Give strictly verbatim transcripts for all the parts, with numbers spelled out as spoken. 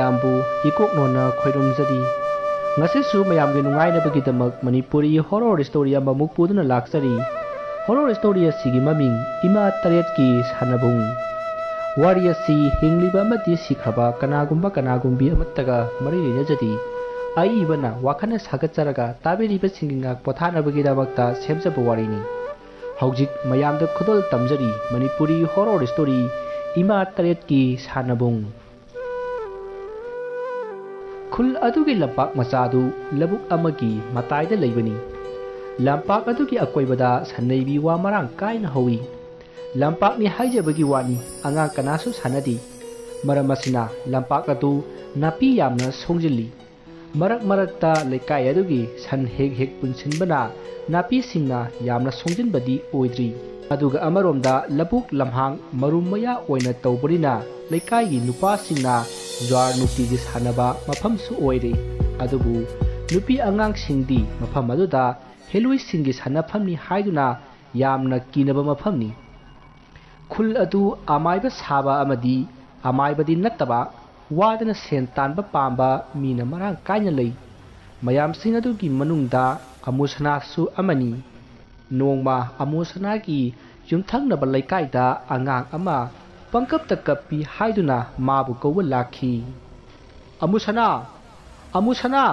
ꯃꯌꯥꯝꯕꯨ ꯏꯀꯣꯛ ꯅꯣꯟꯅ ꯈꯣꯏꯔꯨꯝꯖꯔꯤ꯫ ꯉꯁꯤꯁꯨ ꯃꯌꯥꯝꯒꯤ ꯅꯨꯡꯉꯥꯏꯅꯕꯒꯤꯗꯃꯛ ꯃꯅꯤꯄꯨꯔꯤ horror story ꯑꯃꯃꯨꯛ ꯄꯨꯗꯨꯅ ꯂꯥꯛꯆꯔꯤ꯫ Horror story ꯑꯁꯤꯒꯤ ꯃꯃꯤꯡ ꯏꯃꯥ ꯇꯔꯦꯠꯀꯤ ꯁꯥꯟꯅꯕꯨꯡ꯫ ꯋꯥꯔꯤ ꯑꯁꯤ ꯍꯤꯡꯂꯤꯕ ꯑꯃꯗꯤ ꯁꯤꯈ꯭ꯔꯕ ꯀꯅꯥꯒꯨꯝꯕ ꯀꯅꯥꯒꯨꯝꯕꯤ ꯑꯃꯠꯇꯒ ꯃꯔꯤ ꯂꯩꯅꯖꯗꯦ꯫ ꯑꯏꯕꯅ ꯋꯥꯈꯜꯅ ꯁꯥꯒꯠꯆꯔꯒ ꯇꯥꯕꯤꯔꯤꯕꯁꯤꯡꯒꯤ ꯉꯥꯛ ꯄꯣꯊꯥꯅꯕꯒꯤꯗꯃꯛꯇ ꯁꯦꯝꯖꯕ ꯋꯥꯔꯤꯅꯤ꯫ ꯍꯧꯖꯤꯛ ꯃꯌꯥꯝꯗ ꯈꯨꯗꯣꯜ ꯇꯝꯖꯔꯤ ꯃꯅꯤꯄꯨꯔꯤ horror story ꯏꯃꯥ ꯇꯔꯦꯠꯀꯤ ꯁꯥꯟꯅꯕꯨꯡ꯫ ꯈꯨꯜ ꯑꯗꯨꯒꯤ ꯂꯝꯄꯥꯛ ꯃꯆꯥꯗꯨ ꯂꯧꯕꯨꯛ ꯑꯃꯒꯤ ꯃꯇꯥꯏꯗ ꯂꯩꯕꯅꯤ꯫ ꯂꯝꯄꯥꯛ ꯑꯗꯨꯒꯤ ꯑꯀꯣꯏꯕꯗ ꯁꯟꯅꯩꯕꯤ ꯋꯥ ꯃꯔꯥꯡ ꯀꯥꯏꯅ ꯍꯧꯏ꯫ ꯂꯝꯄꯥꯛꯅꯤ ꯍꯥꯏꯖꯕꯒꯤ ꯋꯥꯅꯤ, ꯑꯉꯥꯡ ꯀꯅꯥꯁꯨ ꯁꯥꯟꯅꯗꯦ꯫ ꯃꯔꯝ ꯑꯁꯤꯅ ꯂꯝꯄꯥꯛ ꯑꯗꯨ ꯅꯥꯄꯤ ꯌꯥꯝꯅ ꯁꯣꯡꯖꯤꯜꯂꯤ꯫ ꯃꯔꯛ ꯃꯔꯛꯇ ꯂꯩꯀꯥꯏ ꯑꯗꯨꯒꯤ ꯁꯟ ꯍꯦꯛ ꯍꯦꯛ ꯄꯨꯟꯁꯤꯟꯕꯅ ꯅꯥꯄꯤꯁꯤꯡꯅ ꯌꯥꯝꯅ ꯁꯣꯡꯖꯤꯟꯕꯗꯤ ꯑꯣꯏꯗ꯭ꯔꯤ꯫ ꯑꯗꯨꯒ ꯑꯃꯔꯣꯝꯗ ꯂꯧꯕꯨꯛ ꯂꯝꯍꯥꯡ ꯃꯔꯨꯝ ꯃꯌꯥ ꯑꯣꯏꯅ ꯇꯧꯕꯅꯤꯅ ꯂꯩꯀꯥꯏꯒꯤ ꯅꯨꯄꯥꯁꯤꯡꯅ ꯖ꯭ꯋꯥꯔ ꯅꯨꯡꯇꯤꯒꯤ ꯁꯥꯟꯅꯕ ꯃꯐꯝꯁꯨ ꯑꯣꯏꯔꯦ꯫ ꯑꯗꯨꯕꯨ ꯅꯨꯄꯤ ꯑꯉꯥꯡꯁꯤꯡꯗꯤ ꯃꯐꯝ ꯑꯗꯨꯗ ꯍꯦꯂꯣꯏꯁꯤꯡꯒꯤ ꯁꯥꯟꯅꯐꯝꯅꯤ ꯍꯥꯏꯗꯨꯅ ꯌꯥꯝꯅ ꯀꯤꯅꯕ ꯃꯐꯝꯅꯤ꯫ ꯈꯨꯜ ꯑꯗꯨ ꯑꯃꯥꯏꯕ ꯁꯥꯕ ꯑꯃꯗꯤ ꯑꯃꯥꯏꯕꯗꯤ ꯅꯠꯇꯕ ꯋꯥꯗꯅ ꯁꯦꯟ ꯇꯥꯟꯕ ꯄꯥꯝꯕ ꯃꯤꯅ ꯃꯔꯥꯡ ꯀꯥꯏꯅ ꯂꯩ꯫ ꯃꯌꯥꯝꯁꯤꯡ ꯑꯗꯨꯒꯤ ꯃꯅꯨꯡꯗ ꯑꯃꯨꯁꯅꯥꯁꯨ ꯑꯃꯅꯤ꯫ ꯅꯣꯡꯃ ꯑꯃꯨꯁꯅꯥꯒꯤ ꯌꯨꯝꯊꯪꯅꯕ ꯂꯩꯀꯥꯏꯗ ꯑꯉꯥꯡ ꯑꯃ ꯄꯪꯀꯞꯇ ꯀꯞꯄꯤ ꯍꯥꯏꯗꯨꯅ ꯃꯥꯕꯨ ꯀꯧꯕ ꯂꯥꯛꯈꯤ꯫ "ꯑꯃꯨꯁꯅꯥ! ꯑꯃꯨꯁꯅꯥ!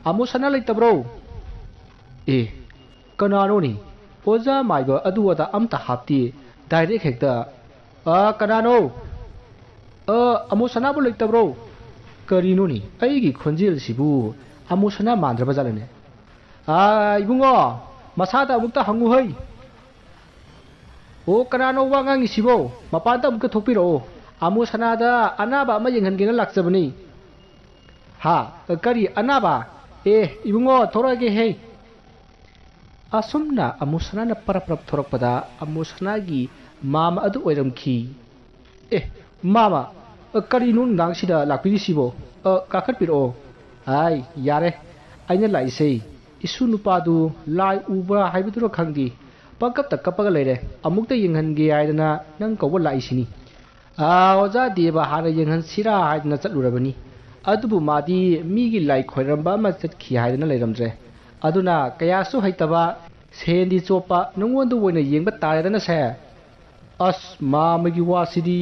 ꯑꯃꯨꯁꯅꯥ ꯂꯩꯇꯕ꯭ꯔꯣ?" "ꯑꯦ, ꯀꯅꯥꯅꯣꯅꯤ? ꯑꯣꯖꯥ ꯃꯥꯏꯕ ꯑꯗꯨ ꯑꯗꯥ ꯑꯝꯇ ꯍꯥꯞꯇꯦ, direct ꯍꯦꯛꯇ꯫ ꯑ, ꯀꯅꯥꯅꯣ? ꯑ, ꯑꯃꯨꯁꯅꯥꯕꯨ ꯂꯩꯇꯕ꯭ꯔꯣ? ꯀꯔꯤꯅꯣꯅꯤ? ꯑꯩꯒꯤ ꯈꯣꯟꯖꯦꯜꯁꯤꯕꯨ ꯑꯃꯨꯁꯅꯥ ꯃꯥꯟꯗ꯭ꯔꯕ ꯖꯥꯠꯂꯅꯦ? ꯑ, ꯏꯕꯨꯡꯉꯣ, ꯃꯁꯥꯗ ꯑꯃꯨꯛꯇ ꯍꯪꯉꯨ ꯍꯩ꯫ ꯑꯣ, ꯀꯅꯥꯅꯣ ꯋꯥ ꯉꯥꯡꯉꯤꯁꯤꯕꯣ? ꯃꯄꯥꯟꯗ ꯑꯃꯨꯛꯇ ꯊꯣꯛꯄꯤꯔꯛꯑꯣ꯫ ꯑꯃꯨꯁꯅꯥꯗ ꯑꯅꯥꯕ ꯑꯃ ꯌꯦꯡꯍꯟꯒꯦꯅ ꯂꯥꯛꯆꯕꯅꯤ꯫" "ꯍꯥ? ꯀꯔꯤ ꯑꯅꯥꯕ? ꯑꯦ, ꯏꯕꯨꯡꯉꯣ, ꯊꯣꯔꯛꯑꯒꯦ ꯍꯦ꯫" ꯑꯁꯨꯝꯅ ꯑꯃꯨꯁꯅꯥꯅ ꯄꯔꯞ ꯄꯔꯞ ꯊꯣꯔꯛꯄꯗ ꯑꯃꯨꯁꯅꯥꯒꯤ ꯃꯥꯃ ꯑꯗꯨ ꯑꯣꯏꯔꯝꯈꯤ꯫ "ꯑꯦ, ꯃꯥꯃ, ꯑ, ꯀꯔꯤꯅꯣ ꯅꯨꯡꯗꯥꯡꯁꯤꯗ ꯂꯥꯛꯄꯤꯔꯤꯁꯤꯕꯣ? ꯑ, ꯀꯥꯈꯠꯄꯤꯔꯛꯑꯣ꯫" "ꯑꯥꯏ, ꯌꯥꯔꯦ, ꯑꯩꯅ ꯂꯥꯛꯏꯁꯦ ꯏꯁꯨ ꯅꯨꯄꯥꯗꯨ ꯂꯥꯏ ꯎꯕ꯭ꯔꯥ ꯍꯥꯏꯕꯗꯨꯔ ꯈꯪꯗꯦ, ꯄꯪꯀꯞꯇ ꯀꯞꯄꯒ ꯂꯩꯔꯦ꯫ ꯑꯃꯨꯛꯇ ꯌꯦꯡꯍꯟꯒꯦ ꯍꯥꯏꯗꯅ ꯅꯪ ꯀꯧꯕ ꯂꯥꯛꯏꯁꯤꯅꯤ꯫ "ꯑꯥ, ꯑꯣꯖꯥ ꯗꯦꯕ ꯍꯥꯟꯅ ꯌꯦꯡꯍꯟꯁꯤꯔꯥ ꯍꯥꯏꯗꯅ ꯆꯠꯂꯨꯔꯕꯅꯤ꯫ ꯑꯗꯨꯕꯨ ꯃꯥꯗꯤ ꯃꯤꯒꯤ ꯂꯥꯏ ꯈꯣꯏꯔꯝꯕ ꯑꯃ ꯆꯠꯈꯤ ꯍꯥꯏꯗꯅ ꯂꯩꯔꯝꯗ꯭ꯔꯦ꯫ ꯑꯗꯨꯅ ꯀꯌꯥꯁꯨ ꯍꯩꯇꯕ, ꯁꯦꯟꯗꯤ ꯆꯣꯞꯄ ꯅꯉꯣꯟꯗ ꯑꯣꯏꯅ ꯌꯦꯡꯕ ꯇꯥꯔꯦꯗꯅ ꯁꯦ꯫" "ꯑꯁ, ꯃꯥꯃꯒꯤ ꯋꯥꯁꯤꯗꯤ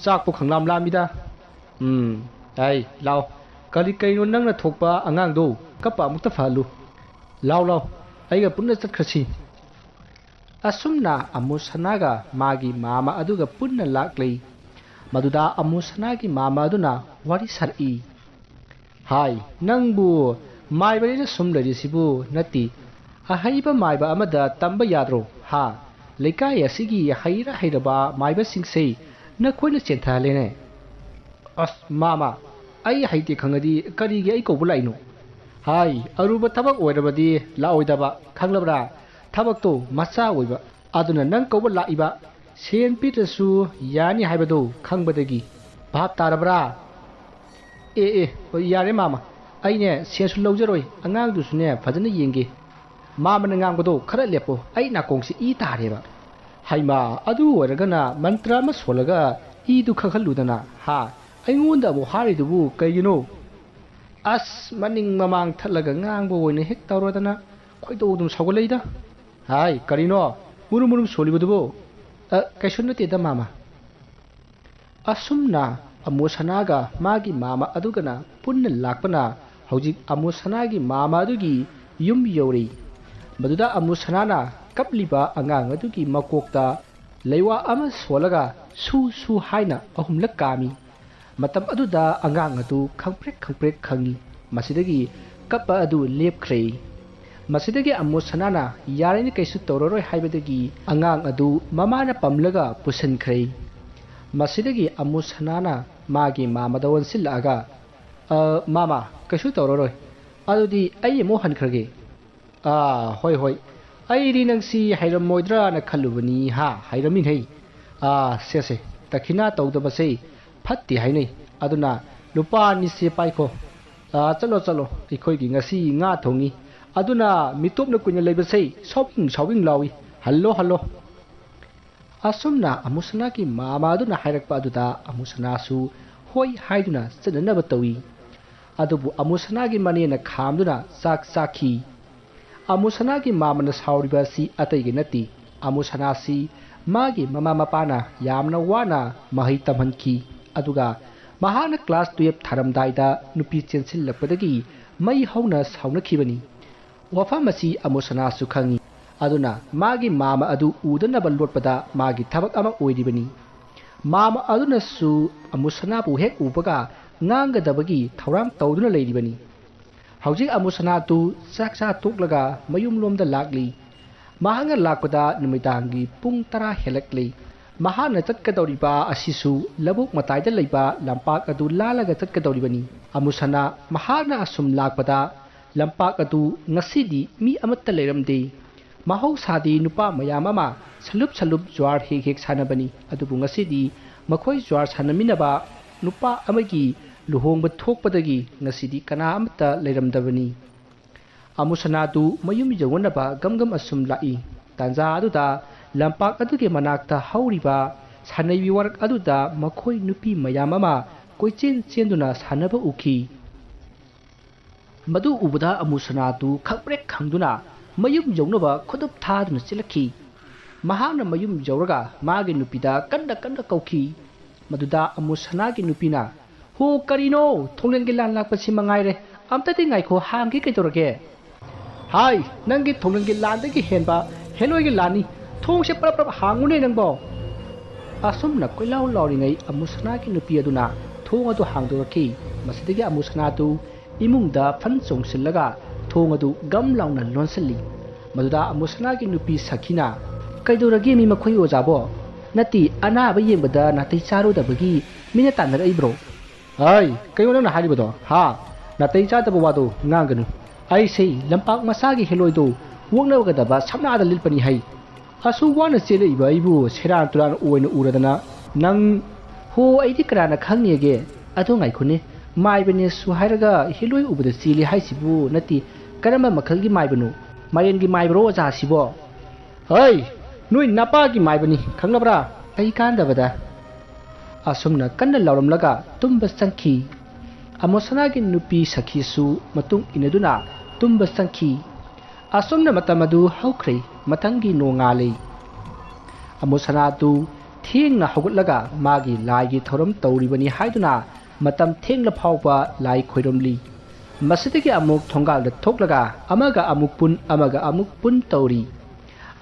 ꯆꯥꯛꯄꯨ ꯈꯪꯂꯥꯝ ꯂꯥꯝꯃꯤꯗ꯫ ꯎꯝ, ꯑꯩ, ꯂꯥꯎ, ꯀꯔꯤ ꯀꯩꯅꯣ ꯅꯪꯅ ꯊꯣꯛꯄ ꯑꯉꯥꯡꯗꯣ? ꯀꯞꯄ ꯑꯃꯨꯛꯇ ꯐꯍꯜꯂꯨ꯫ ꯂꯥꯎ, ꯂꯥꯎ, ꯑꯩꯒ ꯄꯨꯟꯅ ꯆꯠꯈ꯭ꯔꯁꯤ꯫" ꯑꯁꯨꯝꯅ ꯑꯃꯨ ꯁꯅꯥꯒ ꯃꯥꯒꯤ ꯃꯥꯃ ꯑꯗꯨꯒ ꯄꯨꯟꯅ ꯂꯥꯛꯂꯤ꯫ ꯃꯗꯨꯗ ꯑꯃꯨ ꯁꯅꯥꯒꯤ ꯃꯥꯃ ꯑꯗꯨꯅ ꯋꯥꯔꯤ ꯁꯥꯔꯛꯏ꯫ "ꯍꯥꯏ, ꯅꯪꯕꯨ ꯃꯥꯏꯕꯅꯤꯅ ꯁꯨꯝ ꯂꯩꯔꯤꯁꯤꯕꯨ ꯅꯠꯇꯦ꯫ ꯑꯍꯩꯕ ꯃꯥꯏꯕ ꯑꯃꯗ ꯇꯝꯕ ꯌꯥꯗ꯭ꯔꯣ? ꯍꯥ? ꯂꯩꯀꯥꯏ ꯑꯁꯤꯒꯤ ꯍꯩꯔ ꯍꯩꯔꯕ ꯃꯥꯏꯕꯁꯤꯡꯁꯦ ꯅꯈꯣꯏꯅ ꯆꯦꯟꯊꯍꯜꯂꯦꯅꯦ꯫" "ꯑꯁ, ꯃꯥꯃ, ꯑꯩ ꯍꯩꯇꯦ ꯈꯪꯉꯗꯤ ꯀꯔꯤꯒꯤ ꯑꯩ ꯀꯧꯕ ꯂꯥꯛꯏꯅꯣ? ꯍꯥꯏ, ꯑꯔꯨꯕ ꯊꯕꯛ ꯑꯣꯏꯔꯕꯗꯤ ꯂꯥꯛꯑꯣꯏꯗꯕ, ꯈꯪꯂꯕ꯭ꯔꯥ? ꯊꯕꯛꯇꯣ ꯃꯆꯥ ꯑꯣꯏꯕ, ꯑꯗꯨꯅ ꯅꯪ ꯀꯧꯕ ꯂꯥꯛꯏꯕ꯫ ꯁꯦꯟ ꯄꯤꯗ꯭ꯔꯁꯨ ꯌꯥꯅꯤ ꯍꯥꯏꯕꯗꯣ ꯈꯪꯕꯗꯒꯤ꯫ ꯚꯥꯞ ꯇꯥꯔꯕ꯭ꯔꯥ?" "ꯑꯦ, ꯑꯦ, ꯍꯣꯏ, ꯌꯥꯔꯦ ꯃꯥꯃ, ꯑꯩꯅꯦ ꯁꯦꯟꯁꯨ ꯂꯧꯖꯔꯣꯏ, ꯑꯉꯥꯡꯗꯨꯁꯨꯅꯦ ꯐꯖꯅ ꯌꯦꯡꯒꯦ꯫ ꯃꯥꯃꯅ ꯉꯥꯡꯕꯗꯣ ꯈꯔ ꯂꯦꯞꯄꯣ, ꯑꯩ ꯅꯥꯀꯣꯡꯁꯤ ꯏ ꯇꯥꯔꯦꯕ꯫" "ꯍꯩꯃꯥ, ꯑꯗꯨ ꯑꯣꯏꯔꯒꯅ ꯃꯟꯇ꯭ꯔ ꯑꯃ ꯁꯣꯜꯂꯒ ꯏꯗꯨ ꯈꯪꯍꯜꯂꯨꯗꯅ, ꯍꯥ? ꯑꯩꯉꯣꯟꯗ ꯑꯃꯨꯛ ꯍꯥꯏꯔꯤꯗꯨꯕꯨ ꯀꯩꯒꯤꯅꯣ?" "ꯑꯁ, ꯃꯅꯤꯡ ꯃꯃꯥꯡ ꯊꯠꯂꯒ ꯉꯥꯡꯕ ꯑꯣꯏꯅ ꯍꯦꯛ ꯇꯧꯔꯗꯅ ꯈꯣꯏꯗꯧ ꯑꯗꯨꯝ ꯁꯥꯎꯒꯠꯂꯛꯏꯗ꯫" "ꯍꯥꯏ, ꯀꯔꯤꯅꯣ ꯃꯨꯔꯨꯝ ꯃꯨꯔꯨꯝ ꯁꯣꯜꯂꯤꯕꯗꯨꯕꯨ?" "ꯑ, ꯀꯩꯁꯨ ꯅꯠꯇꯦꯗ ꯃꯥꯃ꯫" ꯑꯁꯨꯝꯅ ꯑꯃꯨ ꯁꯅꯥꯒ ꯃꯥꯒꯤ ꯃꯥꯃ ꯑꯗꯨꯒꯅ ꯄꯨꯟꯅ ꯂꯥꯛꯄꯅ ꯍꯧꯖꯤꯛ ꯑꯃꯨ ꯁꯅꯥꯒꯤ ꯃꯥꯃ ꯑꯗꯨꯒꯤ ꯌꯨꯝ ꯌꯧꯔꯦ꯫ ꯃꯗꯨꯗ ꯑꯃꯨ ꯁꯅꯥꯅ ꯀꯞꯂꯤꯕ ꯑꯉꯥꯡ ꯑꯗꯨꯒꯤ ꯃꯀꯣꯛꯇ ꯂꯩꯋꯥ ꯑꯃ ꯁꯣꯜꯂꯒ ꯁꯨ ꯁꯨ ꯍꯥꯏꯅ ꯑꯍꯨꯝꯂꯛ ꯀꯥꯝꯃꯤ꯫ ꯃꯇꯝ ꯑꯗꯨꯗ ꯑꯉꯥꯡ ꯑꯗꯨ ꯈꯪꯄ꯭ꯔꯦꯛ ꯈꯪꯄ꯭ꯔꯦꯛ ꯈꯪꯉꯤ꯫ ꯃꯁꯤꯗꯒꯤ ꯀꯞꯄ ꯑꯗꯨ ꯂꯦꯞꯈ꯭ꯔꯦ꯫ ꯃꯁꯤꯗꯒꯤ ꯑꯃꯨ ꯁꯅꯥꯅ ꯌꯥꯔꯅꯤ, ꯀꯩꯁꯨ ꯇꯧꯔꯔꯣꯏ ꯍꯥꯏꯕꯗꯒꯤ ꯑꯉꯥꯡ ꯑꯗꯨ ꯃꯃꯥꯅ ꯄꯝꯂꯒ ꯄꯨꯁꯤꯟꯈ꯭ꯔꯦ꯫ ꯃꯁꯤꯗꯒꯤ ꯑꯃꯨ ꯁꯅꯥꯅ ꯃꯥꯒꯤ ꯃꯥꯃꯗ ꯑꯣꯟꯁꯤꯜꯂꯛꯑꯒ, "ꯑ, ꯃꯥꯃ, ꯀꯩꯁꯨ ꯇꯧꯔꯔꯣꯏ꯫ ꯑꯗꯨꯗꯤ ꯑꯩ ꯑꯃꯨꯛ ꯍꯟꯈ꯭ꯔꯒꯦ꯫" "ꯑꯥ, ꯍꯣꯏ, ꯍꯣꯏ꯫ ꯑꯩꯗꯤ ꯅꯪꯁꯤ ꯍꯩꯔꯝꯃꯣꯏꯗ꯭ꯔꯥꯅ ꯈꯜꯂꯨꯕꯅꯤ, ꯍꯥ? ꯍꯩꯔꯝꯃꯤꯅꯦ꯫ ꯑꯥ, ꯁꯦ, ꯁꯦ, ꯗꯈꯤꯅꯥ ꯇꯧꯗꯕꯁꯦ ꯐꯠꯇꯦ ꯍꯥꯏꯅꯩ꯫ ꯑꯗꯨꯅ ꯂꯨꯄꯥ ꯑꯅꯤꯁꯦ ꯄꯥꯏꯈꯣ꯫ ꯑꯥ, ꯆꯠꯂꯣ, ꯆꯠꯂꯣ꯫ ꯑꯩꯈꯣꯏꯒꯤ ꯉꯁꯤ ꯉꯥ ꯊꯣꯡꯉꯤ꯫ ꯑꯗꯨꯅ ꯃꯤꯇꯣꯞꯅ ꯀꯨꯏꯅ ꯂꯩꯕꯁꯦ ꯁꯥꯎꯕꯤꯡ ꯁꯥꯎꯕꯤꯡ ꯂꯥꯎꯏ꯫ Hello, hello." ꯑꯁꯨꯝꯅ ꯑꯃꯨꯁꯅꯥꯒꯤ ꯃꯥꯃ ꯑꯗꯨꯅ ꯍꯥꯏꯔꯛꯄ ꯑꯗꯨꯗ ꯑꯃꯨꯁꯅꯥꯁꯨ ꯍꯣꯏ ꯍꯥꯏꯗꯨꯅ ꯆꯠꯅꯅꯕ ꯇꯧꯏ꯫ ꯑꯗꯨꯕꯨ ꯑꯃꯨꯁꯅꯥꯒꯤ ꯃꯅꯦꯅ ꯈꯥꯝꯗꯨꯅ ꯆꯥꯛ ꯆꯥꯈꯤ꯫ ꯑꯃꯨꯁꯅꯥꯒꯤ ꯃꯥꯃꯅ ꯁꯥꯎꯔꯤꯕ ꯑꯁꯤ ꯑꯇꯩꯒꯤ ꯅꯠꯇꯦ꯫ ꯑꯃꯨꯁꯅꯥꯁꯤ ꯃꯥꯒꯤ ꯃꯃꯥ ꯃꯄꯥꯅ ꯌꯥꯝꯅ ꯋꯥꯅ ꯃꯍꯩ ꯇꯝꯍꯟꯈꯤ꯫ ꯑꯗꯨꯒ ꯃꯍꯥꯛꯅ ꯀ꯭ꯂꯥꯁ ꯇꯨꯌꯦꯜꯐ ꯊꯥꯔꯝꯗꯥꯏꯗ ꯅꯨꯄꯤ ꯆꯦꯟꯁꯤꯜꯂꯛꯄꯗꯒꯤ ꯃꯩ ꯍꯧꯅ ꯁꯥꯎꯅꯈꯤꯕꯅꯤ꯫ ꯋꯥꯐꯝ ꯑꯁꯤ ꯑꯃꯨꯁꯅꯥꯁꯨ ꯈꯪꯏ꯫ ꯑꯗꯨꯅ ꯃꯥꯒꯤ ꯃꯥꯃ ꯑꯗꯨ ꯎꯗꯅꯕ ꯂꯣꯠꯄꯗ ꯃꯥꯒꯤ ꯊꯕꯛ ꯑꯃ ꯑꯣꯏꯔꯤꯕꯅꯤ꯫ ꯃꯥꯃ ꯑꯗꯨꯅꯁꯨ ꯑꯃꯨꯁꯅꯥꯕꯨ ꯍꯦꯛ ꯎꯕꯒ ꯉꯥꯡꯒꯗꯕꯒꯤ ꯊꯧꯔꯥꯡ ꯇꯧꯗꯨꯅ ꯂꯩꯔꯤꯕꯅꯤ꯫ ꯍꯧꯖꯤꯛ ꯑꯃꯨꯁꯅꯥꯗꯨ ꯆꯥꯛ ꯆꯥ ꯇꯣꯛꯂꯒ ꯃꯌꯨꯝꯂꯣꯝꯗ ꯂꯥꯛꯂꯤ꯫ ꯃꯍꯥꯛꯅ ꯂꯥꯛꯄꯗ ꯅꯨꯃꯤꯗꯥꯡꯒꯤ ꯄꯨꯡ ꯇꯔꯥ ꯍꯦꯜꯂꯛꯂꯤ꯫ ꯃꯍꯥꯛꯅ ꯆꯠꯀꯗꯧꯔꯤꯕ ꯑꯁꯤꯁꯨ ꯂꯧꯕꯨꯛ ꯃꯇꯥꯏꯗ ꯂꯩꯕ ꯂꯝꯄꯥꯛ ꯑꯗꯨ ꯂꯥꯜꯂꯒ ꯆꯠꯀꯗꯧꯔꯤꯕꯅꯤ꯫ ꯑꯃꯨꯁꯅꯥ ꯃꯍꯥꯛꯅ ꯑꯁꯨꯝ ꯂꯥꯛꯄꯗ ꯂꯝꯄꯥꯛ ꯑꯗꯨ ꯉꯁꯤꯗꯤ ꯃꯤ ꯑꯃꯠꯇ ꯂꯩꯔꯝꯗꯦ꯫ ꯃꯍꯧꯁꯥꯗꯤ ꯅꯨꯄꯥ ꯃꯌꯥꯝ ꯑꯃ ꯁꯂꯨꯞ ꯁꯂꯨꯞ ꯖ꯭ꯋꯥꯔ ꯍꯦꯛ ꯍꯦꯛ ꯁꯥꯟꯅꯕꯅꯤ꯫ ꯑꯗꯨꯕꯨ ꯉꯁꯤꯗꯤ ꯃꯈꯣꯏ ꯖ꯭ꯋꯥꯔ ꯁꯥꯟꯅꯃꯤꯟꯅꯕ ꯅꯨꯄꯥ ꯑꯃꯒꯤ ꯂꯨꯍꯣꯡꯕ ꯊꯣꯛꯄꯗꯒꯤ ꯉꯁꯤꯗꯤ ꯀꯅꯥ ꯑꯃꯠꯇ ꯂꯩꯔꯝꯗꯕꯅꯤ꯫ ꯑꯃꯨꯁꯅꯥꯗꯨ ꯃꯌꯨꯝ ꯌꯧꯅꯅꯕ ꯒꯝ ꯒꯝ ꯑꯁꯨꯝ ꯂꯥꯛꯏ꯫ ꯇꯥꯟꯖꯥ ꯑꯗꯨꯗ ꯂꯝꯄꯥꯛ ꯑꯗꯨꯒꯤ ꯃꯅꯥꯛꯇ ꯍꯧꯔꯤꯕ ꯁꯥꯟꯅꯩꯕꯤ ꯋꯥꯔꯛ ꯑꯗꯨꯗ ꯃꯈꯣꯏ ꯅꯨꯄꯤ ꯃꯌꯥꯝ ꯑꯃ ꯀꯣꯏꯆꯦꯟ ꯆꯦꯟꯗꯨꯅ ꯁꯥꯟꯅꯕ ꯎꯈꯤ꯫ ꯃꯗꯨ ꯎꯕꯗ ꯑꯃꯨꯁꯅꯥꯗꯨ ꯈꯪꯄ꯭ꯔꯦꯛ ꯈꯪꯗꯨꯅ ꯃꯌꯨꯝ ꯌꯧꯅꯕ ꯈꯨꯗꯨꯞ ꯊꯥꯗꯨꯅ ꯆꯦꯜꯂꯛꯈꯤ꯫ ꯃꯍꯥꯛꯅ ꯃꯌꯨꯝ ꯌꯧꯔꯒ ꯃꯥꯒꯤ ꯅꯨꯄꯤꯗ ꯀꯟꯅ ꯀꯟꯅ ꯀꯧꯈꯤ꯫ ꯃꯗꯨꯗ ꯑꯃꯨꯁꯅꯥꯒꯤ ꯅꯨꯄꯤꯅ, "ꯍꯣ, ꯀꯔꯤꯅꯣ? ꯊꯣꯡꯂꯦꯟꯒꯤ ꯂꯥꯟ ꯂꯥꯛꯄꯁꯤ ꯃꯉꯥꯏꯔꯦ꯫ ꯑꯝꯇꯗꯤ ꯉꯥꯏꯈꯣ, ꯍꯥꯡꯒꯦ, ꯀꯩꯗꯧꯔꯒꯦ?" "ꯍꯥꯏ, ꯅꯪꯒꯤ ꯊꯣꯡꯂꯦꯟꯒꯤ ꯂꯥꯟꯗꯒꯤ ꯍꯦꯟꯕ ꯍꯦꯂꯣꯏꯒꯤ ꯂꯥꯟꯅꯤ꯫ ꯊꯣꯡꯁꯦ ꯄꯔꯞ ꯄꯔꯞ ꯍꯥꯡꯉꯨꯅꯦ ꯅꯪꯕꯣ!" ꯑꯁꯨꯝꯅ ꯀꯣꯏꯂꯥꯎ ꯂꯥꯎꯔꯤꯉꯩ ꯑꯃꯨꯁꯅꯥꯒꯤ ꯅꯨꯄꯤ ꯑꯗꯨꯅ ꯊꯣꯡ ꯑꯗꯨ ꯍꯥꯡꯗꯣꯔꯛꯈꯤ꯫ ꯃꯁꯤꯗꯒꯤ ꯑꯃꯨꯁꯅꯥꯗꯨ ꯏꯃꯨꯡꯗ ꯐꯟ ꯆꯣꯡꯁꯤꯜꯂꯒ ꯊꯣꯡ ꯑꯗꯨ ꯒꯝ ꯂꯥꯎꯅ ꯂꯣꯟꯁꯤꯜꯂꯤ꯫ ꯃꯗꯨꯗ ꯑꯃꯨꯁꯅꯥꯒꯤ ꯅꯨꯄꯤ ꯁꯈꯤꯅ, "ꯀꯩꯗꯧꯔꯒꯦ ꯃꯤ ꯃꯈꯣꯏ ꯑꯣꯖꯥꯕꯣ? ꯅꯠꯇꯦ, ꯑꯅꯥꯕ ꯌꯦꯡꯕꯗ ꯅꯥꯇꯩ ꯆꯥꯔꯨꯗꯕꯒꯤ ꯃꯤꯅ ꯇꯥꯟꯅꯔꯛꯏꯕ꯭ꯔꯣ?" "ꯍꯥꯏ, ꯀꯩꯅꯣ ꯅꯪꯅ ꯍꯥꯏꯔꯤꯕꯗꯣ? ꯍꯥ? ꯅꯥꯇꯩ ꯆꯥꯗꯕ ꯋꯥꯗꯣ ꯉꯥꯡꯒꯅꯨ꯫ ꯑꯩꯁꯦ ꯂꯝꯄꯥꯛ ꯃꯆꯥꯒꯤ ꯍꯦꯂꯣꯏꯗꯣ ꯑꯣꯛꯅꯒꯗꯕ ꯁꯝꯅꯥꯗ ꯂꯤꯠꯄꯅꯤ ꯍꯥꯏ꯫ ꯑꯁꯨꯛ ꯋꯥꯅ ꯆꯦꯜꯂꯛꯏꯕ ꯑꯩꯕꯨ ꯁꯦꯔꯥꯟ ꯇꯨꯔꯥꯟ ꯑꯣꯏꯅ ꯎꯔꯗꯅ ꯅꯪ"꯫ "ꯍꯣ, ꯑꯩꯗꯤ ꯀꯅꯥꯅ ꯈꯪꯅꯤꯒꯦ? ꯑꯗꯣ ꯉꯥꯏꯈꯣꯅꯦ, ꯃꯥꯏꯕꯅꯦꯁꯨ ꯍꯥꯏꯔꯒ ꯍꯦꯂꯣꯏ ꯎꯕꯗ ꯆꯦꯜꯂꯤ ꯍꯥꯏꯁꯤꯕꯨ ꯅꯠꯇꯦ, ꯀꯔꯝꯕ ꯃꯈꯜꯒꯤ ꯃꯥꯏꯕꯅꯣ? ꯃꯥꯏꯔꯦꯟꯒꯤ ꯃꯥꯏꯕꯔꯣ ꯑꯣꯖꯥꯁꯤꯕꯣ?" "ꯍꯩ, "ꯅꯣꯏ ꯅꯄꯥꯒꯤ ꯃꯥꯏꯕꯅꯤ, ꯈꯪꯂꯕ꯭ꯔꯥ?" ꯀꯩ ꯀꯥꯟꯗꯕꯗ ꯑꯁꯨꯝꯅ ꯀꯟꯅ ꯂꯥꯎꯔꯝꯂꯒ ꯇꯨꯝꯕ ꯆꯪꯈꯤ꯫ ꯑꯃꯣꯁꯅꯥꯒꯤ ꯅꯨꯄꯤ ꯁꯈꯤꯁꯨ ꯃꯇꯨꯡ ꯏꯟꯅꯗꯨꯅ ꯇꯨꯝꯕ ꯆꯪꯈꯤ꯫ ꯑꯁꯨꯝꯅ ꯃꯇꯝ ꯑꯗꯨ ꯍꯧꯈ꯭ꯔꯦ꯫ ꯃꯊꯪꯒꯤ ꯅꯣꯡꯉꯥꯜꯂꯦ꯫ ꯑꯃꯣꯁꯅꯥꯗꯨ ꯊꯦꯡꯅ ꯍꯧꯒꯠꯂꯒ ꯃꯥꯒꯤ ꯂꯥꯏꯒꯤ ꯊꯧꯔꯝ ꯇꯧꯔꯤꯕꯅꯤ ꯍꯥꯏꯗꯨꯅ ꯃꯇꯝ ꯊꯦꯡꯂ ꯐꯥꯎꯕ ꯂꯥꯏ ꯈꯣꯏꯔꯝꯂꯤ꯫ ꯃꯁꯤꯗꯒꯤ ꯑꯃꯨꯛ ꯊꯣꯡꯒꯥꯜꯗ ꯊꯣꯛꯂꯒ ꯑꯃꯒ ꯑꯃꯨꯛ ꯄꯨꯟ, ꯑꯃꯒ ꯑꯃꯨꯛ ꯄꯨꯟ ꯇꯧꯔꯤ꯫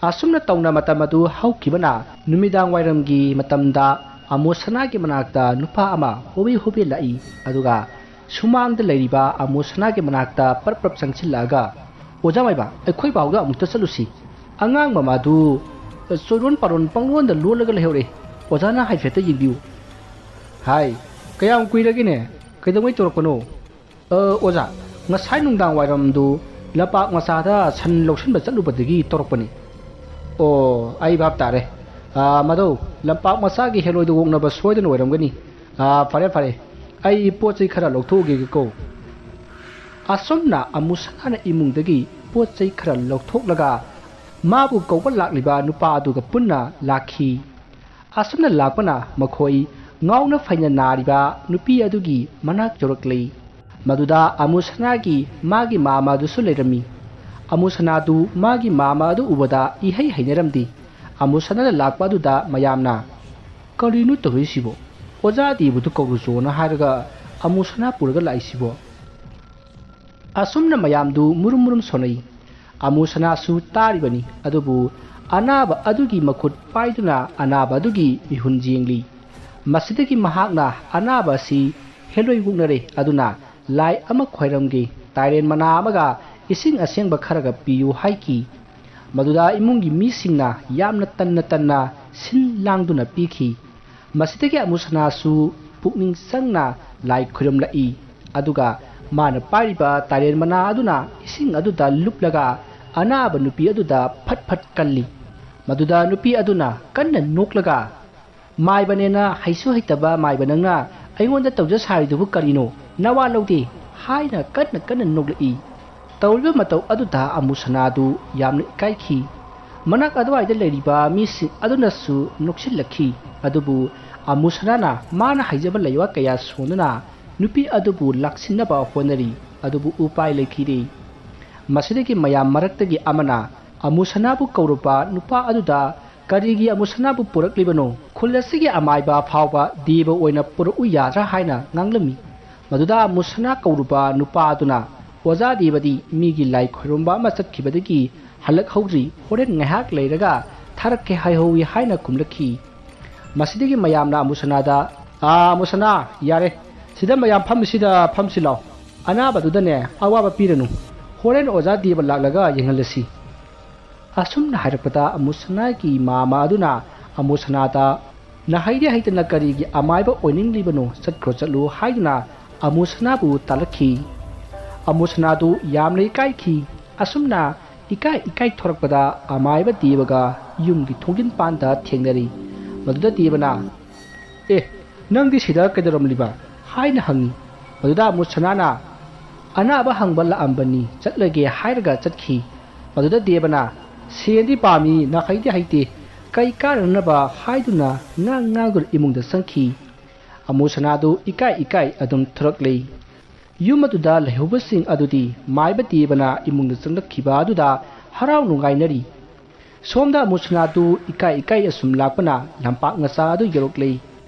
ꯑꯁꯨꯝꯅ ꯇꯧꯅ ꯃꯇꯝ ꯑꯗꯨ ꯍꯧꯈꯤꯕꯅ ꯅꯨꯃꯤꯗꯥꯡ ꯋꯥꯏꯔꯝꯒꯤ ꯃꯇꯝꯗ ꯑꯃꯣꯁꯅꯥꯒꯤ ꯃꯅꯥꯛꯇ ꯅꯨꯄꯥ ꯑꯃ ꯍꯣꯕꯦ ꯍꯣꯕꯦ ꯂꯥꯛꯏ꯫ ꯑꯗꯨꯒ ꯁꯨꯃꯥꯡꯗ ꯂꯩꯔꯤꯕ ꯑꯃꯣꯁꯅꯥꯒꯤ ꯃꯅꯥꯛꯇ ꯄꯔꯞ ꯄꯔꯞ ꯆꯪꯁꯤꯜꯂꯛꯑꯒ, "ꯑꯣꯖꯥ ꯃꯥꯏꯕ, ꯑꯩꯈꯣꯏ ꯕꯥꯎꯗ ꯑꯃꯨꯛꯇ ꯆꯠꯂꯨꯁꯤ꯫ ꯑꯉꯥꯡ ꯃꯃꯥꯗꯨ ꯆꯣꯏꯔꯣꯟ ꯄꯥꯔꯣꯟ ꯄꯪꯂꯣꯟꯗ ꯂꯣꯜꯂꯒ ꯂꯩꯍꯧꯔꯦ꯫ ꯑꯣꯖꯥꯅ ꯍꯥꯏꯐꯦꯠꯇ ꯌꯦꯡꯕꯤꯌꯨ꯫" "ꯍꯥꯏ, ꯀꯌꯥꯝ ꯀꯨꯏꯔꯒꯦꯅꯦ? ꯀꯩꯗꯧꯉꯩ ꯇꯧꯔꯛꯄꯅꯣ?" "ꯑ, ꯑꯣꯖꯥ, ꯉꯁꯥꯏ ꯅꯨꯡꯗꯥꯡ ꯋꯥꯏꯔꯝꯗꯨ ꯂꯝꯄꯥꯛ ꯃꯆꯥꯗ ꯁꯟ ꯂꯧꯁꯤꯟꯕ ꯆꯠꯂꯨꯕꯗꯒꯤ ꯇꯧꯔꯛꯄꯅꯤ꯫" "ꯑꯣ, ꯑꯩ ꯚꯥꯞ ꯇꯥꯔꯦ꯫ ꯑ, ꯃꯗꯧ ꯂꯝꯄꯥꯛ ꯃꯆꯥꯒꯤ ꯍꯦꯂꯣꯏꯗ ꯑꯣꯛꯅꯕ ꯁꯣꯏꯗꯅ ꯑꯣꯏꯔꯝꯒꯅꯤ꯫ ꯑ, ꯐꯔꯦ, ꯐꯔꯦ, ꯑꯩ ꯄꯣꯠ ꯆꯩ ꯈꯔ ꯂꯧꯊꯣꯛꯎꯒꯦꯀꯣ꯫" ꯑꯁꯨꯝꯅ ꯑꯃꯨꯁꯅꯥꯅ ꯏꯃꯨꯡꯗꯒꯤ ꯄꯣꯠ ꯆꯩ ꯈꯔ ꯂꯧꯊꯣꯛꯂꯒ ꯃꯥꯕꯨ ꯀꯧꯕ ꯂꯥꯛꯂꯤꯕ ꯅꯨꯄꯥ ꯑꯗꯨꯒ ꯄꯨꯟꯅ ꯂꯥꯛꯈꯤ꯫ ꯑꯁꯨꯝꯅ ꯂꯥꯛꯄꯅ ꯃꯈꯣꯏ ꯉꯥꯎꯅ ꯐꯩꯅ ꯅꯥꯔꯤꯕ ꯅꯨꯄꯤ ꯑꯗꯨꯒꯤ ꯃꯅꯥꯛ ꯌꯧꯔꯛꯂꯤ꯫ ꯃꯗꯨꯗ ꯑꯃꯨꯁꯅꯥꯒꯤ ꯃꯥꯒꯤ ꯃꯥꯃ ꯑꯗꯨꯁꯨ ꯂꯩꯔꯝꯃꯤ꯫ ꯑꯃꯨꯁꯅꯥꯗꯨ ꯃꯥꯒꯤ ꯃꯥꯃ ꯑꯗꯨ ꯎꯕꯗ ꯏꯍꯩ ꯍꯩꯅꯔꯝꯗꯦ꯫ ꯑꯃꯨꯁꯅꯥꯅ ꯂꯥꯛꯄ ꯑꯗꯨꯗ ꯃꯌꯥꯝꯅ, "ꯀꯔꯤꯅꯣ ꯇꯧꯔꯤꯁꯤꯕꯣ? ꯑꯣꯖꯥ ꯑꯗꯤꯕꯗꯨ ꯀꯧꯔꯨꯆꯣꯅ ꯍꯥꯏꯔꯒ ꯑꯃꯨꯁꯅꯥ ꯄꯨꯔꯒ ꯂꯥꯛꯏꯁꯤꯕꯣ?" ꯑꯁꯨꯝꯅ ꯃꯌꯥꯝꯗꯨ ꯃꯨꯔꯨꯝ ꯃꯨꯔꯨꯝ ꯁꯣꯟꯅꯩ꯫ ꯑꯃꯨꯁꯅꯥꯁꯨ ꯇꯥꯔꯤꯕꯅꯤ, ꯑꯗꯨꯕꯨ ꯑꯅꯥꯕ ꯑꯗꯨꯒꯤ ꯃꯈꯨꯠ ꯄꯥꯏꯗꯨꯅ ꯑꯅꯥꯕ ꯑꯗꯨꯒꯤ ꯃꯤꯍꯨꯟ ꯌꯦꯡꯂꯤ꯫ ꯃꯁꯤꯗꯒꯤ ꯃꯍꯥꯛꯅ ꯑꯅꯥꯕ ꯑꯁꯤ ꯍꯦꯂꯣꯏ ꯑꯣꯛꯅꯔꯦ, ꯑꯗꯨꯅ ꯂꯥꯏ ꯑꯃ ꯈꯣꯏꯔꯝꯒꯦ, ꯇꯥꯏꯔꯦꯟ ꯃꯅꯥ ꯑꯃꯒ ꯏꯁꯤꯡ ꯑꯁꯦꯡꯕ ꯈꯔꯒ ꯄꯤꯌꯨ ꯍꯥꯏꯈꯤ꯫ ꯃꯗꯨꯗ ꯏꯃꯨꯡꯒꯤ ꯃꯤꯁꯤꯡꯅ ꯌꯥꯝꯅ ꯇꯟꯅ ꯇꯟꯅ ꯁꯤꯟ ꯂꯥꯡꯗꯨꯅ ꯄꯤꯈꯤ꯫ ꯃꯁꯤꯗꯒꯤ ꯑꯃꯨꯁꯅꯥꯁꯨ ꯄꯨꯛꯅꯤꯡ ꯆꯪꯅ ꯂꯥꯏ ꯈꯨꯔꯨꯝꯂꯛꯏ꯫ ꯑꯗꯨꯒ ꯃꯥꯅ ꯄꯥꯏꯔꯤꯕ ꯇꯥꯏꯔꯦꯟ ꯃꯅꯥ ꯑꯗꯨꯅ ꯏꯁꯤꯡ ꯑꯗꯨꯗ ꯂꯨꯞꯂꯒ ꯑꯅꯥꯕ ꯅꯨꯄꯤ ꯑꯗꯨꯗ ꯐꯠ ꯐꯠ ꯀꯜꯂꯤ꯫ ꯃꯗꯨꯗ ꯅꯨꯄꯤ ꯑꯗꯨꯅ ꯀꯟꯅ ꯅꯣꯛꯂꯒ, "ꯃꯥꯏꯕꯅꯦꯅ ꯍꯩꯁꯨ ꯍꯩꯇꯕ ꯃꯥꯏꯕ ꯅꯪꯅ ꯑꯩꯉꯣꯟꯗ ꯇꯧꯖ ꯁꯥꯔꯤꯗꯨꯕꯨ ꯀꯔꯤꯅꯣ? ꯅꯋꯥ ꯂꯧꯗꯦ!" ꯍꯥꯏꯅ ꯀꯟꯅ ꯀꯟꯅ ꯅꯣꯛꯂꯛꯏ꯫ ꯇꯧꯔꯤꯕ ꯃꯇꯧ ꯑꯗꯨꯗ ꯑꯃꯨꯁꯅꯥꯗꯨ ꯌꯥꯝꯅ ꯏꯀꯥꯏꯈꯤ꯫ ꯃꯅꯥꯛ ꯑꯗꯨꯋꯥꯏꯗ ꯂꯩꯔꯤꯕ ꯃꯤꯁꯤꯡ ꯑꯗꯨꯅꯁꯨ ꯅꯣꯛꯁꯤꯜꯂꯛꯈꯤ꯫ ꯑꯗꯨꯕꯨ ꯑꯃꯨꯁꯅꯥꯅ ꯃꯥꯅ ꯍꯩꯖꯕ ꯂꯩꯋꯥ ꯀꯌꯥ ꯁꯣꯟꯗꯨꯅ ꯅꯨꯄꯤ ꯑꯗꯨꯕꯨ ꯂꯥꯛꯁꯤꯟꯅꯕ ꯍꯣꯠꯅꯔꯤ꯫ ꯑꯗꯨꯕꯨ ꯎꯄꯥꯏ ꯂꯩꯈꯤꯗꯦ꯫ ꯃꯁꯤꯗꯒꯤ ꯃꯌꯥꯝ ꯃꯔꯛꯇꯒꯤ ꯑꯃꯅ ꯑꯃꯨꯁꯅꯥꯕꯨ ꯀꯧꯔꯨꯕ ꯅꯨꯄꯥ ꯑꯗꯨꯗ ꯀꯔꯤꯒꯤ ꯑꯃꯨꯁꯅꯥꯕꯨ ꯄꯨꯔꯛꯂꯤꯕꯅꯣ? ꯈꯨꯜ ꯑꯁꯤꯒꯤ ꯑꯃꯥꯏꯕ ꯐꯥꯎꯕ ꯗꯦꯕ ꯑꯣꯏꯅ ꯄꯨꯔꯛꯎ ꯌꯥꯗ꯭ꯔꯥ ꯍꯥꯏꯅ ꯉꯥꯡꯂꯝꯃꯤ꯫ ꯃꯗꯨꯗ ꯑꯃꯨꯁꯅꯥ ꯀꯧꯔꯨꯕ ꯅꯨꯄꯥ ꯑꯗꯨꯅ, "ꯑꯣꯖꯥ ꯗꯦꯕꯗꯤ ꯃꯤꯒꯤ ꯂꯥꯏ ꯈꯣꯏꯔꯨꯝꯕ ꯑꯃ ꯆꯠꯈꯤꯕꯗꯒꯤ ꯍꯜꯂꯛꯍꯧꯗ꯭ꯔꯤ, ꯍꯣꯔꯦꯟ ꯉꯥꯏꯍꯥꯛ ꯂꯩꯔꯒ ꯊꯥꯔꯛꯀꯦ ꯍꯥꯏꯍꯧꯋꯤ" ꯍꯥꯏꯅ ꯈꯨꯝꯂꯛꯈꯤ꯫ ꯃꯁꯤꯗꯒꯤ ꯃꯌꯥꯝꯅ ꯑꯃꯨꯁꯅꯥꯗ, "ꯑꯥ, ꯑꯃꯨꯁꯅꯥ, ꯌꯥꯔꯦ, ꯁꯤꯗ ꯃꯌꯥꯝ ꯐꯝꯃꯤꯁꯤꯗ ꯐꯝꯁꯤ ꯂꯥꯎ꯫ ꯑꯅꯥꯕꯗꯨꯗꯅꯦ ꯑꯋꯥꯕ ꯄꯤꯔꯅꯨ꯫ ꯍꯣꯔꯦꯟ ꯑꯣꯖꯥ ꯗꯦꯕ ꯂꯥꯛꯂꯒ ꯌꯦꯡꯍꯜꯂꯁꯤ"꯫ ꯑꯁꯨꯝꯅ ꯍꯥꯏꯔꯛꯄꯗ ꯑꯃꯨꯁꯅꯥꯒꯤ ꯃꯥꯃ ꯑꯗꯨꯅ ꯑꯃꯨꯁꯅꯥꯗ, "ꯅꯍꯩꯗꯤ ꯍꯩꯇꯅ ꯀꯔꯤꯒꯤ ꯑꯃꯥꯏꯕ ꯑꯣꯏꯅꯤꯡꯂꯤꯕꯅꯣ? ꯆꯠꯈ꯭ꯔꯣ ꯆꯠꯂꯨ" ꯍꯥꯏꯗꯨꯅ ꯑꯃꯨꯁꯅꯥꯕꯨ ꯇꯥꯜꯂꯛꯈꯤ꯫ ꯑꯃꯨꯁꯅꯥꯗꯨ ꯌꯥꯝꯅ ꯏꯀꯥꯏꯈꯤ꯫ ꯑꯁꯨꯝꯅ ꯏꯀꯥꯏ ꯏꯀꯥꯏ ꯊꯣꯔꯛꯄꯗ ꯑꯃꯥꯏꯕ ꯗꯦꯕꯒ ꯌꯨꯝꯒꯤ ꯊꯣꯡꯖꯤꯟ ꯄꯥꯟꯗ ꯊꯦꯡꯅꯔꯤ꯫ ꯃꯗꯨꯗ ꯗꯦꯕꯅ, "ꯑꯦ, ꯅꯪꯗꯤ ꯁꯤꯗ ꯀꯩꯗꯧꯔꯝꯂꯤꯕ?" ꯍꯥꯏꯅ ꯍꯪꯉꯤ꯫ ꯃꯗꯨꯗ ꯑꯃꯨꯁꯅꯥꯅ, "ꯑꯅꯥꯕ ꯍꯪꯕ ꯂꯥꯛꯑꯝꯕꯅꯤ, ꯆꯠꯂꯒꯦ" ꯍꯥꯏꯔꯒ ꯆꯠꯈꯤ꯫ ꯃꯗꯨꯗ ꯗꯦꯕꯅ, "ꯁꯦꯟꯗꯤ ꯄꯥꯝꯃꯤ, ꯅꯥꯈꯩꯗꯤ ꯍꯩꯇꯦ, ꯀꯩ ꯀꯥꯟꯅꯅꯕ?" ꯍꯥꯏꯗꯨꯅ ꯉꯥꯡ ꯉꯥꯡꯗꯨꯅ ꯏꯃꯨꯡꯗ ꯆꯪꯈꯤ꯫ ꯑꯃꯨꯁꯅꯥꯗꯨ ꯏꯀꯥꯏ ꯏꯀꯥꯏ ꯑꯗꯨꯝ ꯊꯣꯔꯛꯂꯤ꯫ ꯌꯨꯝ ꯑꯗꯨꯗ ꯂꯩꯍꯧꯕꯁꯤꯡ ꯑꯗꯨꯗꯤ ꯃꯥꯏꯕ ꯗꯦꯕꯅ ꯏꯃꯨꯡꯗ ꯆꯪꯂꯛꯈꯤꯕ ꯑꯗꯨꯗ ꯍꯔꯥꯎ ꯅꯨꯡꯉꯥꯏꯅꯔꯤ꯫ ꯁꯣꯝꯗ ꯑꯃꯨꯁꯅꯥꯗꯨ ꯏꯀꯥꯏ ꯏꯀꯥꯏ ꯑꯁꯨꯝ ꯂꯥꯛꯄꯅ ꯂꯝꯄꯥꯛ ꯃꯆꯥ ꯑꯗꯨ ꯌꯧꯔꯛꯂꯤ꯫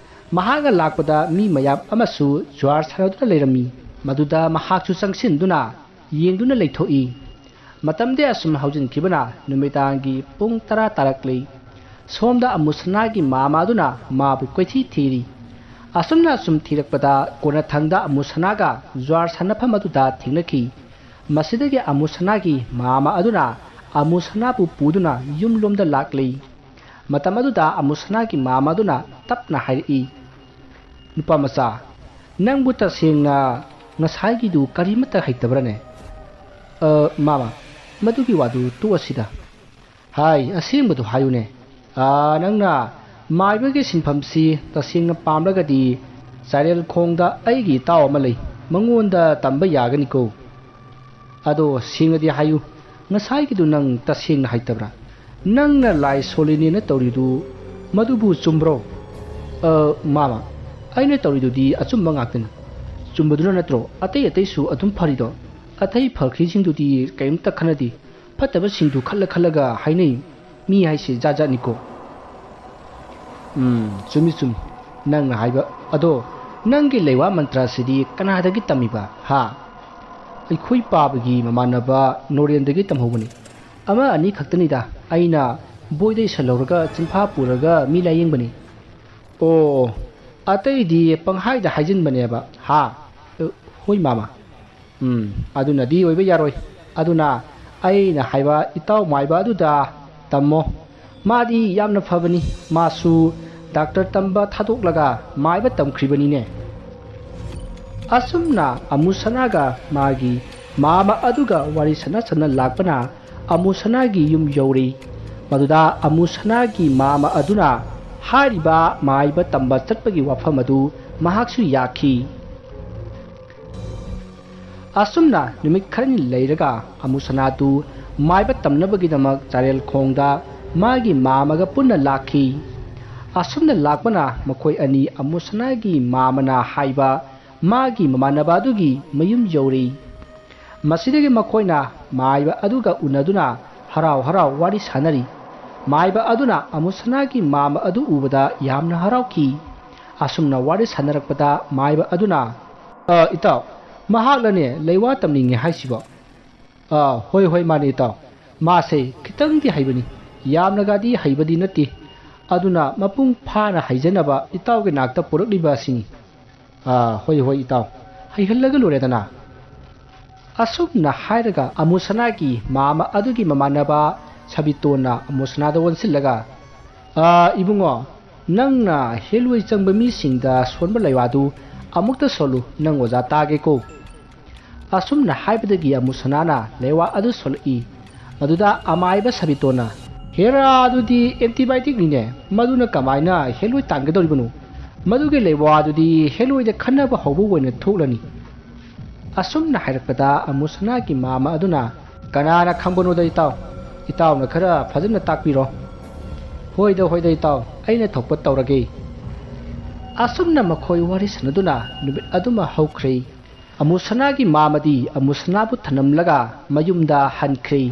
ꯃꯍꯥꯛꯅ ꯂꯥꯛꯄꯗ ꯃꯤ ꯃꯌꯥꯝ ꯑꯃꯁꯨ ꯖ꯭ꯋꯥꯔ ꯁꯥꯟꯅꯗꯨꯅ ꯂꯩꯔꯝꯃꯤ꯫ ꯃꯗꯨꯗ ꯃꯍꯥꯛꯁꯨ ꯆꯪꯁꯤꯟꯗꯨꯅ ꯌꯦꯡꯗꯨꯅ ꯂꯩꯊꯣꯛꯏ꯫ ꯃꯇꯝꯗꯤ ꯑꯁꯨꯝ ꯍꯧꯖꯤꯟꯈꯤꯕꯅ ꯅꯨꯃꯤꯗꯥꯡꯒꯤ ꯄꯨꯡ ꯇꯔꯥ ꯇꯥꯔꯛꯂꯤ꯫ ꯁꯣꯝꯗ ꯑꯃꯨꯁꯅꯥꯒꯤ ꯃꯥꯃꯥꯗꯨꯅ ꯃꯥꯕꯨ ꯀꯣꯏꯊꯤ ꯊꯤꯔꯤ꯫ ꯑꯁꯨꯝꯅ ꯑꯁꯨꯝ ꯊꯤꯔꯛꯄꯗ ꯀꯣꯟꯅꯊꯪꯗ ꯑꯃꯨꯁꯅꯥꯒ ꯖ꯭ꯋꯥꯔ ꯁꯥꯟꯅꯐꯝ ꯑꯗꯨꯗ ꯊꯦꯡꯅꯈꯤ꯫ ꯃꯁꯤꯗꯒꯤ ꯑꯃꯨꯁꯅꯥꯒꯤ ꯃꯥꯃ ꯑꯗꯨꯅ ꯑꯃꯨꯁꯅꯥꯕꯨ ꯄꯨꯗꯨꯅ ꯌꯨꯝꯂꯣꯝꯗ ꯂꯥꯛꯂꯤ꯫ ꯃꯇꯝ ꯑꯗꯨꯗ ꯑꯃꯨꯁꯅꯥꯒꯤ ꯃꯥꯃ ꯑꯗꯨꯅ ꯇꯞꯅ ꯍꯥꯏꯔꯛꯏ, "ꯅꯨꯄꯥ ꯃꯆꯥ, ꯅꯪꯕꯨ ꯇꯁꯦꯡꯅ ꯉꯁꯥꯏꯒꯤꯗꯨ ꯀꯔꯤꯃꯠꯇ ꯍꯩꯇꯕ꯭ꯔꯅꯦ?" "ꯑ, ꯃꯥꯃ, ꯃꯗꯨꯒꯤ ꯋꯥꯗꯨ ꯇꯣꯛꯑꯁꯤꯗ꯫ ꯍꯥꯏ, ꯑꯁꯦꯡꯕꯗꯨ ꯍꯥꯏꯌꯨꯅꯦ꯫ ꯑ, ꯅꯪꯅ ꯃꯥꯏꯕꯒꯤ ꯁꯤꯟꯐꯝꯁꯤ ꯇꯁꯦꯡꯅ ꯄꯥꯝꯂꯒꯗꯤ ꯆꯥꯏꯔꯦꯜ ꯈꯣꯡꯗ ꯑꯩꯒꯤ ꯏꯇꯥꯎ ꯑꯃ ꯂꯩ, ꯃꯉꯣꯟꯗ ꯇꯝꯕ ꯌꯥꯒꯅꯤꯀꯣ꯫ ꯑꯗꯣ ꯁꯦꯡꯅꯗꯤ ꯍꯥꯏꯌꯨ, ꯉꯁꯥꯏꯒꯤꯗꯨ ꯅꯪ ꯇꯁꯦꯡꯅ ꯍꯩꯇꯕ꯭ꯔꯥ?" "ꯅꯪꯅ ꯂꯥꯏ ꯁꯣꯜꯂꯤꯅꯦꯅ ꯇꯧꯔꯤꯗꯨ ꯃꯗꯨꯕꯨ ꯆꯨꯝꯕ꯭ꯔꯣ?" "ꯑ, ꯃꯥꯃ, ꯑꯩꯅ ꯇꯧꯔꯤꯗꯨꯗꯤ ꯑꯆꯨꯝꯕ ꯉꯥꯛꯇꯅꯤ꯫ ꯆꯨꯝꯕꯗꯨꯅ ꯅꯠꯇ꯭ꯔꯣ ꯑꯇꯩ ꯑꯇꯩꯁꯨ ꯑꯗꯨꯝ ꯐꯔꯤꯗꯣ? ꯑꯇꯩ ꯐꯈ꯭ꯔꯤꯁꯤꯡꯗꯨꯗꯤ ꯀꯔꯤꯝꯇ ꯈꯟꯅꯗꯦ꯫ ꯐꯠꯇꯕꯁꯤꯡꯗꯨ ꯈꯜꯂ ꯈꯜꯂꯒ ꯍꯥꯏꯅꯩ꯫ ꯃꯤ ꯍꯥꯏꯁꯦ ꯖꯥꯠ ꯖꯥꯠꯅꯤꯀꯣ꯫" "ꯎꯝ, ꯆꯨꯝꯃꯤ ꯆꯨꯝꯃꯤ꯫ ꯅꯪꯅ ꯍꯥꯏꯕ ꯑꯗꯣ, ꯅꯪꯒꯤ ꯂꯩꯋꯥ ꯃꯟꯇ꯭ꯔꯁꯤꯗꯤ ꯀꯅꯥꯗꯒꯤ ꯇꯝꯃꯤꯕ, ꯍꯥ?" "ꯑꯩꯈꯣꯏ ꯄꯥꯕꯒꯤ ꯃꯃꯥꯟꯅꯕ ꯅꯣꯔꯦꯟꯗꯒꯤ ꯇꯝꯍꯧꯕꯅꯤ꯫ ꯑꯃ ꯑꯅꯤ ꯈꯛꯇꯅꯤꯗ ꯑꯩꯅ ꯕꯣꯏꯗ ꯏꯁꯜꯍꯧꯔꯒ ꯆꯤꯟꯐꯥ ꯄꯨꯔꯒ ꯃꯤ ꯂꯥꯌꯦꯡꯕꯅꯤ꯫" "ꯑꯣ, ꯑꯇꯩꯗꯤ ꯄꯪꯍꯥꯏꯗ ꯍꯥꯏꯖꯤꯟꯕꯅꯦꯕ, ꯍꯥ?" "ꯑ, ꯍꯣꯏ ꯃꯥꯃ꯫" "ꯎꯝ, ꯑꯗꯨꯅꯗꯤ ꯑꯣꯏꯕ ꯌꯥꯔꯣꯏ꯫ ꯑꯗꯨꯅ ꯑꯩꯅ ꯍꯥꯏꯕ ꯏꯇꯥꯎ ꯃꯥꯏꯕ ꯑꯗꯨꯗ ꯇꯝꯃꯣ꯫ ꯃꯥꯗꯤ ꯌꯥꯝꯅ ꯐꯕꯅꯤ꯫ ꯃꯥꯁꯨ ꯗꯥꯛꯇꯔ ꯇꯝꯕ ꯊꯥꯗꯣꯛꯂꯒ ꯃꯥꯏꯕ ꯇꯝꯈ꯭ꯔꯤꯕꯅꯤꯅꯦ꯫" ꯑꯁꯨꯝꯅ ꯑꯃꯨꯁꯅꯥꯒ ꯃꯥꯒꯤ ꯃꯥꯃ ꯑꯗꯨꯒ ꯋꯥꯔꯤ ꯁꯥꯟꯅ ꯁꯥꯟꯅ ꯂꯥꯛꯄꯅ ꯑꯃꯨꯁꯅꯥꯒꯤ ꯌꯨꯝ ꯌꯧꯔꯤ꯫ ꯃꯗꯨꯗ ꯑꯃꯨꯁꯅꯥꯒꯤ ꯃꯥꯃ ꯑꯗꯨꯅ ꯍꯥꯏꯔꯤꯕ ꯃꯥꯏꯕ ꯇꯝꯕ ꯆꯠꯄꯒꯤ ꯋꯥꯐꯝ ꯑꯗꯨ ꯃꯍꯥꯛꯁꯨ ꯌꯥꯈꯤ꯫ ꯑꯁꯨꯝꯅ ꯅꯨꯃꯤꯠ ꯈꯔꯅꯤ ꯂꯩꯔꯒ ꯑꯃꯨꯁꯅꯥꯗꯨ ꯃꯥꯏꯕ ꯇꯝꯅꯕꯒꯤꯗꯃꯛ ꯆꯥꯔꯦꯜ ꯈꯣꯡꯗ ꯃꯥꯒꯤ ꯃꯥꯃꯒ ꯄꯨꯟꯅ ꯂꯥꯛꯈꯤ꯫ ꯑꯁꯨꯝꯅ ꯂꯥꯛꯄꯅ ꯃꯈꯣꯏ ꯑꯅꯤ ꯑꯃꯨꯁꯅꯥꯒꯤ ꯃꯥꯃꯅ ꯍꯥꯏꯕ ꯃꯥꯒꯤ ꯃꯃꯥꯟꯅꯕ ꯑꯗꯨꯒꯤ ꯃꯌꯨꯝ ꯌꯧꯔꯤ꯫ ꯃꯁꯤꯗꯒꯤ ꯃꯈꯣꯏꯅ ꯃꯥꯏꯕ ꯑꯗꯨꯒ ꯎꯅꯗꯨꯅ ꯍꯔꯥꯎ ꯍꯔꯥꯎ ꯋꯥꯔꯤ ꯁꯥꯟꯅꯔꯤ꯫ ꯃꯥꯏꯕ ꯑꯗꯨꯅ ꯑꯃꯨꯁꯅꯥꯒꯤ ꯃꯥꯃ ꯑꯗꯨ ꯎꯕꯗ ꯌꯥꯝꯅ ꯍꯔꯥꯎꯈꯤ꯫ ꯑꯁꯨꯝꯅ ꯋꯥꯔꯤ ꯁꯥꯟꯅꯔꯛꯄꯗ ꯃꯥꯏꯕ ꯑꯗꯨꯅ, "ꯑ, ꯏꯇꯥꯎ, ꯃꯍꯥꯛꯂꯅꯦ ꯂꯩꯋꯥ ꯇꯝꯅꯤꯡꯉꯦ ꯍꯥꯏꯁꯤꯕꯣ?" "ꯑ, ꯍꯣꯏ, ꯍꯣꯏ, ꯃꯥꯅꯦ ꯏꯇꯥꯎ꯫ ꯃꯥꯁꯦ ꯈꯤꯇꯪꯗꯤ ꯍꯩꯕꯅꯤ꯫ ꯌꯥꯝꯅꯒꯗꯤ ꯍꯩꯕꯗꯤ ꯅꯠꯇꯦ꯫ ꯑꯗꯨꯅ ꯃꯄꯨꯡ ꯐꯥꯅ ꯍꯩꯖꯅꯕ ꯏꯇꯥꯎꯒꯤ ꯅꯥꯛꯇ ꯄꯨꯔꯛꯂꯤꯕ ꯑꯁꯤꯅꯤ꯫" "ꯑ, ꯍꯣꯏ, ꯍꯣꯏ, ꯏꯇꯥꯎ꯫ ꯍꯩꯍꯜꯂꯒ ꯂꯣꯏꯔꯦꯗꯅ꯫" ꯑꯁꯨꯝꯅ ꯍꯥꯏꯔꯒ ꯑꯃꯨꯁꯅꯥꯒꯤ ꯃꯥꯃ ꯑꯗꯨꯒꯤ ꯃꯃꯥꯟꯅꯕ ꯁꯕꯤꯇꯣꯟꯅ ꯑꯃꯨꯁꯅꯥꯗ ꯑꯣꯟꯁꯤꯜꯂꯒ, "ꯑ, ꯏꯕꯨꯡꯉꯣ, ꯅꯪꯅ ꯍꯦꯂꯣꯏ ꯆꯪꯕ ꯃꯤꯁꯤꯡꯗ ꯁꯣꯟꯕ ꯂꯩꯋꯥꯗꯨ ꯑꯃꯨꯛꯇ ꯁꯣꯜꯂꯨ, ꯅꯪ ꯑꯣꯖꯥ ꯇꯥꯒꯦꯀꯣ꯫" ꯑꯁꯨꯝꯅ ꯍꯥꯏꯕꯗꯒꯤ ꯑꯃꯨꯁꯅꯥꯅ ꯂꯩꯋꯥ ꯑꯗꯨ ꯁꯣꯜꯂꯛꯏ꯫ ꯃꯗꯨꯗ ꯑꯃꯥꯏꯕ ꯁꯕꯤꯇꯣꯟꯅ, "ꯍꯦꯔꯥ, ꯑꯗꯨꯗꯤ ꯑꯦꯟꯇꯤꯕꯥꯏꯑꯣꯇꯤꯛꯅꯤꯅꯦ, ꯃꯗꯨꯅ ꯀꯃꯥꯏꯅ ꯍꯦꯂꯣꯏ ꯇꯥꯟꯒꯗꯧꯔꯤꯕꯅꯣ? ꯃꯗꯨꯒꯤ ꯂꯩꯋꯥꯗꯨꯗꯤ ꯍꯦꯂꯣꯏꯗ ꯈꯟꯅꯕ ꯍꯧꯕ ꯑꯣꯏꯅ ꯊꯣꯛꯂꯅꯤ꯫" ꯑꯁꯨꯝꯅ ꯍꯥꯏꯔꯛꯄꯗ ꯑꯃꯨꯁꯅꯥꯒꯤ ꯃꯥꯃ ꯑꯗꯨꯅ, "ꯀꯅꯥꯅ ꯈꯪꯕꯅꯣꯗ ꯏꯇꯥꯎ, ꯏꯇꯥꯎꯅ ꯈꯔ ꯐꯖꯅ ꯇꯥꯛꯄꯤꯔꯣ꯫ "ꯍꯣꯏꯗ, ꯍꯣꯏꯗ ꯏꯇꯥꯎ, ꯑꯩꯅ ꯊꯣꯛꯄ ꯇꯧꯔꯒꯦ"꯫ ꯑꯁꯨꯝꯅ ꯃꯈꯣꯏ ꯋꯥꯔꯤ ꯁꯥꯟꯅꯗꯨꯅ ꯅꯨꯃꯤꯠ ꯑꯗꯨꯃ ꯍꯧꯈ꯭ꯔꯦ꯫ ꯑꯃꯨꯁꯅꯥꯒꯤ ꯃꯃꯥꯗꯤ ꯑꯃꯨꯁꯅꯥꯕꯨ ꯊꯅꯝꯂꯒ ꯃꯌꯨꯝꯗ ꯍꯟꯈ꯭ꯔꯦ꯫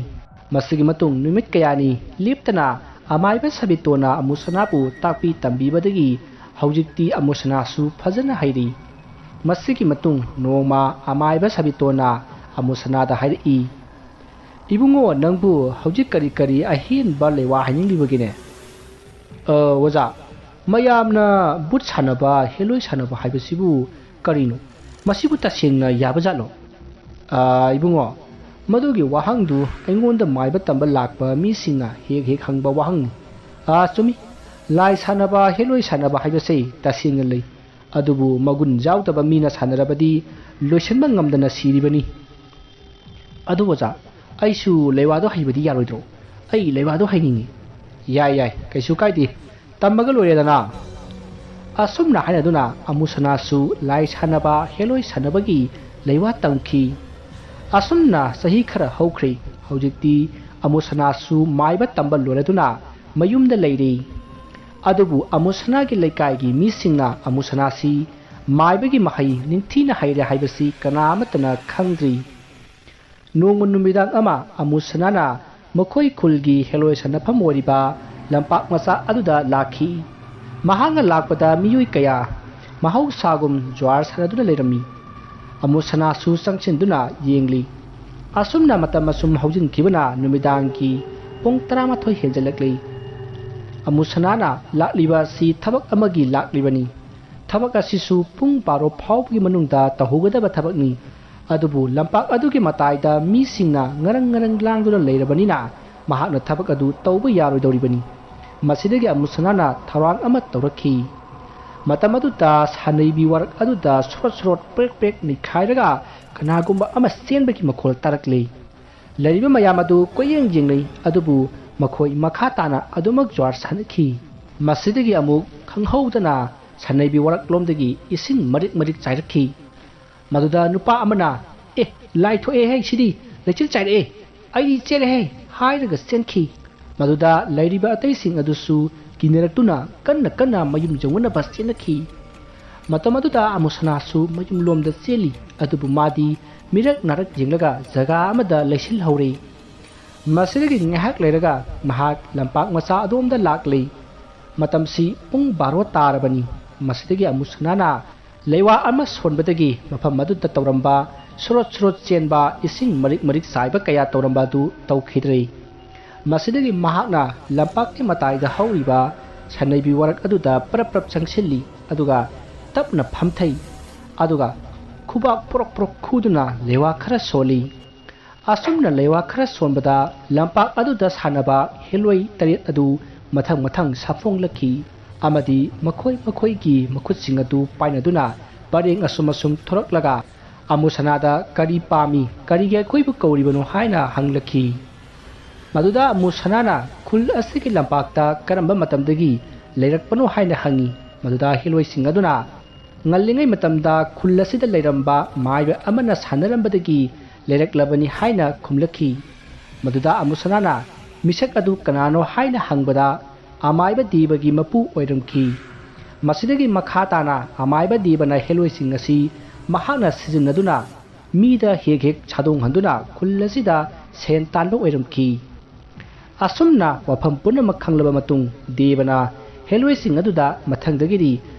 ꯃꯁꯤꯒꯤ ꯃꯇꯨꯡ ꯅꯨꯃꯤꯠ ꯀꯌꯥꯅꯤ ꯂꯦꯞꯇꯅ ꯑꯃꯥꯏꯕ ꯁꯥꯕꯤꯇꯣꯅ ꯑꯃꯨꯁꯅꯥꯕꯨ ꯇꯥꯛꯄꯤ ꯇꯝꯕꯤꯕꯗꯒꯤ ꯍꯧꯖꯤꯛꯇꯤ ꯑꯃꯨꯁꯅꯥꯁꯨ ꯐꯖꯅ ꯍꯩꯔꯦ꯫ ꯃꯁꯤꯒꯤ ꯃꯇꯨꯡ ꯅꯣꯡꯃ ꯑꯃꯥꯏꯕ ꯁꯥꯕꯤꯇꯣꯅ ꯑꯃꯨꯁꯅꯥꯗ ꯍꯥꯏꯔꯛꯏ, "ꯏꯕꯨꯡꯉꯣ, ꯅꯪꯕꯨ ꯍꯧꯖꯤꯛ ꯀꯔꯤ ꯀꯔꯤ ꯑꯍꯦꯟꯕ ꯂꯩꯋꯥ ꯍꯥꯏꯅꯤꯡꯂꯤꯕꯒꯦꯅꯦ?" "ꯑ, ꯑꯣꯖꯥ, ꯃꯌꯥꯝꯅ ꯕꯨꯠ ꯁꯥꯟꯅꯕ, ꯍꯦꯂꯣꯏ ꯁꯥꯟꯅꯕ ꯍꯥꯏꯕꯁꯤꯕꯨ ꯀꯔꯤꯅꯣ? ꯃꯁꯤꯕꯨ ꯇꯁꯦꯡꯅ ꯌꯥꯕꯖꯥꯠꯂꯣ?" "ꯑ, ꯏꯕꯨꯡꯉꯣ, ꯃꯗꯨꯒꯤ ꯋꯥꯍꯪꯗꯨ ꯑꯩꯉꯣꯟꯗ ꯃꯥꯏꯕ ꯇꯝꯕ ꯂꯥꯛꯄ ꯃꯤꯁꯤꯡꯅ ꯍꯦꯛ ꯍꯦꯛ ꯍꯪꯕ ꯋꯥꯍꯪꯅꯤ꯫ ꯑ, ꯆꯨꯝꯃꯤ, ꯂꯥꯏ ꯁꯥꯟꯅꯕ, ꯍꯦꯂꯣꯏ ꯁꯥꯟꯅꯕ ꯍꯥꯏꯕꯁꯦ ꯇꯁꯦꯡꯅ ꯂꯩ꯫ ꯑꯗꯨꯕꯨ ꯃꯒꯨꯟ ꯌꯥꯎꯗꯕ ꯃꯤꯅ ꯁꯥꯟꯅꯔꯕꯗꯤ ꯂꯣꯏꯁꯤꯟꯕ ꯉꯝꯗꯅ ꯁꯤꯔꯤꯕꯅꯤ꯫ ꯑꯗꯨ ꯑꯣꯖꯥ, ꯑꯩꯁꯨ ꯂꯩꯋꯥꯗꯣ ꯍꯩꯕꯗꯤ ꯌꯥꯔꯣꯏꯗ꯭ꯔꯣ? ꯑꯩ ꯂꯩꯋꯥꯗꯣ ꯍꯩꯅꯤꯡꯉꯤ"꯫ "ꯌꯥꯏ, ꯌꯥꯏ, ꯀꯩꯁꯨ ꯀꯥꯏꯗꯦ, ꯇꯝꯃꯒ ꯂꯣꯏꯔꯦꯗꯅ"꯫ ꯑꯁꯨꯝꯅ ꯍꯥꯏꯅꯗꯨꯅ ꯑꯃꯨꯁꯅꯥꯁꯨ ꯂꯥꯏ ꯁꯥꯟꯅꯕ, ꯍꯦꯂꯣꯏ ꯁꯥꯟꯅꯕꯒꯤ ꯂꯩꯋꯥ ꯇꯝꯈꯤ꯫ ꯑꯁꯨꯝꯅ ꯆꯍꯤ ꯈꯔ ꯍꯧꯈ꯭ꯔꯦ꯫ ꯍꯧꯖꯤꯛꯇꯤ ꯑꯃꯨꯁꯅꯥꯁꯨ ꯃꯥꯏꯕ ꯇꯝꯕ ꯂꯣꯏꯔꯗꯨꯅ ꯃꯌꯨꯝꯗ ꯂꯩꯔꯦ꯫ ꯑꯗꯨꯕꯨ ꯑꯃꯨꯁꯅꯥꯒꯤ ꯂꯩꯀꯥꯏꯒꯤ ꯃꯤꯁꯤꯡꯅ ꯑꯃꯨꯁꯅꯥꯁꯤ ꯃꯥꯏꯕꯒꯤ ꯃꯍꯩ ꯅꯤꯡꯊꯤꯅ ꯍꯩꯔꯦ ꯍꯥꯏꯕꯁꯤ ꯀꯅꯥ ꯑꯃꯠꯇꯅ ꯈꯪꯗ꯭ꯔꯤ꯫ ꯅꯣꯡꯃ ꯅꯨꯃꯤꯗꯥꯡ ꯑꯃ ꯑꯃꯨꯁꯅꯥꯅ ꯃꯈꯣꯏ ꯈꯨꯜꯒꯤ ꯍꯦꯂꯣꯏ ꯁꯥꯟꯅꯐꯝ ꯑꯣꯏꯔꯤꯕ ꯂꯝꯄꯥꯛ ꯃꯆꯥ ꯑꯗꯨꯗ ꯂꯥꯛꯈꯤ꯫ ꯃꯍꯥꯛꯅ ꯂꯥꯛꯄꯗ ꯃꯤꯑꯣꯏ ꯀꯌꯥ ꯃꯍꯧꯁꯥꯒꯨꯝ ꯖ꯭ꯋꯥꯔ ꯁꯥꯟꯅꯗꯨꯅ ꯂꯩꯔꯝꯃꯤ꯫ ꯑꯃꯨꯁꯅꯥꯁꯨ ꯆꯪꯁꯤꯟꯗꯨꯅ ꯌꯦꯡꯂꯤ꯫ ꯑꯁꯨꯝꯅ ꯃꯇꯝ ꯑꯁꯨꯝ ꯍꯧꯖꯤꯟꯈꯤꯕꯅ ꯅꯨꯃꯤꯗꯥꯡꯒꯤ ꯄꯨꯡ ꯇꯔꯥꯃꯥꯊꯣꯏ ꯍꯦꯟꯖꯜꯂꯛꯂꯤ꯫ ꯑꯃꯨꯁꯅꯥꯅ ꯂꯥꯛꯂꯤꯕ ꯑꯁꯤ ꯊꯕꯛ ꯑꯃꯒꯤ ꯂꯥꯛꯂꯤꯕꯅꯤ꯫ ꯊꯕꯛ ꯑꯁꯤꯁꯨ ꯄꯨꯡ ꯕꯥꯔꯣ ꯐꯥꯎꯕꯒꯤ ꯃꯅꯨꯡꯗ ꯇꯧꯍꯧꯒꯗꯕ ꯊꯕꯛꯅꯤ꯫ ꯑꯗꯨꯕꯨ ꯂꯝꯄꯥꯛ ꯑꯗꯨꯒꯤ ꯃꯇꯥꯏꯗ ꯃꯤꯁꯤꯡꯅ ꯉꯔꯪ ꯉꯔꯪ ꯂꯥꯡꯗꯨꯅ ꯂꯩꯔꯕꯅꯤꯅ ꯃꯍꯥꯛꯅ ꯊꯕꯛ ꯑꯗꯨ ꯇꯧꯕ ꯌꯥꯔꯣꯏꯗꯧꯔꯤꯕꯅꯤ꯫ ꯃꯁꯤꯗꯒꯤ ꯑꯃꯨꯁꯅꯥꯅ ꯊꯧꯔꯥꯡ ꯑꯃ ꯇꯧꯔꯛꯈꯤ꯫ ꯃꯇꯝ ꯑꯗꯨꯗ ꯁꯥꯅꯩꯕꯤ ꯋꯥꯔꯛ ꯑꯗꯨꯗ ꯁꯣꯔꯣꯠ ꯁꯣꯔꯣꯠ ꯄ꯭ꯔꯦꯛ ꯄ꯭ꯔꯦꯛ ꯅꯤꯛꯈꯥꯏꯔꯒ ꯀꯅꯥꯒꯨꯝꯕ ꯑꯃ ꯆꯦꯟꯕꯒꯤ ꯃꯈꯣꯜ ꯇꯥꯔꯛꯂꯦ꯫ ꯂꯩꯔꯤꯕ ꯃꯌꯥꯝ ꯑꯗꯨ ꯀꯣꯏꯌꯦꯡ ꯌꯦꯡꯅꯩ, ꯑꯗꯨꯕꯨ ꯃꯈꯣꯏ ꯃꯈꯥ ꯇꯥꯅ ꯑꯗꯨꯃꯛ ꯖ꯭ꯋꯥꯔ ꯁꯥꯟꯅꯈꯤ꯫ ꯃꯁꯤꯗꯒꯤ ꯑꯃꯨꯛ ꯈꯪꯍꯧꯗꯅ ꯁꯥꯅꯩꯕꯤ ꯋꯥꯔꯛꯂꯣꯝꯗꯒꯤ ꯏꯁꯤꯡ ꯃꯔꯤꯛ ꯃꯔꯤꯛ ꯆꯥꯏꯔꯛꯈꯤ꯫ ꯃꯗꯨꯗ ꯅꯨꯄꯥ ꯑꯃꯅ, "ꯑꯦ, ꯂꯥꯏ ꯊꯣꯛꯑꯦꯍꯦ, ꯁꯤꯗꯤ ꯂꯩꯆꯤꯜ ꯆꯥꯏꯔꯛꯑꯦ"꯫ "ꯑꯩꯗꯤ ꯆꯦꯜꯂꯦꯍꯦ" ꯍꯥꯏꯔꯒ ꯆꯦꯟꯈꯤ꯫ ꯃꯗꯨꯗ ꯂꯩꯔꯤꯕ ꯑꯇꯩꯁꯤꯡ ꯑꯗꯨꯁꯨ ꯀꯤꯅꯔꯛꯇꯨꯅ ꯀꯟꯅ ꯀꯟꯅ ꯃꯌꯨꯝ ꯌꯧꯅꯅꯕ ꯆꯦꯟꯅꯈꯤ꯫ ꯃꯇꯝ ꯑꯗꯨꯗ ꯑꯃꯨꯁꯅꯥꯁꯨ ꯃꯌꯨꯝꯂꯣꯝꯗ ꯆꯦꯜꯂꯤ, ꯑꯗꯨꯕꯨ ꯃꯥꯗꯤ ꯃꯤꯔꯛ ꯅꯥꯔꯛ ꯌꯦꯡꯂꯒ ꯖꯒꯥ ꯑꯃꯗ ꯂꯩꯁꯤꯜꯍꯧꯔꯦ꯫ ꯃꯁꯤꯗꯒꯤ ꯉꯥꯏꯍꯥꯛ ꯂꯩꯔꯒ ꯃꯍꯥꯛ ꯂꯝꯄꯥꯛ ꯃꯆꯥ ꯑꯗꯣꯝꯗ ꯂꯥꯛꯂꯦ꯫ ꯃꯇꯝꯁꯤ ꯄꯨꯡ ꯕꯥꯔꯣ ꯇꯥꯔꯕꯅꯤ꯫ ꯃꯁꯤꯗꯒꯤ ꯑꯃꯨꯁꯅꯥꯅ ꯂꯩꯋꯥ ꯑꯃ ꯁꯣꯟꯕꯗꯒꯤ ꯃꯐꯝ ꯑꯗꯨꯗ ꯇꯧꯔꯝꯕ ꯁꯨꯔꯣꯠ ꯁꯨꯔꯣꯠ ꯆꯦꯟꯕ, ꯏꯁꯤꯡ ꯃꯔꯤꯛ ꯃꯔꯤꯛ ꯆꯥꯏꯕ ꯀꯌꯥ ꯇꯧꯔꯝꯕ ꯑꯗꯨ ꯇꯧꯈꯤꯗ꯭ꯔꯦ꯫ ꯃꯁꯤꯗꯒꯤ ꯃꯍꯥꯛꯅ ꯂꯝꯄꯥꯛꯀꯤ ꯃꯇꯥꯏꯗ ꯍꯧꯔꯤꯕ ꯁꯅꯩꯕꯤ ꯋꯥꯔꯛ ꯑꯗꯨꯗ ꯄ꯭ꯔꯞ ꯄ꯭ꯔꯞ ꯆꯪꯁꯤꯜꯂꯤ, ꯑꯗꯨꯒ ꯇꯞꯅ ꯐꯝꯊꯩ, ꯑꯗꯨꯒ ꯈꯨꯕꯥꯛ ꯄ꯭ꯔꯣꯛ ꯄ꯭ꯔꯣꯛ ꯈꯨꯗꯨꯅ ꯂꯩꯋꯥ ꯈꯔ ꯁꯣꯜꯂꯤ꯫ ꯑꯁꯨꯝꯅ ꯂꯩꯋꯥ ꯈꯔ ꯁꯣꯟꯕꯗ ꯂꯝꯄꯥꯛ ꯑꯗꯨꯗ ꯁꯥꯟꯅꯕ ꯍꯦꯂꯣꯏ ꯇꯔꯦꯠ ꯑꯗꯨ ꯃꯊꯪ ꯃꯊꯪ ꯁꯥꯐꯣꯡꯂꯛꯈꯤ, ꯑꯃꯗꯤ ꯃꯈꯣꯏ ꯃꯈꯣꯏꯒꯤ ꯃꯈꯨꯠꯁꯤꯡ ꯑꯗꯨ ꯄꯥꯏꯅꯗꯨꯅ ꯄꯔꯦꯡ ꯑꯁꯨꯝ ꯑꯁꯨꯝ ꯊꯣꯔꯛꯂꯒ ꯑꯃꯨꯁꯅꯥꯗ "ꯀꯔꯤ ꯄꯥꯝꯃꯤ? ꯀꯔꯤꯒꯤ ꯑꯩꯈꯣꯏꯕꯨ ꯀꯧꯔꯤꯕꯅꯣ?" ꯍꯥꯏꯅ ꯍꯪꯂꯛꯈꯤ꯫ ꯃꯗꯨꯗ ꯑꯃꯨꯁꯅꯥꯅ ꯈꯨꯜ ꯑꯁꯤꯒꯤ ꯂꯝꯄꯥꯛꯇ ꯀꯔꯝꯕ ꯃꯇꯝꯗꯒꯤ ꯂꯩꯔꯛꯄꯅꯣ ꯍꯥꯏꯅ ꯍꯪꯉꯤ꯫ ꯃꯗꯨꯗ ꯍꯦꯂꯣꯏꯁꯤꯡ ꯑꯗꯨꯅ ꯉꯜꯂꯤꯉꯩ ꯃꯇꯝꯗ ꯈꯨꯜ ꯑꯁꯤꯗ ꯂꯩꯔꯝꯕ ꯃꯥꯏꯕ ꯑꯃꯅ ꯁꯥꯟꯅꯔꯝꯕꯗꯒꯤ ꯂꯩꯔꯛꯂꯕꯅꯤ ꯍꯥꯏꯅ ꯈꯨꯝꯂꯛꯈꯤ꯫ ꯃꯗꯨꯗ ꯑꯃꯨꯁꯅꯥꯅ ꯃꯤꯁꯛ ꯑꯗꯨ ꯀꯅꯥꯅꯣ ꯍꯥꯏꯅ ꯍꯪꯕꯗ, ꯑꯃꯥꯏꯕ ꯗꯦꯕꯒꯤ ꯃꯄꯨ ꯑꯣꯏꯔꯝꯈꯤ꯫ ꯃꯁꯤꯗꯒꯤ ꯃꯈꯥ ꯇꯥꯅ ꯑꯃꯥꯏꯕ ꯗꯦꯕꯅ ꯍꯦꯂꯣꯏꯁꯤꯡ ꯑꯁꯤ ꯃꯍꯥꯛꯅ ꯁꯤꯖꯤꯟꯅꯗꯨꯅ ꯃꯤꯗ ꯍꯦꯛ ꯍꯦꯛ ꯁꯥꯗꯣꯡꯍꯟꯗꯨꯅ ꯈꯨꯜ ꯑꯁꯤꯗ ꯁꯦꯟ ꯇꯥꯟꯕ ꯑꯣꯏꯔꯝꯈꯤ꯫ ꯑꯁꯨꯝꯅ ꯋꯥꯐꯝ ꯄꯨꯝꯅꯃꯛ ꯈꯪꯂꯕ ꯃꯇꯨꯡ, ꯗꯦꯕꯅ ꯍꯦꯂꯣꯏꯁꯤꯡ ꯑꯗꯨꯗ ꯃꯊꯪꯗꯒꯤꯗꯤ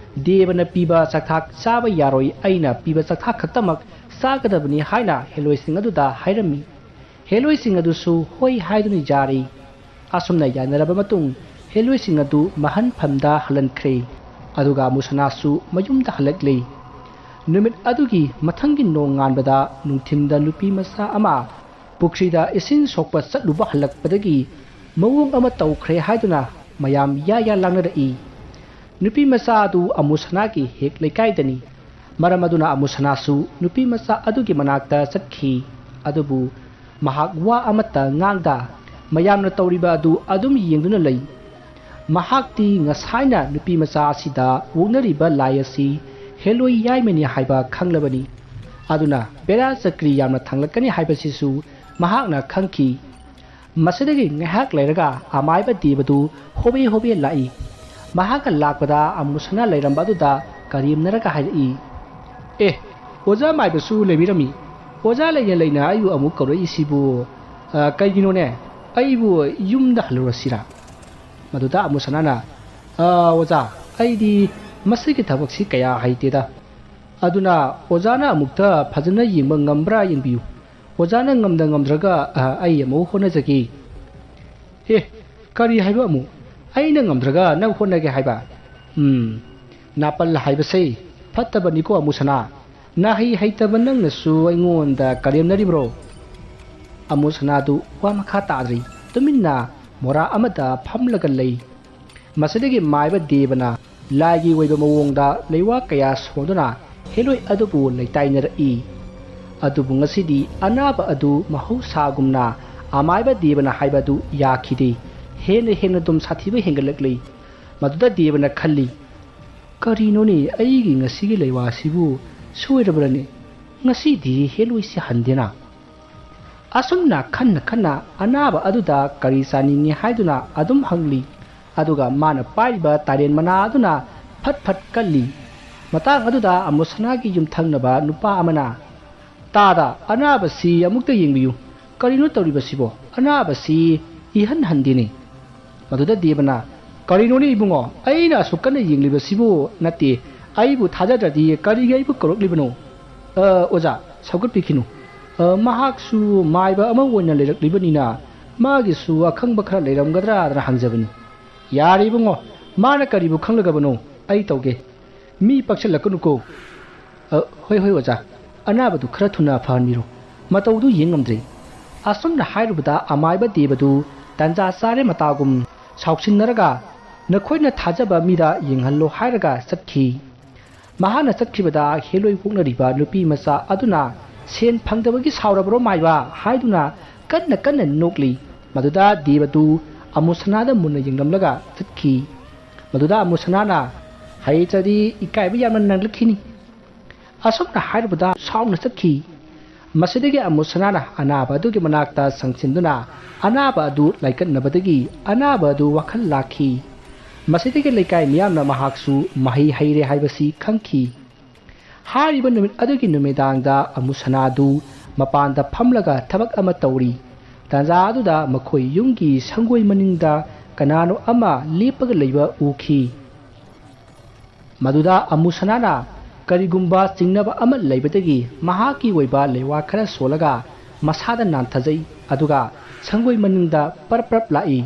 ꯗꯦꯕꯅ ꯄꯤꯕ ꯆꯥꯛꯊꯥꯛ ꯆꯥꯕ ꯌꯥꯔꯣꯏ, ꯑꯩꯅ ꯄꯤꯕ ꯆꯥꯛꯊꯥꯛ ꯈꯛꯇꯃꯛ ꯆꯥꯒꯗꯕꯅꯤ ꯍꯥꯏꯅ ꯍꯦꯂꯣꯏꯁꯤꯡ ꯑꯗꯨꯗ ꯍꯥꯏꯔꯝꯃꯤ꯫ ꯍꯦꯂꯣꯏꯁꯤꯡ ꯑꯗꯨꯁꯨ ꯍꯣꯏ ꯍꯥꯏꯗꯨꯅ ꯌꯥꯔꯤ꯫ ꯑꯁꯨꯝꯅ ꯌꯥꯅꯔꯕ ꯃꯇꯨꯡ, ꯍꯦꯂꯣꯏꯁꯤꯡ ꯑꯗꯨ ꯃꯍꯟꯐꯝꯗ ꯍꯜꯍꯟꯈ꯭ꯔꯦ, ꯑꯗꯨꯒ ꯃꯨꯁꯅꯥꯁꯨ ꯃꯌꯨꯝꯗ ꯍꯜꯂꯛꯂꯦ꯫ ꯅꯨꯃꯤꯠ ꯑꯗꯨꯒꯤ ꯃꯊꯪꯒꯤ ꯅꯣꯡ ꯉꯥꯟꯕꯗ ꯅꯨꯡꯊꯤꯟꯗ ꯅꯨꯄꯤ ꯃꯆꯥ ꯑꯃ ꯄꯨꯈ꯭ꯔꯤꯗ ꯏꯁꯤꯡ ꯁꯣꯛꯄ ꯆꯠꯂꯨꯕ ꯍꯜꯂꯛꯄꯗꯒꯤ ꯃꯑꯣꯡ ꯑꯃ ꯇꯧꯈ꯭ꯔꯦ ꯍꯥꯏꯗꯨꯅ ꯃꯌꯥꯝ ꯌꯥ ꯌꯥ ꯂꯥꯡꯅꯔꯛꯏ꯫ ꯅꯨꯄꯤ ꯃꯆꯥ ꯑꯗꯨ ꯑꯃꯨꯁꯅꯥꯒꯤ ꯍꯦꯛ ꯂꯩꯀꯥꯏꯗꯅꯤ꯫ ꯃꯔꯝ ꯑꯗꯨꯅ ꯑꯃꯨꯁꯅꯥꯁꯨ ꯅꯨꯄꯤ ꯃꯆꯥ ꯑꯗꯨꯒꯤ ꯃꯅꯥꯛꯇ ꯆꯠꯈꯤ꯫ ꯑꯗꯨꯕꯨ ꯃꯍꯥꯛ ꯋꯥ ꯑꯃꯠꯇ ꯉꯥꯡꯗ ꯃꯌꯥꯝꯅ ꯇꯧꯔꯤꯕ ꯑꯗꯨ ꯑꯗꯨꯝ ꯌꯦꯡꯗꯨꯅ ꯂꯩ꯫ ꯃꯍꯥꯛꯇꯤ ꯉꯁꯥꯏꯅ ꯅꯨꯄꯤ ꯃꯆꯥ ꯑꯁꯤꯗ ꯑꯣꯛꯅꯔꯤꯕ ꯂꯥꯏ ꯑꯁꯤ ꯍꯦꯂꯣꯏ ꯌꯥꯏꯃꯅꯤ ꯍꯥꯏꯕ ꯈꯪꯂꯕꯅꯤ꯫ ꯑꯗꯨꯅ ꯕꯦꯔꯥ ꯆꯀ꯭ꯔꯤ ꯌꯥꯝꯅ ꯊꯥꯡꯂꯛꯀꯅꯤ ꯍꯥꯏꯕꯁꯤꯁꯨ ꯃꯍꯥꯛꯅ ꯈꯪꯈꯤ꯫ ꯃꯁꯤꯗꯒꯤ ꯉꯥꯏꯍꯥꯛ ꯂꯩꯔꯒ ꯑꯃꯥꯏꯕ ꯗꯦꯕꯗꯨ ꯍꯣꯕꯦ ꯍꯣꯕꯦ ꯂꯥꯛꯏ꯫ ꯃꯍꯥꯛꯅ ꯂꯥꯛꯄꯗ ꯑꯃꯨꯁꯅꯥ ꯂꯩꯔꯝꯕ ꯑꯗꯨꯗ ꯀꯔꯦꯝꯅꯔꯒ ꯍꯥꯏꯔꯛꯏ, "ꯑꯦ, ꯑꯣꯖꯥ ꯃꯥꯏꯕꯁꯨ ꯂꯩꯕꯤꯔꯝꯃꯤ꯫ ꯑꯣꯖꯥ ꯂꯩꯅ ꯂꯩꯅ ꯑꯩꯕꯨ ꯑꯃꯨꯛ ꯀꯧꯔꯛꯏꯁꯤꯕꯨ, ꯑ, ꯀꯩꯒꯤꯅꯣꯅꯦ? ꯑꯩꯕꯨ ꯌꯨꯝꯗ ꯍꯜꯂꯨꯔꯁꯤꯔꯥ?" ꯃꯗꯨꯗ ꯑꯃꯨꯁꯅꯥꯅ, "ꯑ, ꯑꯣꯖꯥ, ꯑꯩꯗꯤ ꯃꯁꯤꯒꯤ ꯊꯕꯛꯁꯤ ꯀꯌꯥ ꯍꯩꯇꯦꯗ꯫ ꯑꯗꯨꯅ ꯑꯣꯖꯥꯅ ꯑꯃꯨꯛꯇ ꯐꯖꯅ ꯌꯦꯡꯕ ꯉꯝꯕ꯭ꯔꯥ ꯌꯦꯡꯕꯤꯌꯨ꯫ ꯑꯣꯖꯥꯅ ꯉꯝꯗ ꯉꯝꯗ꯭ꯔꯒ, ꯑ, ꯑꯩ ꯑꯃꯨꯛ ꯍꯣꯠꯅꯖꯒꯦ꯫" "ꯑꯦ, ꯀꯔꯤ ꯍꯥꯏꯕ ꯑꯃꯨꯛ? ꯑꯩꯅ ꯉꯝꯗ꯭ꯔꯒ ꯅꯪ ꯍꯣꯠꯅꯒꯦ ꯍꯥꯏꯕ? ꯎꯝ, ꯅꯥꯄꯜ ꯍꯥꯏꯕꯁꯦ ꯐꯠꯇꯕꯅꯤꯀꯣ ꯑꯃꯨꯁꯅꯥ꯫ ꯅꯍꯩ ꯍꯩꯇꯕ ꯅꯪꯅꯁꯨ ꯑꯩꯉꯣꯟꯗ ꯀꯔꯦꯝꯅꯔꯤꯕ꯭ꯔꯣ?" ꯑꯃꯨꯁꯅꯥꯗꯨ ꯋꯥ ꯃꯈꯥ ꯇꯥꯗ꯭ꯔꯤ꯫ ꯇꯨꯃꯤꯟꯅ ꯃꯣꯔꯥ ꯑꯃꯗ ꯐꯝꯂꯒ ꯂꯩ꯫ ꯃꯁꯤꯗꯒꯤ ꯃꯥꯏꯕ ꯗꯦꯕꯅ ꯂꯥꯏꯒꯤ ꯑꯣꯏꯕ ꯃꯑꯣꯡꯗ ꯂꯩꯋꯥ ꯀꯌꯥ ꯁꯣꯟꯗꯨꯅ ꯍꯦꯂꯣꯏ ꯑꯗꯨꯕꯨ ꯂꯩꯇꯥꯏꯅꯔꯛꯏ꯫ ꯑꯗꯨꯕꯨ ꯉꯁꯤꯗꯤ ꯑꯅꯥꯕ ꯑꯗꯨ ꯃꯍꯧꯁꯥꯒꯨꯝꯅ ꯑꯃꯥꯏꯕ ꯗꯦꯕꯅ ꯍꯥꯏꯕ ꯑꯗꯨ ꯌꯥꯈꯤꯗꯦ꯫ ꯍꯦꯟꯅ ꯍꯦꯟꯅ ꯑꯗꯨꯝ ꯁꯥꯊꯤꯕ ꯍꯦꯟꯒꯠꯂꯛꯂꯤ꯫ ꯃꯗꯨꯗ ꯗꯦꯕꯅ ꯈꯜꯂꯤ, "ꯀꯔꯤꯅꯣꯅꯦ, ꯑꯩꯒꯤ ꯉꯁꯤꯒꯤ ꯂꯩꯋꯥꯁꯤꯕꯨ ꯁꯣꯏꯔꯕ꯭ꯔꯅꯦ? ꯉꯁꯤꯗꯤ ꯍꯦꯂꯣꯏꯁꯤ ꯍꯟꯗꯦꯅ?" ꯑꯁꯨꯝꯅ ꯈꯟꯅ ꯈꯟꯅ ꯑꯅꯥꯕ ꯑꯗꯨꯗ ꯀꯔꯤ ꯆꯥꯅꯤꯡꯉꯤ ꯍꯥꯏꯗꯨꯅ ꯑꯗꯨꯝ ꯍꯪꯂꯤ꯫ ꯑꯗꯨꯒ ꯃꯥꯅ ꯄꯥꯏꯔꯤꯕ ꯇꯥꯏꯔꯦꯟ ꯃꯅꯥ ꯑꯗꯨꯅ ꯐꯠ ꯐꯠ ꯀꯜꯂꯤ꯫ ꯃꯇꯥꯡ ꯑꯗꯨꯗ ꯑꯃꯨꯁꯅꯥꯒꯤ ꯌꯨꯝꯊꯪꯅꯕ ꯅꯨꯄꯥ ꯑꯃꯅ, "ꯇꯥꯗ, ꯑꯅꯥꯕꯁꯤ ꯑꯃꯨꯛꯇ ꯌꯦꯡꯕꯤꯌꯨ꯫ ꯀꯔꯤꯅꯣ ꯇꯧꯔꯤꯕꯁꯤꯕꯣ? ꯑꯅꯥꯕꯁꯤ ꯏꯍꯟ ꯍꯟꯗꯦꯅꯦ꯫" ꯃꯗꯨꯗ ꯗꯦꯕꯅ, "ꯀꯔꯤꯅꯣꯅꯦ ꯏꯕꯨꯡꯉꯣ? ꯑꯩꯅ ꯑꯁꯨꯛ ꯀꯟꯅ ꯌꯦꯡꯂꯤꯕꯁꯤꯕꯨ ꯅꯠꯇꯦ꯫ ꯑꯩꯕꯨ ꯊꯥꯖꯗ꯭ꯔꯗꯤ ꯀꯔꯤꯒꯤ ꯑꯩꯕꯨ ꯀꯧꯔꯛꯂꯤꯕꯅꯣ? ꯑ, ꯑꯣꯖꯥ, ꯁꯧꯒꯠꯄꯤꯈꯤꯅꯨ꯫ ꯑ, ꯃꯍꯥꯛꯁꯨ ꯃꯥꯏꯕ ꯑꯃ ꯑꯣꯏꯅ ꯂꯩꯔꯛꯂꯤꯕꯅꯤꯅ ꯃꯥꯒꯤꯁꯨ ꯑꯈꯪꯕ ꯈꯔ ꯂꯩꯔꯝꯒꯗ꯭ꯔꯥꯗꯅ ꯍꯪꯖꯕꯅꯤ꯫" "ꯌꯥꯔꯦ ꯏꯕꯨꯡꯉꯣ, ꯃꯥꯅ ꯀꯔꯤꯕꯨ ꯈꯪꯂꯒꯕꯅꯣ? ꯑꯩ ꯇꯧꯒꯦ꯫ ꯃꯤ ꯄꯛꯁꯜꯂꯛꯀꯅꯨꯀꯣ꯫" "ꯑ, ꯍꯣꯏ, ꯍꯣꯏ, ꯑꯣꯖꯥ꯫ ꯑꯅꯥꯕꯗꯨ ꯈꯔ ꯊꯨꯅ ꯐꯍꯟꯕꯤꯔꯣ꯫ ꯃꯇꯧꯗꯨ ꯌꯦꯡ ꯉꯝꯗ꯭ꯔꯦ꯫" ꯑꯁꯨꯝꯅ ꯍꯥꯏꯔꯨꯕꯗ ꯑꯃꯥꯏꯕ ꯗꯦꯕꯗꯨ ꯇꯟꯖꯥ ꯆꯥꯔꯦ ꯃꯇꯥꯒꯨꯝ ꯁꯥꯎꯁꯤꯟꯅꯔꯒ, "ꯅꯈꯣꯏꯅ ꯊꯥꯖꯕ ꯃꯤꯗ ꯌꯦꯡꯍꯜꯂꯣ" ꯍꯥꯏꯔꯒ ꯆꯠꯈꯤ꯫ ꯃꯍꯥꯛꯅ ꯆꯠꯈꯤꯕꯗ ꯍꯦꯂꯣꯏ ꯑꯣꯛꯅꯔꯤꯕ ꯅꯨꯄꯤ ꯃꯆꯥ ꯑꯗꯨꯅ, "ꯁꯦꯟ ꯐꯪꯗꯕꯒꯤ ꯁꯥꯎꯔꯕ꯭ꯔꯣ ꯃꯥꯏꯕ?" ꯍꯥꯏꯗꯨꯅ ꯀꯟꯅ ꯀꯟꯅ ꯅꯣꯛꯂꯤ꯫ ꯃꯗꯨꯗ ꯗꯦꯕꯗꯨ ꯑꯃꯨꯁꯅꯥꯗ ꯃꯨꯟꯅ ꯌꯦꯡꯂꯝꯂꯒ ꯆꯠꯈꯤ꯫ ꯃꯗꯨꯗ ꯑꯃꯨꯁꯅꯥꯅ, "ꯍꯩꯇ꯭ꯔꯗꯤ ꯏꯀꯥꯏꯕ ꯌꯥꯝꯅ ꯅꯪꯂꯛꯈꯤꯅꯤ꯫" ꯑꯁꯨꯝꯅ ꯍꯥꯏꯔꯨꯕꯗ ꯁꯥꯎꯅ ꯆꯠꯈꯤ꯫ ꯃꯁꯤꯗꯒꯤ ꯑꯃꯨꯁꯅꯥꯅ ꯑꯅꯥꯕ ꯑꯗꯨꯒꯤ ꯃꯅꯥꯛꯇ ꯆꯪꯁꯤꯟꯗꯨꯅ ꯑꯅꯥꯕ ꯑꯗꯨ ꯂꯥꯏꯀꯠꯅꯕꯗꯒꯤ ꯑꯅꯥꯕ ꯑꯗꯨ ꯋꯥꯈꯜ ꯂꯥꯛꯈꯤ꯫ ꯃꯁꯤꯗꯒꯤ ꯂꯩꯀꯥꯏ ꯃꯤꯌꯥꯝꯅ ꯃꯍꯥꯛꯁꯨ ꯃꯍꯩ ꯍꯩꯔꯦ ꯍꯥꯏꯕꯁꯤ ꯈꯪꯈꯤ꯫ ꯍꯥꯏꯔꯤꯕ ꯅꯨꯃꯤꯠ ꯑꯗꯨꯒꯤ ꯅꯨꯃꯤꯗꯥꯡꯗ ꯑꯃꯨꯁꯅꯥꯗꯨ ꯃꯄꯥꯟꯗ ꯐꯝꯂꯒ ꯊꯕꯛ ꯑꯃ ꯇꯧꯔꯤ꯫ ꯇꯥꯟꯖꯥ ꯑꯗꯨꯗ ꯃꯈꯣꯏ ꯌꯨꯝꯒꯤ ꯁꯪꯒꯣꯏ ꯃꯅꯤꯡꯗ ꯀꯅꯥꯅꯣ ꯑꯃ ꯂꯦꯞꯄꯒ ꯂꯩꯕ ꯎꯈꯤ꯫ ꯃꯗꯨꯗ ꯑꯃꯨꯁꯅꯥꯅ ꯀꯔꯤꯒꯨꯝꯕ ꯆꯤꯡꯅꯕ ꯑꯃ ꯂꯩꯕꯗꯒꯤ ꯃꯍꯥꯛꯀꯤ ꯑꯣꯏꯕ ꯂꯩꯋꯥ ꯈꯔ ꯁꯣꯜꯂꯒ ꯃꯁꯥꯗ ꯅꯥꯟꯊꯖꯩ, ꯑꯗꯨꯒ ꯁꯪꯒꯣꯏ ꯃꯅꯤꯡꯗ ꯄꯔꯞ ꯄꯔꯞ ꯂꯥꯛꯏ꯫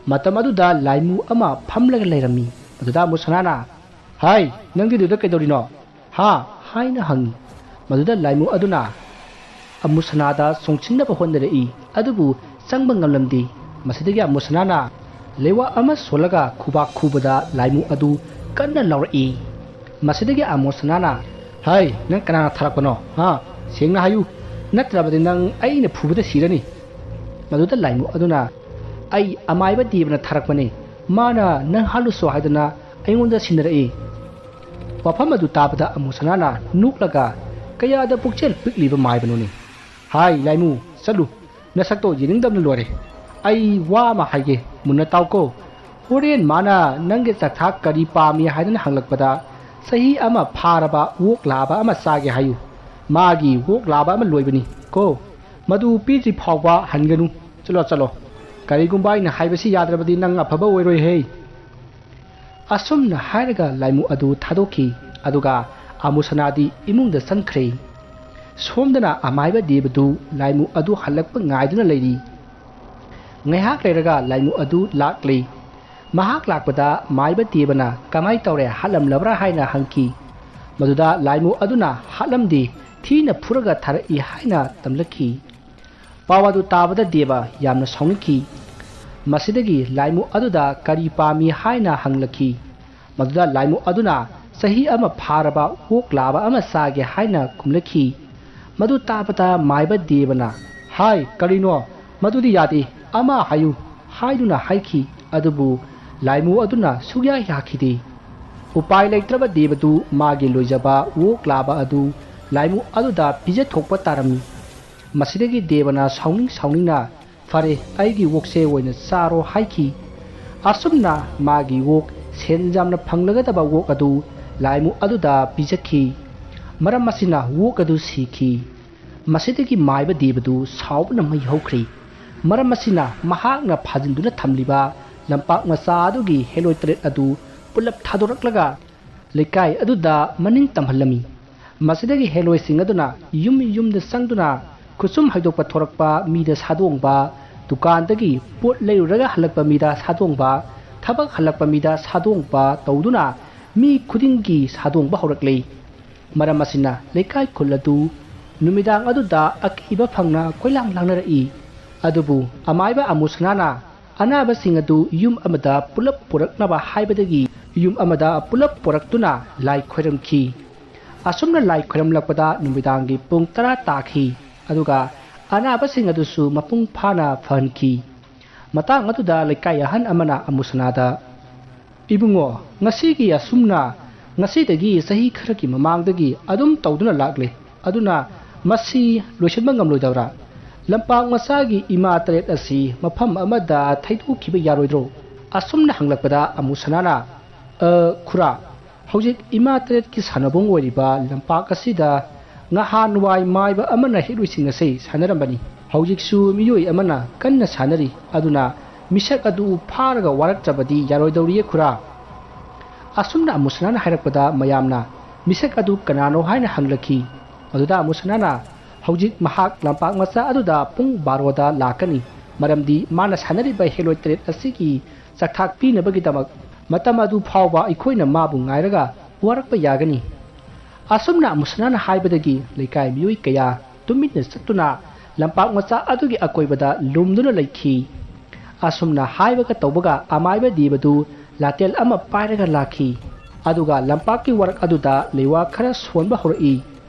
ꯃꯇꯝ ꯑꯗꯨꯗ ꯂꯥꯏꯃꯨ ꯑꯃ ꯐꯝꯂꯒ ꯂꯩꯔꯝꯃꯤ꯫ ꯃꯗꯨꯗ ꯑꯃꯨꯁꯅꯥꯅ, "ꯍꯥꯏ, ꯅꯪꯒꯤꯗꯨꯗ ꯀꯩꯗꯧꯔꯤꯅꯣ? ꯍꯥ?" ꯍꯥꯏꯅ ꯍꯪꯉꯤ꯫ ꯃꯗꯨꯗ ꯂꯥꯏꯃꯨ ꯑꯗꯨꯅ ꯑꯃꯨꯁꯅꯥꯗ ꯆꯣꯡꯁꯤꯟꯅꯕ ꯍꯣꯠꯅꯔꯛꯏ, ꯑꯗꯨꯕꯨ ꯆꯪꯕ ꯉꯝꯂꯝꯗꯦ꯫ ꯃꯁꯤꯗꯒꯤ ꯑꯃꯨꯁꯅꯥꯅ ꯂꯩꯋꯥ ꯑꯃ ꯁꯣꯜꯂꯒ ꯈꯨꯕꯥꯛ ꯈꯨꯕꯗ ꯂꯥꯏꯃꯨ ꯑꯗꯨ ꯀꯟꯅ ꯂꯥꯎꯔꯛꯏ꯫ ꯃꯁꯤꯗꯒꯤ ꯑꯃꯨꯁꯅꯥꯅ, "ꯍꯥꯏ, ꯅꯪ ꯀꯅꯥꯅ ꯊꯥꯔꯛꯄꯅꯣ? ꯍꯥ? ꯁꯦꯡꯅ ꯍꯥꯏꯌꯨ, ꯅꯠꯇ꯭ꯔꯕꯗꯤ ꯅꯪ ꯑꯩꯅ ꯐꯨꯕꯗ ꯁꯤꯔꯅꯤ!" ꯃꯗꯨꯗ ꯂꯥꯏꯃꯨ ꯑꯗꯨꯅ, "ꯑꯩ ꯑꯃꯥꯏꯕ ꯗꯦꯕꯅ ꯊꯥꯔꯛꯄꯅꯤ꯫ ꯃꯥꯅ ꯅꯪ ꯍꯥꯠꯂꯨꯁꯣ ꯍꯥꯏꯗꯅ ꯑꯩꯉꯣꯟꯗ ꯁꯤꯟꯅꯔꯛꯏ꯫ ꯋꯥꯐꯝ ꯑꯗꯨ ꯇꯥꯕꯗ ꯑꯃꯨꯁꯅꯥꯅ ꯅꯣꯛꯂꯒ, "ꯀꯌꯥꯗ ꯄꯨꯛꯆꯦꯜ ꯄꯤꯛꯂꯤꯕ ꯃꯥꯏꯕꯅꯣꯅꯦ! ꯍꯥꯏ ꯂꯥꯏꯃꯨ, ꯆꯠꯂꯨ, ꯅꯁꯛꯇꯣ ꯌꯦꯡꯅꯤꯡꯗꯕꯅ ꯂꯣꯏꯔꯦ꯫ ꯑꯩ ꯋꯥ ꯑꯃ ꯍꯥꯏꯒꯦ, ꯃꯨꯟꯅ ꯇꯥꯎꯀꯣ꯫ ꯍꯣꯔꯦꯟ ꯃꯥꯅ ꯅꯪꯒꯤ ꯆꯥꯛꯊꯥꯛ ꯀꯔꯤ ꯄꯥꯝꯃꯤ ꯍꯥꯏꯗꯅ ꯍꯪꯂꯛꯄꯗ, ꯆꯍꯤ ꯑꯃ ꯐꯥꯔꯕ ꯑꯣꯛ ꯂꯥꯕ ꯑꯃ ꯆꯥꯒꯦ ꯍꯥꯏꯌꯨ꯫ ꯃꯥꯒꯤ ꯑꯣꯛ ꯂꯥꯕ ꯑꯃ ꯂꯣꯏꯕꯅꯤ ꯀꯣ꯫ ꯃꯗꯨ ꯄꯤꯗ꯭ꯔꯤ ꯐꯥꯎꯕ ꯍꯟꯒꯅꯨ꯫ ꯆꯠꯂꯣ, ꯆꯠꯂꯣ꯫ ꯀꯔꯤꯒꯨꯝꯕ ꯑꯩꯅ ꯍꯥꯏꯕꯁꯤ ꯌꯥꯗ꯭ꯔꯕꯗꯤ ꯅꯪ ꯑꯐꯕ ꯑꯣꯏꯔꯣꯏꯍꯦ!" ꯑꯁꯨꯝꯅ ꯍꯥꯏꯔꯒ ꯂꯥꯏꯃꯨ ꯑꯗꯨ ꯊꯥꯗꯣꯛꯈꯤ꯫ ꯑꯗꯨꯒ ꯑꯃꯨꯁꯅꯥꯗꯤ ꯏꯃꯨꯡꯗ ꯆꯪꯈ꯭ꯔꯦ꯫ ꯁꯣꯝꯗꯅ ꯑꯃꯥꯏꯕ ꯗꯦꯕꯗꯨ ꯂꯥꯏꯃꯨ ꯑꯗꯨ ꯍꯜꯂꯛꯄ ꯉꯥꯏꯗꯨꯅ ꯂꯩꯔꯤ꯫ ꯉꯥꯏꯍꯥꯛ ꯂꯩꯔꯒ ꯂꯥꯏꯃꯨ ꯑꯗꯨ ꯂꯥꯛꯂꯦ꯫ ꯃꯍꯥꯛ ꯂꯥꯛꯄꯗ ꯃꯥꯏꯕ ꯗꯦꯕꯅ "ꯀꯃꯥꯏ ꯇꯧꯔꯦ, ꯍꯥꯠꯂꯝꯂꯕ꯭ꯔꯥ?" ꯍꯥꯏꯅ ꯍꯪꯈꯤ꯫ ꯃꯗꯨꯗ ꯂꯥꯏꯃꯨ ꯑꯗꯨꯅ "ꯍꯥꯠꯂꯝꯗꯦ, ꯊꯤꯅ ꯐꯨꯔꯒ ꯊꯥꯔꯛꯏ" ꯍꯥꯏꯅ ꯇꯝꯂꯛꯈꯤ꯫ ꯄꯥꯎ ꯑꯗꯨ ꯇꯥꯕꯗ ꯗꯦꯕ ꯌꯥꯝꯅ ꯁꯥꯎꯅꯤꯡꯈꯤ꯫ ꯃꯁꯤꯗꯒꯤ ꯂꯥꯏꯃꯨ ꯑꯗꯨꯗ ꯀꯔꯤ ꯄꯥꯝꯃꯤ ꯍꯥꯏꯅ ꯍꯪꯂꯛꯈꯤ꯫ ꯃꯗꯨꯗ ꯂꯥꯏꯃꯨ ꯑꯗꯨꯅ "ꯆꯍꯤ ꯑꯃ ꯐꯥꯔꯕ ꯑꯣꯛ ꯂꯥꯕ ꯑꯃ ꯆꯥꯒꯦ" ꯍꯥꯏꯅ ꯈꯨꯝꯂꯛꯈꯤ꯫ ꯃꯗꯨ ꯇꯥꯕꯗ ꯃꯥꯏꯕ ꯗꯦꯕꯅ, "ꯍꯥꯏ, ꯀꯔꯤꯅꯣ? ꯃꯗꯨꯗꯤ ꯌꯥꯗꯦ, ꯑꯃ ꯍꯥꯏꯌꯨ" ꯍꯥꯏꯗꯨꯅ ꯍꯥꯏꯈꯤ꯫ ꯑꯗꯨꯕꯨ ꯂꯥꯏꯃꯨ ꯑꯗꯨꯅ ꯁꯨꯛꯌꯥ ꯌꯥꯈꯤꯗꯦ꯫ ꯎꯄꯥꯏ ꯂꯩꯇ꯭ꯔꯕ ꯗꯦꯕꯗꯨ ꯃꯥꯒꯤ ꯂꯣꯏꯖꯕ ꯑꯣꯛ ꯂꯥꯕ ꯑꯗꯨ ꯂꯥꯏꯃꯨ ꯑꯗꯨꯗ ꯄꯤꯖꯊꯣꯛꯄ ꯇꯥꯔꯝꯃꯤ꯫ ꯃꯁꯤꯗꯒꯤ ꯗꯦꯕꯅ ꯁꯥꯎꯅꯤꯡ ꯁꯥꯎꯅꯤꯡꯅ, "ꯐꯔꯦ, ꯑꯩꯒꯤ ꯑꯣꯛꯁꯦ ꯑꯣꯏꯅ ꯆꯥꯔꯣ" ꯍꯥꯏꯈꯤ꯫ ꯑꯁꯨꯝꯅ ꯃꯥꯒꯤ ꯑꯣꯛ, ꯁꯦꯟ ꯌꯥꯝꯅ ꯐꯪꯂꯒꯗꯕ ꯑꯣꯛ ꯑꯗꯨ ꯂꯥꯏꯃꯨ ꯑꯗꯨꯗ ꯄꯤꯖꯈꯤ꯫ ꯃꯔꯝ ꯑꯁꯤꯅ ꯑꯣꯛ ꯑꯗꯨ ꯁꯤꯈꯤ꯫ ꯃꯁꯤꯗꯒꯤ ꯃꯥꯏꯕ ꯗꯦꯕꯗꯨ ꯁꯥꯎꯕꯅ ꯃꯩ ꯍꯧꯈ꯭ꯔꯦ꯫ ꯃꯔꯝ ꯑꯁꯤꯅ ꯃꯍꯥꯛꯅ ꯐꯥꯖꯤꯟꯗꯨꯅ ꯊꯝꯂꯤꯕ ꯂꯝꯄꯥꯛ ꯃꯆꯥ ꯑꯗꯨꯒꯤ ꯍꯦꯂꯣꯏ ꯇꯔꯦꯠ ꯑꯗꯨ ꯄꯨꯂꯞ ꯊꯥꯗꯣꯔꯛꯂꯒ ꯂꯩꯀꯥꯏ ꯑꯗꯨꯗ ꯃꯅꯤꯡ ꯇꯝꯍꯜꯂꯝꯃꯤ꯫ ꯃꯁꯤꯗꯒꯤ ꯍꯦꯂꯣꯏꯁꯤꯡ ꯑꯗꯨꯅ ꯌꯨꯝ ꯌꯨꯝꯗ ꯆꯪꯗꯨꯅ ꯈꯨꯠꯁꯨꯝ ꯍꯩꯗꯣꯛꯄ ꯊꯣꯔꯛꯄ ꯃꯤꯗ ꯁꯥꯗꯣꯡꯕ, ꯗꯨꯀꯥꯟꯗꯒꯤ ꯄꯣꯠ ꯂꯩꯔꯨꯔꯒ ꯍꯜꯂꯛꯄ ꯃꯤꯗ ꯁꯥꯗꯣꯡꯕ, ꯊꯕꯛ ꯍꯜꯂꯛꯄ ꯃꯤꯗ ꯁꯥꯗꯣꯡꯕ ꯇꯧꯗꯨꯅ ꯃꯤ ꯈꯨꯗꯤꯡꯒꯤ ꯁꯥꯗꯣꯡꯕ ꯍꯧꯔꯛꯂꯦ꯫ ꯃꯔꯝ ꯑꯁꯤꯅ ꯂꯩꯀꯥꯏ ꯈꯨꯜ ꯑꯗꯨ ꯅꯨꯃꯤꯗꯥꯡ ꯑꯗꯨꯗ ꯑꯀꯤꯕ ꯐꯪꯅ ꯀꯣꯏꯂꯥꯡ ꯂꯥꯡꯅꯔꯛꯏ꯫ ꯑꯗꯨꯕꯨ ꯑꯃꯥꯏꯕ ꯑꯃꯨꯁꯅꯥꯅ ꯑꯅꯥꯕꯁꯤꯡ ꯑꯗꯨ ꯌꯨꯝ ꯑꯃꯗ ꯄꯨꯂꯞ ꯄꯨꯔꯛꯅꯕ ꯍꯥꯏꯕꯗꯒꯤ ꯌꯨꯝ ꯑꯃꯗ ꯄꯨꯂꯞ ꯄꯨꯔꯛꯇꯨꯅ ꯂꯥꯏ ꯈꯣꯏꯔꯝꯈꯤ꯫ ꯑꯁꯨꯝꯅ ꯂꯥꯏ ꯈꯣꯏꯔꯝꯂꯛꯄꯗ ꯅꯨꯃꯤꯗꯥꯡꯒꯤ ꯄꯨꯡ ꯇꯔꯥ ꯇꯥꯈꯤ꯫ ꯑꯗꯨꯒ ꯑꯅꯥꯕꯁꯤꯡ ꯑꯗꯨꯁꯨ ꯃꯄꯨꯡ ꯐꯥꯅ ꯐꯍꯟꯈꯤ꯫ ꯃꯇꯥꯡ ꯑꯗꯨꯗ ꯂꯩꯀꯥꯏ ꯑꯍꯟ ꯑꯃꯅ ꯑꯃꯨꯁꯅꯥꯗ, "ꯏꯕꯨꯡꯉꯣ, ꯉꯁꯤꯒꯤ ꯑꯁꯨꯝꯅ ꯉꯁꯤꯗꯒꯤ ꯆꯍꯤ ꯈꯔꯒꯤ ꯃꯃꯥꯡꯗꯒꯤ ꯑꯗꯨꯝ ꯇꯧꯗꯨꯅ ꯂꯥꯛꯂꯦ꯫ ꯑꯗꯨꯅ ꯃꯁꯤ ꯂꯣꯏꯁꯤꯟꯕ ꯉꯝꯂꯣꯏꯗꯕ꯭ꯔꯥ? ꯂꯝꯄꯥꯛ ꯃꯆꯥꯒꯤ ꯏꯃꯥ ꯇꯔꯦꯠ ꯑꯁꯤ ꯃꯐꯝ ꯑꯃꯗ ꯊꯩꯗꯣꯛꯈꯤꯕ ꯌꯥꯔꯣꯏꯗ꯭ꯔꯣ?" ꯑꯁꯨꯝꯅ ꯍꯪꯂꯛꯄꯗ ꯑꯃꯨꯁꯅꯥꯅ, "ꯑ, ꯈꯨꯔꯥ, ꯍꯧꯖꯤꯛ ꯏꯃꯥ ꯇꯔꯦꯠꯀꯤ ꯁꯥꯟꯅꯕꯨꯡ ꯑꯣꯏꯔꯤꯕ ꯂꯝꯄꯥꯛ ꯑꯁꯤꯗ ꯉꯍꯥꯟꯋꯥꯏ ꯃꯥꯏꯕ ꯑꯃꯅ ꯍꯦꯂꯣꯏꯁꯤꯡ ꯑꯁꯤ ꯁꯥꯟꯅꯔꯝꯕꯅꯤ꯫ ꯍꯧꯖꯤꯛꯁꯨ ꯃꯤꯑꯣꯏ ꯑꯃꯅ ꯀꯟꯅ ꯁꯥꯟꯅꯔꯤ꯫ ꯑꯗꯨꯅ ꯃꯤꯁꯛ ꯑꯗꯨ ꯐꯥꯔꯒ ꯋꯥꯔꯛꯇ꯭ꯔꯕꯗꯤ ꯌꯥꯔꯣꯏꯗꯧꯔꯤꯌꯦ, ꯈꯨꯔꯥ꯫" ꯑꯁꯨꯝꯅ ꯑꯃꯨꯁꯅꯥꯅ ꯍꯥꯏꯔꯛꯄꯗ ꯃꯌꯥꯝꯅ ꯃꯤꯁꯛ ꯑꯗꯨ ꯀꯅꯥꯅꯣ ꯍꯥꯏꯅ ꯍꯪꯂꯛꯈꯤ꯫ ꯃꯗꯨꯗ ꯑꯃꯨꯁꯅꯥꯅ, "ꯍꯧꯖꯤꯛ ꯃꯍꯥꯛ ꯂꯝꯄꯥꯛ ꯃꯆꯥ ꯑꯗꯨꯗ ꯄꯨꯡ ꯕꯥꯔꯣꯗ ꯂꯥꯛꯀꯅꯤ, ꯃꯔꯝꯗꯤ ꯃꯥꯅ ꯁꯥꯟꯅꯔꯤꯕ ꯍꯦꯂꯣꯏ ꯇꯔꯦꯠ ꯑꯁꯤꯒꯤ ꯆꯥꯛꯊꯥꯛ ꯄꯤꯅꯕꯒꯤꯗꯃꯛ ꯃꯇꯝ ꯑꯗꯨ ꯐꯥꯎꯕ ꯑꯩꯈꯣꯏꯅ ꯃꯥꯕꯨ ꯉꯥꯏꯔꯒ ꯋꯥꯔꯛꯄ ꯌꯥꯒꯅꯤ꯫" ꯑꯁꯨꯝꯅ ꯑꯃꯨꯁꯅꯥꯅ ꯍꯥꯏꯕꯗꯒꯤ ꯂꯩꯀꯥꯏ ꯃꯤꯑꯣꯏ ꯀꯌꯥ ꯇꯨꯃꯤꯟꯅ ꯆꯠꯇꯨꯅ ꯂꯝꯄꯥꯛ ꯃꯆꯥ ꯑꯗꯨꯒꯤ ꯑꯀꯣꯏꯕꯗ ꯂꯨꯝꯗꯨꯅ ꯂꯩꯈꯤ꯫ ꯑꯁꯨꯝꯅ ꯍꯥꯏꯕꯒ ꯇꯧꯕꯒ ꯑꯃꯥꯏꯕ ꯗꯦꯕꯗꯨ ꯂꯥꯇꯦꯜ ꯑꯃ ꯄꯥꯏꯔꯒ ꯂꯥꯛꯈꯤ꯫ ꯑꯗꯨꯒ ꯂꯝꯄꯥꯛꯀꯤ ꯋꯥꯔꯛ ꯑꯗꯨꯗ ꯂꯩꯋꯥ ꯈꯔ ꯁꯣꯟꯕ ꯍꯧꯔꯛꯏ꯫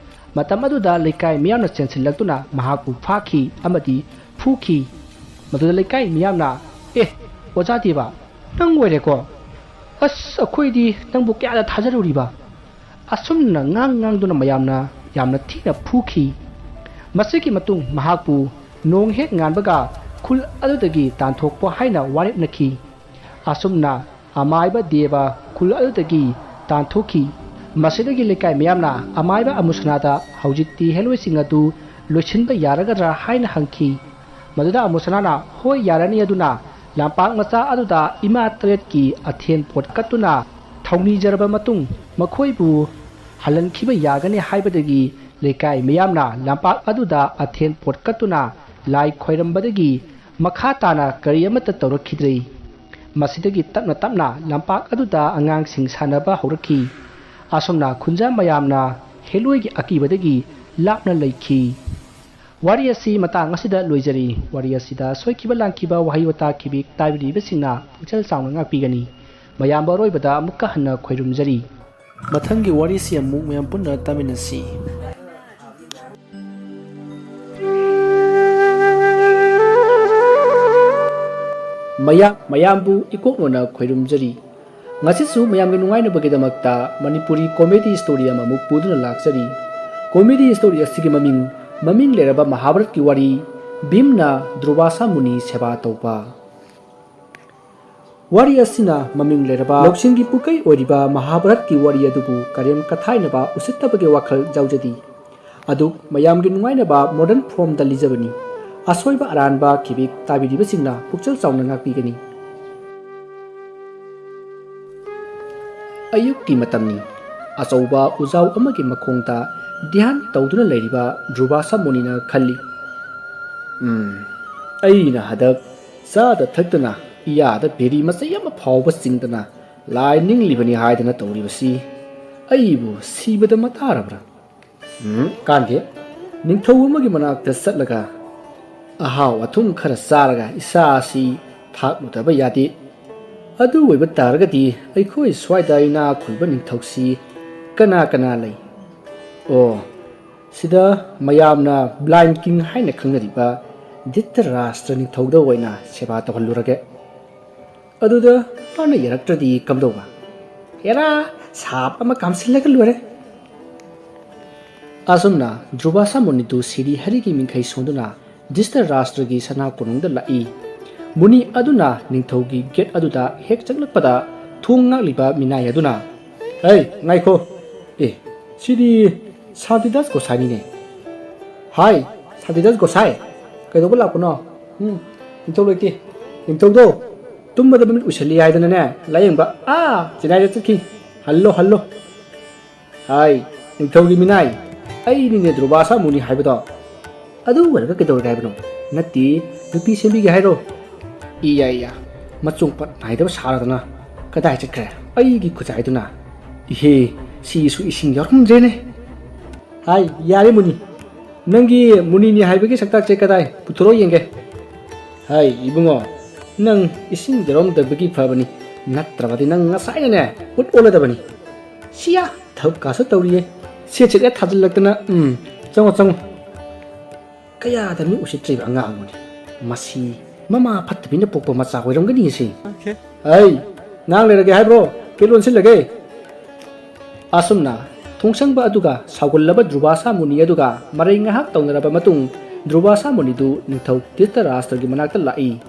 ꯃꯇꯝ ꯑꯗꯨꯗ ꯂꯩꯀꯥꯏ ꯃꯤꯌꯥꯝꯅ ꯆꯦꯟꯁꯤꯜꯂꯛꯇꯨꯅ ꯃꯍꯥꯛꯄꯨ ꯐꯥꯈꯤ ꯑꯃꯗꯤ ꯐꯨꯈꯤ꯫ ꯃꯗꯨꯗ ꯂꯩꯀꯥꯏ ꯃꯤꯌꯥꯝꯅ, "ꯑꯦ, ꯑꯣꯖꯥ ꯗꯦꯕ, ꯅꯪ ꯑꯣꯏꯔꯦꯀꯣ? ꯑꯁ, ꯑꯩꯈꯣꯏꯗꯤ ꯅꯪꯕꯨ ꯀꯌꯥꯗ ꯊꯥꯖꯔꯨꯔꯤꯕ?" ꯑꯁꯨꯝꯅ ꯉꯥꯡ ꯉꯥꯡꯗꯨꯅ ꯃꯌꯥꯝꯅ ꯌꯥꯝꯅ ꯊꯤꯅ ꯐꯨꯈꯤ꯫ ꯃꯁꯤꯒꯤ ꯃꯇꯨꯡ ꯃꯍꯥꯛꯄꯨ ꯅꯣꯡ ꯍꯦꯛ ꯉꯥꯟꯕꯒ ꯈꯨꯜ ꯑꯗꯨꯗꯒꯤ ꯇꯥꯟꯊꯣꯛꯄ ꯍꯥꯏꯅ ꯋꯥꯔꯦꯞꯅꯈꯤ꯫ ꯑꯁꯨꯝꯅ ꯑꯃꯥꯏꯕ ꯗꯦꯕ ꯈꯨꯜ ꯑꯗꯨꯗꯒꯤ ꯇꯥꯟꯊꯣꯛꯈꯤ꯫ ꯃꯁꯤꯗꯒꯤ ꯂꯩꯀꯥꯏ ꯃꯤꯌꯥꯝꯅ ꯑꯃꯥꯏꯕ ꯑꯃꯨꯁꯅꯥꯗ ꯍꯧꯖꯤꯛꯇꯤ ꯍꯦꯂꯣꯏꯁꯤꯡ ꯑꯗꯨ ꯂꯣꯏꯁꯤꯟꯕ ꯌꯥꯔꯒꯗ꯭ꯔꯥ ꯍꯥꯏꯅ ꯍꯪꯈꯤ꯫ ꯃꯗꯨꯗ ꯑꯃꯨꯁꯅꯥꯅ ꯍꯣꯏ ꯌꯥꯔꯅꯤ, ꯑꯗꯨꯅ ꯂꯝꯄꯥꯛ ꯃꯆꯥ ꯑꯗꯨꯗ ꯏꯃꯥ ꯇꯔꯦꯠꯀꯤ ꯑꯊꯦꯟ ꯄꯣꯠ ꯀꯠꯇꯨꯅ ꯊꯧꯅꯤꯖꯔꯕ ꯃꯇꯨꯡ ꯃꯈꯣꯏꯕꯨ ꯍꯜꯍꯟꯈꯤꯕ ꯌꯥꯒꯅꯤ ꯍꯥꯏꯕꯗꯒꯤ ꯂꯩꯀꯥꯏ ꯃꯤꯌꯥꯝꯅ ꯂꯝꯄꯥꯛ ꯑꯗꯨꯗ ꯑꯊꯦꯟ ꯄꯣꯠ ꯀꯠꯇꯨꯅ ꯂꯥꯏ ꯈꯣꯏꯔꯝꯕꯗꯒꯤ ꯃꯈꯥ ꯇꯥꯅ ꯀꯔꯤ ꯑꯃꯠꯇ ꯇꯧꯔꯛꯈꯤꯗ꯭ꯔꯦ꯫ ꯃꯁꯤꯗꯒꯤ ꯇꯞꯅ ꯇꯞꯅ ꯂꯝꯄꯥꯛ ꯑꯗꯨꯗ ꯑꯉꯥꯡꯁꯤꯡ ꯁꯥꯟꯅꯕ ꯍꯧꯔꯛꯈꯤ꯫ ꯑꯁꯨꯝꯅ ꯈꯨꯟꯖꯥ ꯃꯌꯥꯝꯅ ꯍꯦꯂꯣꯏꯒꯤ ꯑꯀꯤꯕꯗꯒꯤ ꯂꯥꯞꯅ ꯂꯩꯈꯤ꯫ ꯋꯥꯔꯤ ꯑꯁꯤ ꯃꯇꯥꯡ ꯑꯁꯤꯗ ꯂꯣꯏꯖꯔꯤ꯫ ꯋꯥꯔꯤ ꯑꯁꯤꯗ ꯁꯣꯏꯈꯤꯕ ꯂꯥꯟꯈꯤꯕ ꯋꯥꯍꯩ ꯋꯥꯇꯥ ꯈꯤꯕꯤꯛ ꯇꯥꯕꯤꯔꯤꯕꯁꯤꯡꯅ ꯄꯨꯛꯆꯦꯜ ꯆꯥꯎꯅ ꯉꯥꯛꯄꯤꯒꯅꯤ꯫ ꯃꯌꯥꯝꯕ ꯑꯔꯣꯏꯕꯗ ꯑꯃꯨꯛꯀ ꯍꯟꯅ ꯈꯣꯏꯔꯨꯝꯖꯔꯤ꯫ ꯃꯊꯪꯒꯤ ꯋꯥꯔꯤꯁꯤ ꯑꯃꯨꯛ ꯃꯌꯥꯝ ꯄꯨꯟꯅ ꯇꯥꯃꯤꯟꯅꯁꯤ꯫ ꯃꯌꯥꯝ, ꯃꯌꯥꯝꯕꯨ ꯏꯀꯣꯛꯅꯅ ꯈꯣꯏꯔꯨꯝꯖꯔꯤ꯫ ꯉꯁꯤꯁꯨ ꯃꯌꯥꯝꯒꯤ ꯅꯨꯡꯉꯥꯏꯅꯕꯒꯤꯗꯃꯛꯇ ꯃꯅꯤꯄꯨꯔꯤ comedy story ꯑꯃꯃꯨꯛ ꯄꯨꯗꯨꯅ ꯂꯥꯛꯆꯔꯤ꯫ Comedy story ꯑꯁꯤꯒꯤ ꯃꯃꯤꯡ, ꯃꯃꯤꯡ ꯂꯩꯔꯕ ꯃꯍꯥꯚꯥꯔꯠꯀꯤ ꯋꯥꯔꯤ, ꯚꯤꯝꯅ ꯗ꯭ꯔꯨꯕꯥꯁꯥ ꯃꯨꯅꯤ ꯁꯦꯕꯥ ꯇꯧꯕ꯫ ꯋꯥꯔꯤ ꯑꯁꯤꯅ ꯃꯃꯤꯡ ꯂꯩꯔꯕ ꯂꯧꯁꯤꯡꯒꯤ ꯄꯨꯀꯩ ꯑꯣꯏꯔꯤꯕ ꯃꯍꯥꯚꯥꯔꯠꯀꯤ ꯋꯥꯔꯤ ꯑꯗꯨꯕꯨ ꯀꯔꯦꯝ ꯀꯊꯥꯏꯅꯕ ꯎꯁꯤꯠꯇꯕꯒꯤ ꯋꯥꯈꯜ ꯌꯥꯎꯖꯗꯦ꯫ ꯑꯗꯨ ꯃꯌꯥꯝꯒꯤ ꯅꯨꯡꯉꯥꯏꯅꯕ modern formꯗ ꯂꯤꯖꯕꯅꯤ꯫ ꯑꯁꯣꯏꯕ ꯑꯔꯥꯟꯕ ꯈꯤꯕꯤꯛ ꯇꯥꯕꯤꯔꯤꯕꯁꯤꯡꯅ ꯄꯨꯛꯆꯦꯜ ꯆꯥꯎꯅ ꯉꯥꯛꯄꯤꯒꯅꯤ꯫ ꯑꯌꯨꯛꯀꯤ ꯃꯇꯝꯅꯤ꯫ ꯑꯆꯧꯕ ꯎꯖꯥꯎ ꯑꯃꯒꯤ ꯃꯈꯣꯡꯗ ꯙ꯭ꯌꯥꯟ ꯇꯧꯗꯨꯅ ꯂꯩꯔꯤꯕ ꯗ꯭ꯔꯨꯕꯥꯁꯥ ꯃꯨꯅꯤꯅ ꯈꯜꯂꯤ, "ꯎꯝ, ꯑꯩꯅ ꯍꯟꯗꯛ ꯆꯥꯗ ꯊꯛꯇꯅ ꯏꯌꯥꯗ ꯕꯦꯔꯤ ꯃꯆꯩ ꯑꯃ ꯐꯥꯎꯕ ꯆꯤꯡꯗꯅ ꯂꯥꯏ ꯅꯤꯡꯂꯤꯕꯅꯤ ꯍꯥꯏꯗꯅ ꯇꯧꯔꯤꯕꯁꯤ ꯑꯩꯕꯨ ꯁꯤꯕꯗ ꯃꯇꯥꯔꯕ꯭ꯔꯥ? ꯎꯝ, ꯀꯥꯟꯗꯦ꯫ ꯅꯤꯡꯊꯧ ꯑꯃꯒꯤ ꯃꯅꯥꯛꯇ ꯆꯠꯂꯒ ꯑꯍꯥꯎ ꯑꯊꯨꯝ ꯈꯔ ꯆꯥꯔꯒ ꯏꯁꯥ ꯑꯁꯤ ꯊꯥꯛꯂꯨꯗꯕ ꯌꯥꯗꯦ꯫ ꯑꯗꯨ ꯑꯣꯏꯕ ꯇꯥꯔꯒꯗꯤ ꯑꯩꯈꯣꯏ ꯁ꯭ꯋꯥꯏꯗ ꯏꯅꯥꯛ ꯈꯨꯟꯕ ꯅꯤꯡꯊꯧꯁꯤ ꯀꯅꯥ ꯀꯅꯥ ꯂꯩ? ꯑꯣ, ꯁꯤꯗ ꯃꯌꯥꯝꯅ blind king ꯍꯥꯏꯅ ꯈꯪꯅꯔꯤꯕ ꯙꯤꯇꯔꯥꯁꯇ꯭ꯔ ꯅꯤꯡꯊꯧꯗ ꯑꯣꯏꯅ ꯁꯦꯕꯥ ꯇꯧꯍꯜꯂꯨꯔꯒꯦ꯫ ꯑꯗꯨꯗ ꯃꯥꯅ ꯌꯥꯔꯛꯇ꯭ꯔꯗꯤ ꯀꯝꯗꯧꯕ? ꯍꯦꯔꯥ, ꯁꯥꯞ ꯑꯃ ꯀꯥꯝꯁꯤꯜꯂꯒ ꯂꯣꯏꯔꯦ"꯫ ꯑꯁꯨꯝꯅ ꯗ꯭ꯔꯨꯕꯥꯁꯥ ꯃꯨꯅꯤꯗꯨ ꯁꯤꯔꯤ ꯍꯔꯤꯒꯤ ꯃꯤꯡꯈꯩ ꯁꯣꯟꯗꯨꯅ ꯙ꯭ꯔꯤꯇꯔꯥꯁꯇ꯭ꯔꯒꯤ ꯁꯅꯥ ꯀꯣꯅꯨꯡꯗ ꯂꯥꯛꯏ꯫ ꯃꯨꯅꯤ ꯑꯗꯨꯅ ꯅꯤꯡꯊꯧꯒꯤ ꯒꯦꯠ ꯑꯗꯨꯗ ꯍꯦꯛ ꯆꯪꯂꯛꯄꯗ ꯊꯣꯡ ꯉꯥꯛꯂꯤꯕ ꯃꯤꯅꯥꯏ ꯑꯗꯨꯅ, "ꯍꯩ, ꯉꯥꯏꯈꯣ꯫ ꯑꯦ, ꯁꯤꯗꯤ ꯁꯥꯟꯇꯤꯗꯥꯁ ꯒꯣꯁꯥꯏꯅꯤꯅꯦ꯫ ꯍꯥꯏ, ꯁꯥꯟꯇꯤꯗꯥꯁ ꯒꯣꯁꯥꯏ, ꯀꯩꯗꯧꯕ ꯂꯥꯛꯄꯅꯣ? ꯎꯝ, ꯅꯤꯡꯊꯧ ꯂꯩꯇꯦ꯫ ꯅꯤꯡꯊꯧꯗꯣ ꯇꯨꯝꯕꯗ ꯃꯃꯤꯠ ꯎꯏꯁꯜꯂꯤ ꯍꯥꯏꯗꯅꯅꯦ, ꯂꯥꯌꯦꯡꯕ ꯑꯥ ꯆꯦꯟꯅꯥꯏꯗ ꯆꯠꯈꯤ꯫ Hello, hello. ꯍꯥꯏ, ꯅꯤꯡꯊꯧꯒꯤ ꯃꯤꯅꯥꯏ, ꯑꯩꯅꯤꯅꯦ ꯗ꯭ꯔꯨꯕꯥꯁꯥ ꯃꯨꯅꯤ ꯍꯥꯏꯕꯗꯣ꯫ ꯑꯗꯨ ꯑꯣꯏꯔꯒ ꯀꯩꯗꯧꯔꯒꯦ ꯍꯥꯏꯕꯅꯣ? ꯅꯠꯇꯦ, ꯅꯨꯄꯤ ꯁꯦꯝꯕꯤꯒꯦ ꯍꯥꯏꯔꯣ?" ꯏꯌꯥ, ꯏꯌꯥ, ꯃꯆꯣꯡꯄꯠ ꯅꯥꯏꯗꯕ ꯁꯥꯔꯗꯅ ꯀꯗꯥꯏ ꯆꯠꯈ꯭ꯔꯦ ꯑꯩꯒꯤ ꯈꯨꯖꯥꯏꯗꯨꯅ? ꯏꯍꯦ, ꯁꯤꯁꯨ ꯏꯁꯤꯡ ꯌꯥꯎꯔꯝꯗ꯭ꯔꯦꯅꯦ꯫ ꯍꯥꯏ, ꯌꯥꯔꯦ ꯃꯨꯅꯤ, ꯅꯪꯒꯤ ꯃꯨꯅꯤꯅꯤ ꯍꯥꯏꯕꯒꯤ ꯁꯛꯇꯥꯛꯁꯦ ꯀꯗꯥꯏ? ꯄꯨꯊꯣꯔꯛꯑꯣ ꯌꯦꯡꯒꯦ꯫ ꯍꯥꯏ, ꯏꯕꯨꯡꯉꯣ, ꯅꯪ ꯏꯁꯤꯡ ꯌꯥꯎꯔꯝꯗꯕꯒꯤ ꯐꯕꯅꯤ, ꯅꯠꯇ꯭ꯔꯕꯗꯤ ꯅꯪ ꯉꯁꯥꯏꯅꯅꯦ ꯎꯠ ꯑꯣꯜꯂꯗꯕꯅꯤ꯫ ꯁꯤꯌꯥ, ꯊꯕꯛ ꯀꯥꯁꯨ ꯇꯧꯔꯤꯌꯦ, ꯁꯦꯠ ꯁꯦꯠ ꯍꯦꯛ ꯊꯥꯖꯤꯜꯂꯛꯇꯅ꯫ ꯎꯝ, ꯆꯪꯉꯣ, ꯆꯪꯉꯣ꯫ ꯀꯌꯥꯗ ꯃꯤ ꯎꯁꯤꯠꯇ꯭ꯔꯤꯕ ꯑꯉꯥꯡꯅꯣꯅꯦ꯫ ꯃꯁꯤ ꯃꯃꯥ ꯐꯠꯇꯕꯤꯅ ꯄꯣꯛꯄ ꯃꯆꯥ ꯑꯣꯏꯔꯝꯒꯅꯤ ꯁꯤ꯫ ꯑꯩ ꯉꯥꯡ ꯂꯩꯔꯒꯦ ꯍꯥꯏꯕ꯭ꯔꯣ? ꯀꯩ ꯂꯣꯟꯁꯤꯜꯂꯒꯦ? ꯑꯁꯨꯝꯅ ꯊꯣꯡꯁꯪꯕ ꯑꯗꯨꯒ ꯁꯥꯎꯒꯜꯂꯕ ꯗ꯭ꯔꯨꯕꯥꯁꯥ ꯃꯨꯅꯤ ꯑꯗꯨꯒ ꯃꯔꯩ ꯉꯥꯏꯍꯥꯛ ꯇꯧꯅꯔꯕ ꯃꯇꯨꯡ, ꯗ꯭ꯔꯨꯕꯥꯁꯥ ꯃꯨꯅꯤꯗꯨ ꯅꯤꯡꯊꯧ ꯙ꯭ꯔꯤꯇꯔꯥꯁꯇ꯭ꯔꯒꯤ ꯃꯅꯥꯛꯇ ꯂꯥꯛꯏ꯫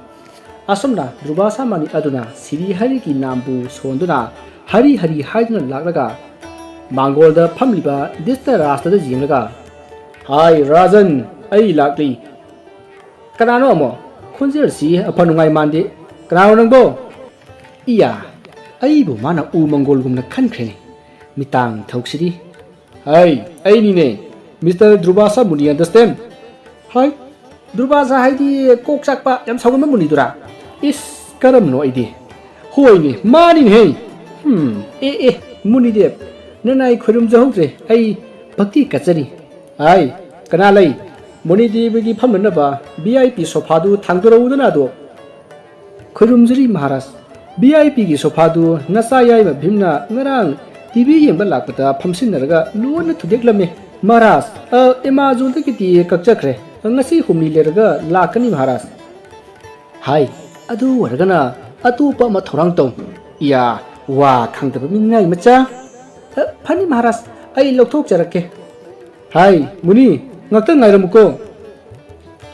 ꯑꯁꯨꯝꯅ ꯗ꯭ꯔꯨꯕꯥꯁꯥ ꯃꯨꯅꯤ ꯑꯗꯨꯅ ꯁꯤꯔꯤ ꯍꯔꯤꯒꯤ ꯅꯥꯝꯕꯨ ꯁꯣꯟꯗꯨꯅ ꯍꯔꯤ ꯍꯔꯤ ꯍꯥꯏꯗꯨꯅ ꯂꯥꯛꯂꯒ ꯃꯥꯡꯒꯣꯜꯗ ꯐꯝꯂꯤꯕ ꯙ꯭ꯔꯤꯇꯔꯥꯁꯇ꯭ꯔꯗ ꯌꯦꯡꯂꯒ, "ꯍꯥꯏ ꯔꯥꯖꯟ, ꯑꯩ ꯂꯥꯛꯂꯤ꯫ ꯀꯅꯥꯅꯣ ꯑꯃꯨꯛ? ꯈꯣꯟꯖꯦꯜꯁꯤ ꯑꯐ ꯅꯨꯡꯉꯥꯏ ꯃꯥꯟꯗꯦ꯫ ꯀꯅꯥꯅꯣ ꯅꯪꯕꯣ?" ꯏꯌꯥ, ꯑꯩꯕꯨ ꯃꯥꯅ ꯎ ꯃꯪꯒꯣꯜꯒꯨꯝꯅ ꯈꯟꯈ꯭ꯔꯦꯅꯦ꯫ ꯃꯤꯇꯥꯡ ꯊꯧꯁꯤꯗꯤ꯫ "ꯍꯥꯏ, ꯑꯩꯅꯤꯅꯦ, ꯃꯤꯁꯇꯔ ꯗ꯭ꯔꯨꯕꯥꯁꯥ ꯃꯨꯅꯤ, understand?" "ꯍꯥꯏ, ꯗ꯭ꯔꯨꯕꯥꯁꯥ ꯍꯥꯏꯗꯤ ꯀꯣꯛ ꯆꯥꯛꯄ, ꯌꯥꯝ ꯁꯥꯎꯒꯟꯕ ꯃꯨꯅꯤꯗꯨꯔꯥ?" "ꯏꯁ, ꯀꯔꯝꯅꯣ ꯑꯩꯗꯤ? ꯍꯣꯏꯅꯦ, ꯃꯥꯅꯤꯅꯦꯍꯦ꯫ ꯍꯝ, ꯑꯦ, ꯑꯦ, ꯃꯨꯅꯤꯗꯦꯕ, ꯅꯅꯥꯏ ꯈꯣꯏꯔꯨꯝꯖꯍꯧꯗ꯭ꯔꯦ, ꯑꯩ ꯚꯛꯇꯤ ꯀꯠꯆꯔꯤ꯫ ꯍꯥꯏ, ꯀꯅꯥ ꯂꯩ? ꯃꯨꯅꯤꯗꯦꯕꯒꯤ ꯐꯝꯅꯅꯕ ꯚꯤ ꯑꯥꯏ ꯄꯤ ꯁꯣꯐꯥꯗꯨ ꯊꯥꯡꯗꯣꯔꯛꯎꯗꯅ ꯑꯗꯣ꯫" "ꯈꯣꯏꯔꯨꯝꯖꯔꯤ ꯃꯍꯥꯔꯥꯖ꯫ ꯚꯤ ꯑꯥꯏ ꯄꯤꯒꯤ ꯁꯣꯐꯥꯗꯨ ꯅꯆꯥ ꯌꯥꯏꯃ ꯚꯤꯝꯅ ꯉꯔꯥꯡ ꯇꯤ ꯚꯤ ꯌꯦꯡꯕ ꯂꯥꯛꯄꯗ ꯐꯝꯁꯤꯟꯅꯔꯒ ꯂꯣꯏꯅ ꯊꯨꯗꯦꯛꯂꯝꯃꯦ ꯃꯍꯥꯔꯥꯖ꯫ ꯑ, ꯑꯦꯃꯥꯖꯣꯟꯗꯒꯤꯗꯤ ꯀꯛꯆꯈ꯭ꯔꯦ꯫ ꯉꯁꯤ ꯍꯨꯝꯅꯤ ꯂꯩꯔꯒ ꯂꯥꯛꯀꯅꯤ ꯃꯍꯥꯔꯥꯖ꯫" "ꯍꯥꯏ, ꯑꯗꯨ ꯑꯣꯏꯔꯒꯅ ꯑꯇꯣꯞꯄ ꯑꯃ ꯊꯧꯔꯥꯡ ꯇꯧ꯫" "ꯏꯌꯥ, ꯋꯥ ꯈꯪꯗꯕ ꯃꯤꯉꯥꯏ ꯃꯆꯥ꯫ ꯑ, ꯐꯅꯤ ꯃꯍꯥꯔꯥꯖ, ꯑꯩ ꯂꯧꯊꯣꯛꯆꯔꯛꯀꯦ꯫" ꯍꯥꯏ, ꯃꯨꯅꯤ, ꯉꯥꯛꯇꯪ ꯉꯥꯏꯔꯝꯃꯨꯀꯣ꯫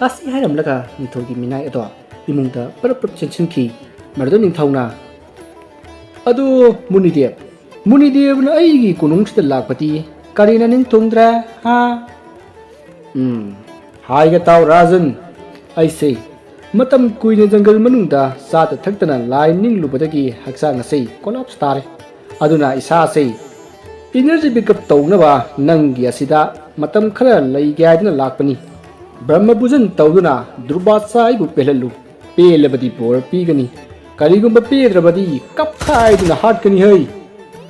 ꯑꯁꯤ ꯍꯥꯏꯔꯝꯂꯒ ꯅꯤꯡꯊꯧꯒꯤ ꯃꯤꯅꯥꯏ ꯑꯗꯣ ꯏꯃꯨꯡꯗ ꯄꯔꯞ ꯄꯔꯞ ꯆꯦꯟꯁꯤꯟꯈꯤ꯫ ꯃꯗꯨꯗ ꯅꯤꯡꯊꯧꯅ, "ꯑꯗꯣ ꯃꯨꯅꯤꯗꯦꯕ, ꯃꯨꯅꯤꯗꯦꯕꯅ ꯑꯩꯒꯤ ꯀꯣꯅꯨꯡꯁꯤꯗ ꯂꯥꯛꯄꯗꯤ ꯀꯔꯤꯅ ꯅꯤꯡ ꯊꯨꯡꯗ꯭ꯔꯦ, ꯍꯥ?" "ꯎꯝ, ꯍꯥꯏꯒꯦ ꯇꯥꯎ ꯔꯥꯖꯟ, ꯑꯩꯁꯦ ꯃꯇꯝ ꯀꯨꯏꯅ ꯖꯪꯒꯜ ꯃꯅꯨꯡꯗ ꯆꯥꯗ ꯊꯛꯇꯅ ꯂꯥꯏ ꯅꯤꯡꯂꯨꯕꯗꯒꯤ ꯍꯛꯆꯥꯡ ꯑꯁꯤ ꯀꯣꯂꯥꯞꯁ ꯇꯥꯔꯦ꯫ ꯑꯗꯨꯅ ꯏꯁꯥꯁꯦ ꯏꯅꯔꯖꯤ ꯄꯤꯛꯑꯞ ꯇꯧꯅꯕ ꯅꯪꯒꯤ ꯑꯁꯤꯗ ꯃꯇꯝ ꯈꯔ ꯂꯩꯒꯦ ꯍꯥꯏꯗꯨꯅ ꯂꯥꯛꯄꯅꯤ꯫ ꯕ꯭ꯔꯍ꯭ꯃ ꯄꯨꯖꯟ ꯇꯧꯗꯨꯅ ꯗꯨꯔꯕꯥꯁꯥ ꯑꯩꯕꯨ ꯄꯦꯜꯍꯜꯂꯨ꯫ ꯄꯦꯜꯂꯕꯗꯤ ꯕꯣꯔ ꯄꯤꯒꯅꯤ, ꯀꯔꯤꯒꯨꯝꯕ ꯄꯦꯗ꯭ꯔꯕꯗꯤ ꯀꯞꯈꯥꯏꯗꯨꯅ ꯍꯥꯠꯀꯅꯤ ꯍꯩ꯫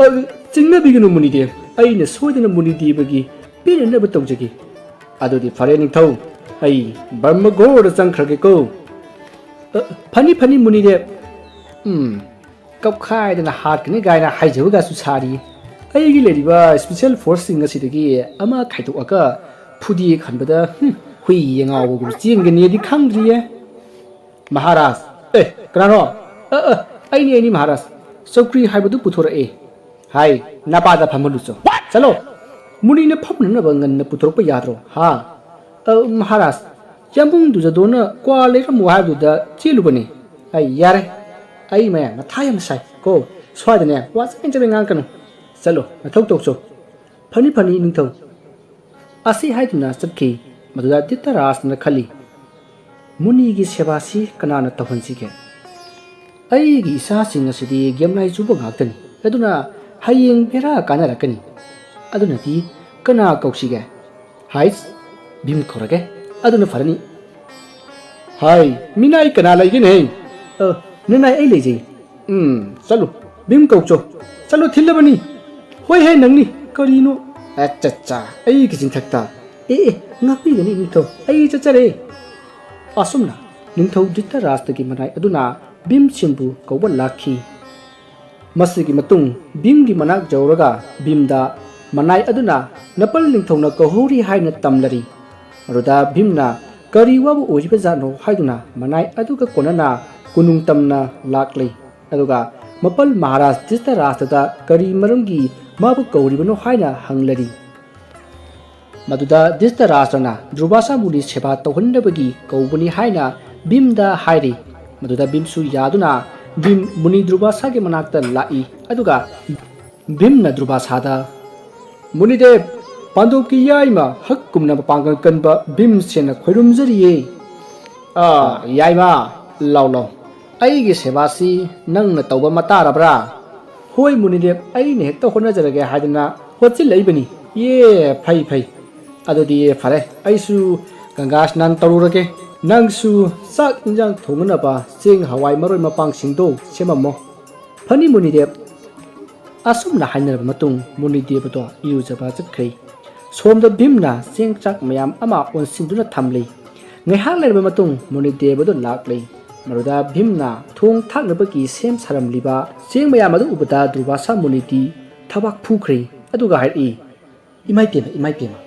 ꯑꯗꯨ ꯆꯤꯡꯅꯕꯤꯒꯅꯨ ꯃꯨꯅꯤꯗꯦꯕ, ꯑꯩꯅ ꯁꯣꯏꯗꯅ ꯃꯨꯅꯤꯗꯦꯕꯒꯤ ꯄꯦꯟꯅꯅꯕ ꯇꯧꯖꯒꯦ꯫ ꯑꯗꯨꯗꯤ ꯐꯔꯦ ꯅꯤꯡꯊꯧ, ꯑꯩ ꯕ꯭ꯔꯍ꯭ꯃ ꯒꯣꯔꯗ ꯆꯪꯈ꯭ꯔꯒꯦꯀꯣ꯫ ꯑ, ꯐꯅꯤ ꯐꯅꯤ ꯃꯨꯅꯤꯗꯦꯕ꯫ ꯎꯝ, ꯀꯞꯈꯥꯏꯗꯅ ꯍꯥꯠꯀꯅꯤ ꯀꯥꯏꯅ ꯍꯥꯏꯖꯕꯒꯁꯨ ꯁꯥꯔꯤ꯫ ꯑꯩꯒꯤ ꯂꯩꯔꯤꯕ ꯁ꯭ꯄꯤꯁꯦꯜ ꯐꯣꯔꯁꯁꯤꯡ ꯑꯁꯤꯗꯒꯤ ꯑꯃ ꯈꯥꯏꯗꯣꯛꯑꯒ ꯐꯨꯗꯦꯛ ꯍꯟꯕꯗ, ꯍꯨꯝ, ꯍꯨꯏ ꯉꯥꯎꯕꯒꯨꯝ ꯆꯦꯟꯒꯅꯤꯗꯤ ꯈꯪꯗ꯭ꯔꯤꯌꯦ꯫ ꯃꯍꯥꯔꯥꯖ, ꯑꯦ, ꯀꯅꯥꯅꯣ? ꯑ, ꯑ, ꯑꯩꯅꯤ, ꯑꯩꯅꯤ, ꯃꯍꯥꯔꯥꯖ꯫ ꯆꯧꯀ꯭ꯔꯤ ꯍꯥꯏꯕꯗꯨ ꯄꯨꯊꯣꯔꯛꯑꯦ꯫ ꯍꯥꯏ, ꯅꯄꯥꯗ ꯐꯝꯍꯜꯂꯨꯆꯣ꯫ ꯆꯠꯂꯣ! ꯃꯨꯅꯤꯅ ꯐꯝꯅꯅꯕ ꯉꯟꯅ ꯄꯨꯊꯣꯔꯛꯄ ꯌꯥꯗ꯭ꯔꯣ? ꯍꯥ? ꯑ, ꯃꯍꯥꯔꯥꯖ, ꯌꯥꯝꯕꯨꯡ ꯗꯨꯖꯗꯣꯟꯅ ꯀ꯭ꯋꯥ ꯂꯩꯔꯝꯃꯨ ꯍꯥꯏꯕꯗꯨꯗ ꯆꯦꯜꯂꯨꯕꯅꯤ꯫ ꯑꯩ ꯌꯥꯔꯦ꯫ ꯑꯩ ꯃꯌꯥꯝ ꯃꯊꯥ ꯌꯥꯝ ꯁꯥꯏ ꯀꯣ꯫ ꯁ꯭ꯋꯥꯏꯗꯅꯦ ꯋꯥ ꯆꯕꯦꯡ ꯆꯕꯦꯡ ꯉꯥꯡꯀꯅꯨ꯫ ꯆꯠꯂꯣ, ꯅꯊꯧ ꯇꯧꯆꯣ꯫ ꯐꯅꯤ ꯐꯅꯤ ꯅꯤꯡꯊꯧ꯫ ꯑꯁꯤ ꯍꯥꯏꯗꯨꯅ ꯆꯠꯈꯤ꯫ ꯃꯗꯨꯗ ꯙꯤꯇꯔꯥꯁꯇ꯭ꯔꯅ ꯈꯜꯂꯤ, "ꯃꯨꯅꯤꯒꯤ ꯁꯦꯕꯥꯁꯤ ꯀꯅꯥꯅ ꯇꯧꯍꯟꯁꯤꯒꯦ? ꯑꯩꯒꯤ ꯏꯆꯥꯁꯤꯡ ꯑꯁꯤꯗꯤ ꯒꯦꯝꯂꯥꯏ ꯆꯨꯕ ꯉꯥꯛꯇꯅꯤ꯫ ꯑꯗꯨꯅ ꯍꯌꯦꯡ ꯕꯦꯔꯥ ꯀꯥꯟꯅꯔꯛꯀꯅꯤ꯫ ꯑꯗꯨꯅꯗꯤ ꯀꯅꯥ ꯀꯧꯁꯤꯒꯦ? ꯍꯥꯏꯁ, ꯚꯤꯝ ꯀꯧꯔꯒꯦ꯫ ꯑꯗꯨꯅ ꯐꯔꯅꯤ꯫" "ꯍꯥꯏ, ꯃꯤꯅꯥꯏ ꯀꯅꯥ ꯂꯩꯒꯦꯅꯦ?" "ꯑ, ꯅꯅꯥꯏ ꯑꯩ ꯂꯩꯖꯩ꯫" "ꯎꯝ, ꯆꯠꯂꯨ, ꯚꯤꯝ ꯀꯧꯆꯣ꯫ ꯆꯠꯂꯨ, ꯊꯤꯜꯂꯕꯅꯤ꯫" "ꯍꯣꯏ ꯍꯦ, ꯅꯪꯅꯤ꯫ ꯀꯔꯤꯅꯣ?" "ꯑꯠꯆꯥ, ꯑꯩꯒꯤ ꯆꯤꯟꯊꯛꯇ꯫ ꯑꯦ, ꯑꯦ, ꯉꯥꯛꯄꯤꯒꯅꯤ ꯅꯤꯡꯊꯧ, ꯑꯩ ꯆꯠꯆꯔꯦ꯫" ꯑꯁꯨꯝꯅ ꯅꯤꯡꯊꯧ ꯙ꯭ꯔꯤꯇꯔꯥꯁꯇ꯭ꯔꯒꯤ ꯃꯅꯥꯏ ꯑꯗꯨꯅ ꯚꯤꯝꯁꯦꯟꯕꯨ ꯀꯧꯕ ꯂꯥꯛꯈꯤ꯫ ꯃꯁꯤꯒꯤ ꯃꯇꯨꯡ ꯚꯤꯝꯒꯤ ꯃꯅꯥꯛ ꯌꯧꯔꯒ ꯚꯤꯝꯗ ꯃꯅꯥꯏ ꯑꯗꯨꯅ ꯅꯄꯜ ꯅꯤꯡꯊꯧꯅ ꯀꯧꯍꯧꯔꯤ ꯍꯥꯏꯅ ꯇꯝꯂꯔꯤ꯫ ꯃꯗꯨꯗ ꯚꯤꯝꯅ ꯀꯔꯤ ꯋꯥꯕ ꯑꯣꯏꯔꯤꯕꯖꯥꯠꯅꯣ ꯍꯥꯏꯗꯨꯅ ꯃꯅꯥꯏ ꯑꯗꯨꯒ ꯀꯣꯟꯅꯅ ꯀꯣꯅꯨꯡ ꯇꯝꯅ ꯂꯥꯛꯂꯤ꯫ ꯑꯗꯨꯒ ꯃꯄꯜ ꯃꯍꯥꯔꯥꯖ ꯙ꯭ꯔꯤꯇꯔꯥꯁꯇ꯭ꯔꯗ ꯀꯔꯤ ꯃꯔꯝꯒꯤ ꯃꯥꯕꯨ ꯀꯧꯔꯤꯕꯅꯣ ꯍꯥꯏꯅ ꯍꯪꯂꯔꯤ꯫ ꯃꯗꯨꯗ ꯙ꯭ꯔꯤꯇꯔꯥꯁ꯭ꯇ꯭ꯔꯅ ꯗꯨꯔꯕꯥꯁꯥ ꯃꯨꯅꯤ ꯁꯦꯕꯥ ꯇꯧꯍꯟꯅꯕꯒꯤ ꯀꯧꯕꯅꯤ ꯍꯥꯏꯅ ꯚꯤꯝꯗ ꯍꯥꯏꯔꯤ꯫ ꯃꯗꯨꯗ ꯚꯤꯝꯁꯨ ꯌꯥꯗꯨꯅ ꯚꯤꯝ ꯃꯨꯅꯤ ꯗꯨꯔꯕꯥꯁꯥꯒꯤ ꯃꯅꯥꯛꯇ ꯂꯥꯛꯏ꯫ ꯑꯗꯨꯒ ꯚꯤꯝꯅ ꯗꯨꯔꯕꯥꯁꯥꯗ, "ꯃꯨꯅꯤꯗꯦꯕ, ꯄꯥꯟꯗꯣꯞꯀꯤ ꯌꯥꯏꯃ ꯍꯛꯀꯨꯝꯅ ꯃꯄꯥꯡꯒꯜ ꯀꯟꯕ ꯚꯤꯝꯁꯦꯟꯅ ꯈꯣꯏꯔꯨꯝꯖꯔꯤꯌꯦ꯫ ꯑꯥ, ꯌꯥꯏꯃ, ꯂꯥꯎ ꯂꯥꯎ꯫ ꯑꯩꯒꯤ ꯁꯦꯕꯥꯁꯤ ꯅꯪꯅ ꯇꯧꯕ ꯃꯇꯥꯔꯕ꯭ꯔꯥ?" "ꯍꯣꯏ ꯃꯨꯅꯤꯗꯦꯕ, ꯑꯩꯅ ꯍꯦꯛꯇ ꯍꯣꯠꯅꯖꯔꯒꯦ ꯍꯥꯏꯗꯅ ꯍꯣꯠꯆꯤꯜꯂꯛꯏꯕꯅꯤ꯫ ꯌꯦ, ꯐꯩ ꯐꯩ꯫ ꯑꯗꯨꯗꯤ ꯐꯔꯦ, ꯑꯩꯁꯨ ꯒꯪꯒꯥ ꯁ꯭ꯅꯥꯟ ꯇꯧꯔꯨꯔꯒꯦ꯫ ꯅꯪꯁꯨ ꯆꯥꯛ ꯏꯟꯖꯥꯡ ꯊꯣꯡꯅꯅꯕ ꯆꯦꯡ ꯍꯋꯥꯏ ꯃꯔꯣꯏ ꯃꯄꯥꯡꯁꯤꯡꯗꯣ ꯁꯦꯝꯃꯝꯃꯣ꯫" "ꯐꯅꯤ ꯃꯨꯅꯤꯗꯦꯕ꯫" ꯑꯁꯨꯝꯅ ꯍꯥꯏꯅꯔꯕ ꯃꯇꯨꯡ ꯃꯨꯅꯤꯗꯦꯕꯗꯣ ꯏꯔꯨꯖꯕ ꯆꯠꯈ꯭ꯔꯦ꯫ ꯁꯣꯝꯗ ꯚꯤꯝꯅ ꯆꯦꯡ ꯆꯥꯛ ꯃꯌꯥꯝ ꯑꯃ ꯑꯣꯟꯁꯤꯟꯗꯨꯅ ꯊꯝꯂꯤ꯫ ꯉꯥꯏꯍꯥꯛ ꯂꯩꯔꯕ ꯃꯇꯨꯡ ꯃꯨꯅꯤꯗꯦꯕꯗꯣ ꯂꯥꯛꯂꯤ꯫ ꯃꯗꯨꯗ ꯚꯤꯝꯅ ꯊꯣꯡ ꯊꯥꯛꯅꯕꯒꯤ ꯁꯦꯝ ꯁꯥꯔꯝꯂꯤꯕ ꯆꯦꯡ ꯃꯌꯥꯝ ꯑꯗꯨ ꯎꯕꯗ ꯗꯨꯔꯕꯥꯁꯥ ꯃꯨꯅꯤꯗꯤ ꯊꯕꯥꯛ ꯐꯨꯈ꯭ꯔꯦ꯫ ꯑꯗꯨꯒ ꯍꯥꯏꯔꯛꯏ, "ꯏꯃꯥꯏ ꯄꯦꯝꯃ, ꯏꯃꯥꯏ ꯄꯦꯝꯃ꯫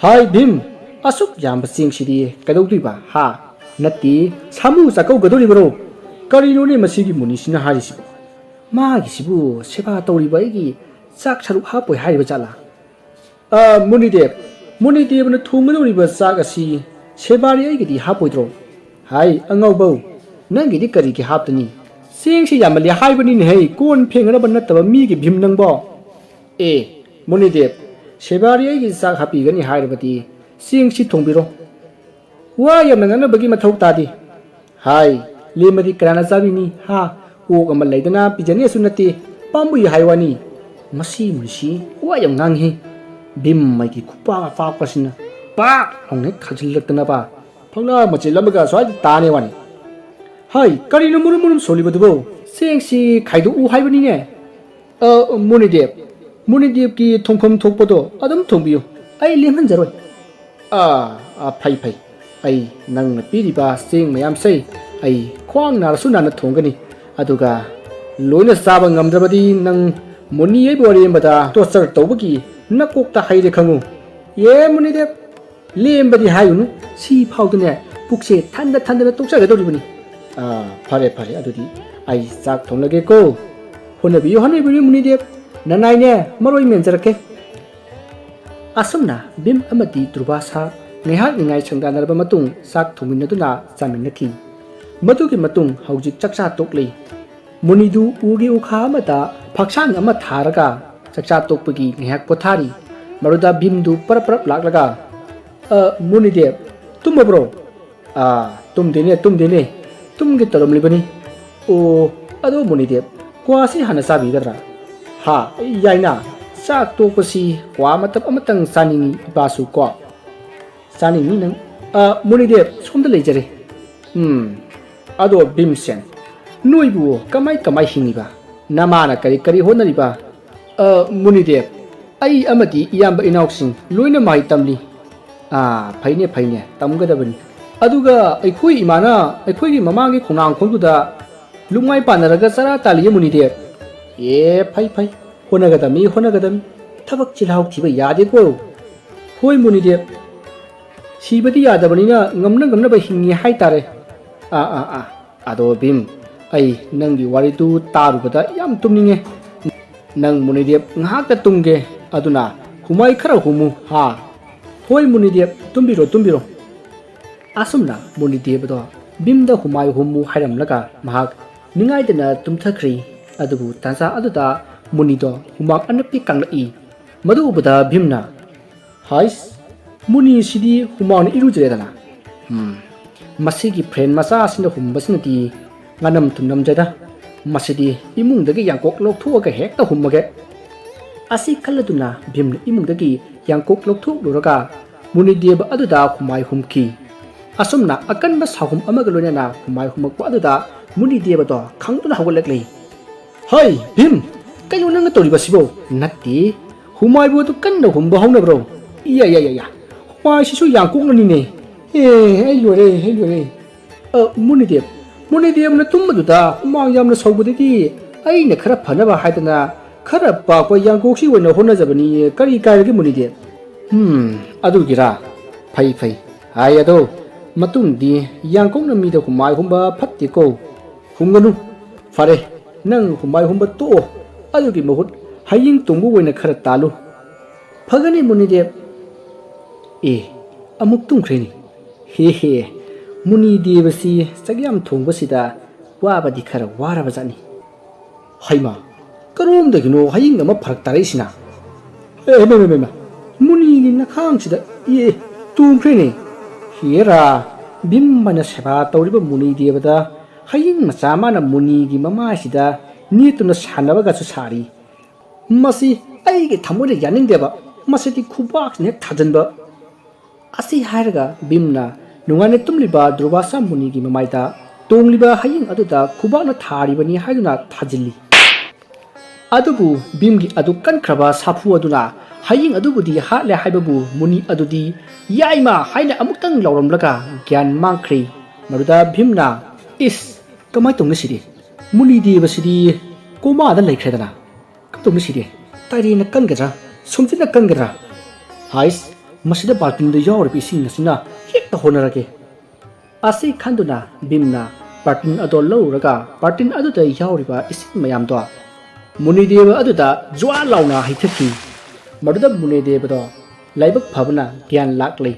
ꯍꯥꯏ ꯚꯤꯝ, ꯑꯁꯨꯛ ꯌꯥꯝꯕ ꯆꯦꯡꯁꯤꯗꯤ ꯀꯩꯗꯧꯗꯣꯏꯕ, ꯍꯥ? ꯅꯠꯇꯦ, ꯁꯥꯃꯨ ꯆꯥꯛꯀꯧꯒꯗꯧꯔꯤꯕꯔꯣ? ꯀꯔꯤꯅꯣꯅꯦ ꯃꯁꯤꯒꯤ ꯃꯨꯅꯤꯁꯤꯅ ꯍꯥꯏꯔꯤꯁꯤꯕꯣ? ꯃꯥꯒꯤꯁꯤꯕꯨ ꯁꯦꯕꯥ ꯇꯧꯔꯤꯕ ꯑꯩꯒꯤ ꯆꯥꯛ ꯁꯔꯨꯛ ꯍꯥꯞꯄꯣꯏ ꯍꯥꯏꯔꯤꯕ ꯖꯥꯠꯂꯥ?" "ꯑ, ꯃꯨꯅꯤꯗꯦꯕ, ꯃꯨꯅꯤꯗꯦꯕꯅ ꯊꯣꯡꯒꯗꯧꯔꯤꯕ ꯆꯥꯛ ꯑꯁꯤ ꯁꯦꯕꯥꯔꯤ ꯑꯩꯒꯤꯗꯤ ꯍꯥꯞꯄꯣꯏꯗ꯭ꯔꯣ?" "ꯍꯥꯏ ꯑꯉꯥꯎꯕꯧ, ꯅꯪꯒꯤꯗꯤ ꯀꯔꯤꯒꯤ ꯍꯥꯞꯇꯅꯤ? ꯆꯦꯡꯁꯤ ꯌꯥꯝꯃꯜꯂꯤ ꯍꯥꯏꯕꯅꯤꯅꯦꯍꯦ, ꯀꯣꯟ ꯐꯦꯡꯅꯅꯕ ꯅꯠꯇꯕ ꯃꯤꯒꯤ ꯚꯤꯝ ꯅꯪꯕꯣ?" "ꯑꯦ, ꯃꯨꯅꯤꯗꯦꯕ, ꯁꯦꯕꯥꯔꯤ ꯑꯩꯒꯤ ꯆꯥꯛ ꯍꯥꯞꯄꯤꯒꯅꯤ ꯍꯥꯏꯔꯕꯗꯤ ꯆꯦꯡꯁꯤ ꯊꯣꯡꯕꯤꯔꯣ꯫ ꯋꯥ ꯌꯥꯝꯅ ꯉꯥꯡꯅꯕꯒꯤ ꯃꯊꯧ ꯇꯥꯗꯦ꯫ ꯍꯥꯏ, ꯂꯦꯝꯃꯗꯤ ꯀꯅꯥꯅ ꯆꯥꯕꯤꯅꯤ? ꯍꯥ? ꯑꯣꯛ ꯑꯃ ꯂꯩꯗꯅ ꯄꯤꯖꯅꯦꯁꯨ ꯅꯠꯇꯦ, ꯄꯥꯝꯃꯨꯏ ꯍꯥꯏ ꯋꯥꯅꯤ꯫ ꯃꯁꯤ ꯃꯨꯅꯤꯁꯤ ꯋꯥ ꯌꯥꯝ ꯉꯥꯡꯉꯤ꯫" ꯚꯤꯝ ꯃꯩꯒꯤ ꯈꯨꯄꯥꯛ ꯄꯥꯛꯄꯁꯤꯅ ꯄꯥꯛ ꯂꯥꯎꯅ ꯍꯦꯛ ꯊꯥꯖꯤꯜꯂꯛꯇꯅꯕ ꯐꯛꯂꯥꯡ ꯃꯆꯤꯜ ꯑꯃꯒ ꯁ꯭ꯋꯥꯏꯗ ꯇꯥꯅꯦ ꯋꯥꯅꯤ꯫ "ꯍꯥꯏ, ꯀꯔꯤꯅꯣ ꯃꯨꯔꯨꯝ ꯃꯨꯔꯨꯝ ꯁꯣꯜꯂꯤꯕꯗꯨꯕꯣ? ꯆꯦꯡꯁꯤ ꯈꯥꯏꯗꯣꯛꯎ ꯍꯥꯏꯕꯅꯤꯅꯦ꯫" "ꯑ, ꯃꯨꯅꯤꯗꯦꯕ, ꯃꯨꯅꯤꯗꯦꯕꯀꯤ ꯊꯣꯡꯐꯝ ꯊꯣꯛꯄꯗꯣ ꯑꯗꯨꯝ ꯊꯣꯡꯕꯤꯌꯨ, ꯑꯩ ꯂꯦꯝꯍꯟꯖꯔꯣꯏ꯫" "ꯑꯥ, ꯑꯥ, ꯐꯩ, ꯐꯩ꯫ ꯑꯩ ꯅꯪꯅ ꯄꯤꯔꯤꯕ ꯆꯦꯡ ꯃꯌꯥꯝꯁꯦ ꯑꯩ ꯈ꯭ꯋꯥꯡ ꯅꯥꯔꯁꯨ ꯅꯥꯅ ꯊꯣꯡꯒꯅꯤ꯫ ꯑꯗꯨꯒ ꯂꯣꯏꯅ ꯆꯥꯕ ꯉꯝꯗ꯭ꯔꯕꯗꯤ ꯅꯪ ꯃꯨꯅꯤ ꯑꯩꯕꯨ ꯑꯔꯦꯝꯕꯗ torture ꯇꯧꯕꯒꯤ ꯅꯀꯣꯛꯇ ꯍꯩꯔꯦ ꯈꯪꯉꯨ꯫" "ꯌꯦ ꯃꯨꯅꯤꯗꯦꯕ, ꯂꯦꯝꯕꯗꯤ ꯍꯥꯏꯒꯅꯨ, ꯁꯤ ꯐꯥꯎꯗꯅꯦ ꯄꯨꯛꯁꯦ ꯊꯟꯗ ꯊꯟꯗꯅ ꯇꯣꯛꯆꯒꯗꯧꯔꯤꯕꯅꯤ꯫" "ꯑꯥ, ꯐꯔꯦ, ꯐꯔꯦ, ꯑꯗꯨꯗꯤ ꯑꯩ ꯆꯥꯛ ꯊꯣꯡꯂꯒꯦꯀꯣ꯫" "ꯍꯣꯠꯅꯕꯤꯌꯨ, ꯍꯣꯠꯅꯕꯤꯌꯨ ꯃꯨꯅꯤꯗꯦꯕ, ꯅꯅꯥꯏꯅꯦ ꯃꯔꯣꯏ ꯃꯦꯟꯖꯔꯛꯀꯦ꯫" ꯑꯁꯨꯝꯅ ꯚꯤꯝ ꯑꯃꯗꯤ ꯗꯨꯔꯚꯥꯁꯥ ꯉꯥꯏꯍꯥꯛ ꯅꯤꯡꯉꯥꯏ ꯁꯪꯗꯥꯅꯔꯕ ꯃꯇꯨꯡ ꯆꯥꯛ ꯊꯣꯡꯃꯤꯟꯅꯗꯨꯅ ꯆꯥꯃꯤꯟꯅꯈꯤ꯫ ꯃꯗꯨꯒꯤ ꯃꯇꯨꯡ ꯍꯧꯖꯤꯛ ꯆꯥꯛꯆꯥ ꯇꯣꯛꯂꯤ꯫ ꯃꯨꯅꯤꯗꯨ ꯎꯒꯤ ꯎꯈꯥ ꯑꯃꯗ ꯐꯛꯁꯥꯡ ꯑꯃ ꯊꯥꯔꯒ ꯆꯥꯛꯆꯥ ꯇꯣꯛꯄꯒꯤ ꯉꯥꯏꯍꯥꯛ ꯄꯣꯊꯥꯔꯤ꯫ ꯃꯗꯨꯗ ꯚꯤꯝꯗꯨ ꯄꯔꯞ ꯄꯔꯞ ꯂꯥꯛꯂꯒ, "ꯑ, ꯃꯨꯅꯤꯗꯦꯕ, ꯇꯨꯝꯃꯕ꯭ꯔꯣ?" "ꯑꯥ, ꯇꯨꯝꯗꯦꯅꯦ, ꯇꯨꯝꯗꯦꯅꯦ꯫ ꯇꯨꯝꯒꯦ ꯇꯧꯔꯝꯂꯤꯕꯅꯤ꯫ ꯑꯣ, ꯑꯗꯣ ꯃꯨꯅꯤꯗꯦꯕ, ꯀ꯭ꯋꯥꯁꯤ ꯍꯥꯟꯅ ꯆꯥꯕꯤꯒꯗ꯭ꯔꯥ?" "ꯍꯥ, ꯌꯥꯏꯅ꯫ ꯆꯥꯛ ꯇꯣꯛꯄꯁꯤ ꯀ꯭ꯋꯥ ꯃꯇꯞ ꯑꯃꯇꯪ ꯆꯥꯅꯤꯡꯏ ꯏꯄꯥꯁꯨ ꯀꯣ?" "ꯆꯥꯅꯤꯡꯏ ꯅꯪ?" "ꯑ, ꯃꯨꯅꯤꯗꯦꯕ, ꯁꯣꯝꯗ ꯂꯩꯖꯔꯦ꯫" "ꯎꯝ, ꯑꯗꯣ ꯚꯤꯝꯁꯦꯟ, ꯅꯣꯏꯕꯨ ꯀꯃꯥꯏ ꯀꯃꯥꯏ ꯍꯤꯡꯉꯤꯕ? ꯅꯃꯥꯅ ꯀꯔꯤ ꯀꯔꯤ ꯍꯣꯠꯅꯔꯤꯕ?" "ꯑ, ꯃꯨꯅꯤꯗꯦꯕ, ꯑꯩ ꯑꯃꯗꯤ ꯏꯌꯥꯝꯕ ꯏꯅꯥꯎꯁꯤꯡ ꯂꯣꯏꯅ ꯃꯍꯩ ꯇꯝꯂꯤ꯫" "ꯑꯥ, ꯐꯩꯅꯦ, ꯐꯩꯅꯦ, ꯇꯝꯒꯗꯕꯅꯤ꯫ ꯑꯗꯨꯒ ꯑꯩꯈꯣꯏ ꯏꯃꯥꯅ ꯑꯩꯈꯣꯏꯒꯤ ꯃꯃꯥꯡꯒꯤ ꯈꯣꯡꯅꯥꯡꯈꯣꯡꯗꯨꯗ ꯂꯨꯞꯃꯥꯏ ꯄꯥꯟꯅꯔꯒ ꯆꯔꯥ ꯇꯥꯜꯂꯤꯌꯦ ꯃꯨꯅꯤꯗꯦꯕ꯫" "ꯑꯦ, ꯐꯩ, ꯐꯩ, ꯍꯣꯠꯅꯒꯗꯕꯅꯤ, ꯍꯣꯠꯅꯒꯗꯕꯅꯤ꯫ ꯊꯕꯛ ꯆꯤꯜꯍꯥꯎ ꯊꯤꯕ ꯌꯥꯗꯦꯀꯣ꯫" "ꯍꯣꯏ ꯃꯨꯅꯤꯗꯦꯕ, ꯁꯤꯕꯗꯤ ꯌꯥꯗꯕꯅꯤꯅ ꯉꯝꯅ ꯉꯝꯅꯕ ꯍꯤꯡꯉꯤ ꯍꯥꯏꯇꯥꯔꯦ꯫" "ꯑꯥ, ꯑꯥ, ꯑꯥ, ꯑꯗꯣ ꯚꯤꯝ, ꯑꯩ ꯅꯪꯒꯤ ꯋꯥꯔꯤꯗꯨ ꯇꯥꯔꯨꯕꯗ ꯌꯥꯝ ꯇꯨꯝꯅꯤꯡꯉꯦ꯫ ꯅꯪ ꯃꯨꯅꯤꯗꯦꯕ ꯉꯥꯏꯍꯥꯛꯇ ꯇꯨꯝꯒꯦ, ꯑꯗꯨꯅ ꯍꯨꯃꯥꯏ ꯈꯔ ꯍꯨꯝꯃꯨ ꯍꯥ?" "ꯍꯣꯏ ꯃꯨꯅꯤꯗꯦꯕ, ꯇꯨꯝꯕꯤꯔꯣ, ꯇꯨꯝꯕꯤꯔꯣ꯫" ꯑꯁꯨꯝꯅ ꯃꯨꯅꯤꯗꯦꯕꯗꯣ ꯚꯤꯝꯗ ꯍꯨꯃꯥꯏ ꯍꯨꯝꯃꯨ ꯍꯥꯏꯔꯝꯂꯒ ꯃꯍꯥꯛ ꯅꯤꯡꯉꯥꯏꯗꯅ ꯇꯨꯝꯊꯈ꯭ꯔꯤ꯫ ꯑꯗꯨꯕꯨ ꯇꯥꯟꯖꯥ ꯑꯗꯨꯗ ꯃꯨꯅꯤꯗꯣ ꯍꯨꯃꯥꯡ ꯑꯅꯞꯄꯤ ꯀꯥꯡꯂꯛꯏ꯫ ꯃꯗꯨ ꯎꯕꯗ ꯚꯤꯝꯅ, "ꯍꯥꯏꯁ, ꯃꯨꯅꯤꯁꯤꯗꯤ ꯍꯨꯃꯥꯡꯅ ꯏꯔꯨꯖꯔꯦꯗꯅ꯫ ꯎꯝ, ꯃꯁꯤꯒꯤ ꯐ꯭ꯔꯦꯟ ꯃꯆꯥꯁꯤꯅ ꯍꯨꯝꯕꯁꯤꯅꯗꯤ ꯉꯥꯅꯝ ꯊꯨꯝꯅꯝꯗ꯭ꯔꯦꯗ꯫ ꯃꯁꯤꯗꯤ ꯏꯃꯨꯡꯗꯒꯤ ꯌꯥꯡꯀꯣꯛ ꯂꯧꯊꯣꯛꯑꯒ ꯍꯦꯛꯇ ꯍꯨꯝꯃꯒꯦ꯫" ꯑꯁꯤ ꯈꯜꯂꯗꯨꯅ ꯚꯤꯝꯅ ꯏꯃꯨꯡꯗꯒꯤ ꯌꯥꯡꯀꯣꯛ ꯂꯧꯊꯣꯛꯂꯨꯔꯒ ꯃꯨꯅꯤꯗꯦꯕ ꯑꯗꯨꯗ ꯍꯨꯃꯥꯏ ꯍꯨꯝꯈꯤ꯫ ꯑꯁꯨꯝꯅ ꯑꯀꯟꯕ ꯁꯥꯍꯨꯝ ꯑꯃꯒ ꯂꯣꯏꯅꯅ ꯍꯨꯃꯥꯏ ꯍꯨꯝꯃꯛꯄ ꯑꯗꯨꯗ ꯃꯨꯅꯤꯗꯦꯕꯗꯣ ꯈꯪꯗꯨꯅ ꯍꯧꯒꯠꯂꯛꯂꯤ꯫ "ꯍꯩ ꯚꯤꯝ, ꯀꯩꯅꯣ ꯅꯪꯅ ꯇꯧꯔꯤꯕꯁꯤꯕꯣ?" "ꯅꯠꯇꯦ, ꯍꯨꯃꯥꯏꯕꯨ ꯑꯗꯨ ꯀꯟꯅ ꯍꯨꯝꯕ ꯍꯧꯅꯕ꯭ꯔꯣ? ꯏꯌꯥ, ꯌꯥ, ꯌꯥ, ꯌꯥ, ꯍꯨꯃꯥꯏꯁꯤꯁꯨ ꯌꯥꯡꯀꯣꯛꯅꯅꯤꯅꯦ꯫ ꯑꯦ, ꯑꯩ ꯂꯣꯏꯔꯦ, ꯑꯩ ꯂꯣꯏꯔꯦ꯫ ꯑ, ꯃꯨꯅꯤꯗꯦꯕ, ꯃꯨꯅꯤꯗꯦꯕꯅ ꯇꯨꯝꯕꯗꯨꯗ ꯍꯨꯃꯥꯡ ꯌꯥꯝꯅ ꯁꯧꯕꯗꯒꯤ ꯑꯩꯅ ꯈꯔ ꯐꯅꯕ ꯍꯥꯏꯗꯅ ꯈꯔ ꯄꯥꯛꯄ ꯌꯥꯡꯀꯣꯛꯁꯤ ꯑꯣꯏꯅ ꯍꯣꯠꯅꯖꯕꯅꯤ꯫ ꯀꯔꯤ ꯀꯥꯏꯔꯒꯦ ꯃꯨꯅꯤꯗꯦꯕ?" "ꯍꯝ, ꯑꯗꯨꯒꯤꯔꯥ? ꯐꯩ, ꯐꯩ꯫ ꯍꯥꯏ ꯑꯗꯣ, ꯃꯇꯨꯡꯗꯤ ꯌꯥꯡꯀꯣꯛꯅ ꯃꯤꯗ ꯍꯨꯃꯥꯏ ꯍꯨꯝꯕ ꯐꯠꯇꯦꯀꯣ꯫ ꯍꯨꯝꯒꯅꯨ꯫ ꯐꯔꯦ, ꯅꯪ ꯍꯨꯃꯥꯏ ꯍꯨꯝꯕ ꯇꯣꯛꯑꯣ꯫ ꯑꯗꯨꯒꯤ ꯃꯍꯨꯠ ꯍꯌꯤꯡ ꯇꯣꯡꯕ ꯑꯣꯏꯅ ꯈꯔ ꯇꯥꯜꯂꯨ꯫" "ꯐꯒꯅꯤ ꯃꯨꯅꯤꯗꯦꯕ꯫" ꯑꯦ, ꯑꯃꯨꯛ ꯇꯨꯝꯈ꯭ꯔꯦꯅꯦ꯫ ꯍꯦ ꯍꯦ, ꯃꯨꯅꯤꯗꯦꯕꯁꯤ ꯆꯥꯛꯌꯥꯝ ꯊꯣꯡꯕꯁꯤꯗ ꯋꯥꯕꯗꯤ ꯈꯔ ꯋꯥꯔꯕꯖꯥꯠꯅꯤ꯫ "ꯍꯩꯃꯥ, ꯀꯔꯣꯝꯗꯒꯤꯅꯣ ꯍꯌꯤꯡ ꯑꯃ ꯐꯔꯛ ꯇꯥꯔꯛꯏꯁꯤꯅ?" "ꯑꯦ, ꯍꯩꯃꯥ, ꯍꯩꯃꯥ, ꯍꯩꯃꯥ, ꯃꯨꯅꯤꯒꯤ ꯅꯈꯥꯡꯁꯤꯗ, ꯑꯦ, ꯇꯣꯡꯈ꯭ꯔꯦꯅꯦ꯫ ꯍꯦꯔꯥ, ꯚꯤꯝ ꯍꯥꯏꯅ ꯁꯦꯕꯥ ꯇꯧꯔꯤꯕ ꯃꯨꯅꯤꯗꯦꯕꯗ ꯍꯌꯤꯡ ꯃꯆꯥ ꯃꯥꯅ ꯃꯨꯅꯤꯒꯤ ꯃꯃꯥꯏꯁꯤꯗ ꯅꯦꯠꯇꯨꯅ ꯁꯥꯟꯅꯕꯒꯁꯨ ꯁꯥꯔꯤ꯫ ꯃꯁꯤ ꯑꯩꯒꯤ ꯊꯃꯣꯏꯅ ꯌꯥꯅꯤꯡꯗꯦꯕ꯫ ꯃꯁꯤꯗꯤ ꯈꯨꯕꯥꯛꯁꯤꯅ ꯍꯦꯛ ꯊꯥꯖꯤꯟꯕ꯫" ꯑꯁꯤ ꯍꯥꯏꯔꯒ ꯚꯤꯝꯅ ꯅꯨꯡꯉꯥꯏꯅ ꯇꯨꯝꯂꯤꯕ ꯗꯨꯔꯕꯥꯁꯥ ꯃꯨꯅꯤꯒꯤ ꯃꯃꯥꯏꯗ ꯇꯣꯡꯂꯤꯕ ꯍꯌꯤꯡ ꯑꯗꯨꯗ ꯈꯨꯕꯥꯛꯅ ꯊꯥꯔꯤꯕꯅꯤ ꯍꯥꯏꯗꯨꯅ ꯊꯥꯖꯤꯜꯂꯤ꯫ ꯑꯗꯨꯕꯨ ꯚꯤꯝꯒꯤ ꯑꯗꯨ ꯀꯟꯈ꯭ꯔꯕ ꯁꯥꯐꯨ ꯑꯗꯨꯅ ꯍꯌꯤꯡ ꯑꯗꯨꯕꯨꯗꯤ ꯍꯥꯠꯂꯦ ꯍꯥꯏꯕꯕꯨ ꯃꯨꯅꯤ ꯑꯗꯨꯗꯤ "ꯌꯥꯏꯃ" ꯍꯥꯏꯅ ꯑꯃꯨꯛꯇꯪ ꯂꯥꯎꯔꯝꯂꯒ ꯒ꯭ꯌꯥꯟ ꯃꯥꯡꯈ꯭ꯔꯦ꯫ ꯃꯗꯨꯗ ꯚꯤꯝꯅ, "ꯏꯁ, ꯀꯃꯥꯏꯅ ꯇꯧꯅꯤ ꯁꯤꯗꯤ? ꯃꯨꯅꯤꯗꯦꯕꯁꯤꯗꯤ ꯀꯣꯃꯥꯗ ꯂꯩꯈ꯭ꯔꯦꯗꯅ꯫ ꯀꯝꯗꯧꯅꯤ ꯁꯤꯗꯤ? ꯇꯥꯏꯔꯦꯟꯅ ꯀꯟꯒꯗ꯭ꯔꯥ? ꯁꯨꯝꯖꯤꯠꯅ ꯀꯟꯒꯗ꯭ꯔꯥ? ꯍꯥꯏꯁ, ꯃꯁꯤꯗ ꯕꯥꯜꯇꯤꯟꯗ ꯌꯥꯎꯔꯤꯕ ꯏꯁꯤꯡ ꯑꯁꯤꯅ ꯍꯦꯛꯇ ꯍꯣꯠꯅꯔꯒꯦ꯫" ꯑꯁꯤ ꯈꯟꯗꯨꯅ ꯚꯤꯝꯅ ꯕꯥꯔꯇꯤꯟ ꯑꯗꯣ ꯂꯧꯔꯨꯔꯒ ꯕꯥꯔꯇꯤꯟ ꯑꯗꯨꯗ ꯌꯥꯎꯔꯤꯕ ꯏꯁꯤꯡ ꯃꯌꯥꯝꯗꯣ ꯃꯨꯅꯤꯗꯦꯕ ꯑꯗꯨꯗ ꯖ꯭ꯋꯥ ꯂꯥꯎꯅ ꯍꯩꯊꯈꯤ꯫ ꯃꯗꯨꯗ ꯃꯨꯅꯤꯗꯦꯕꯗꯣ ꯂꯥꯏꯕꯛ ꯐꯕꯅ ꯒ꯭ꯌꯥꯟ ꯂꯥꯛꯂꯤ꯫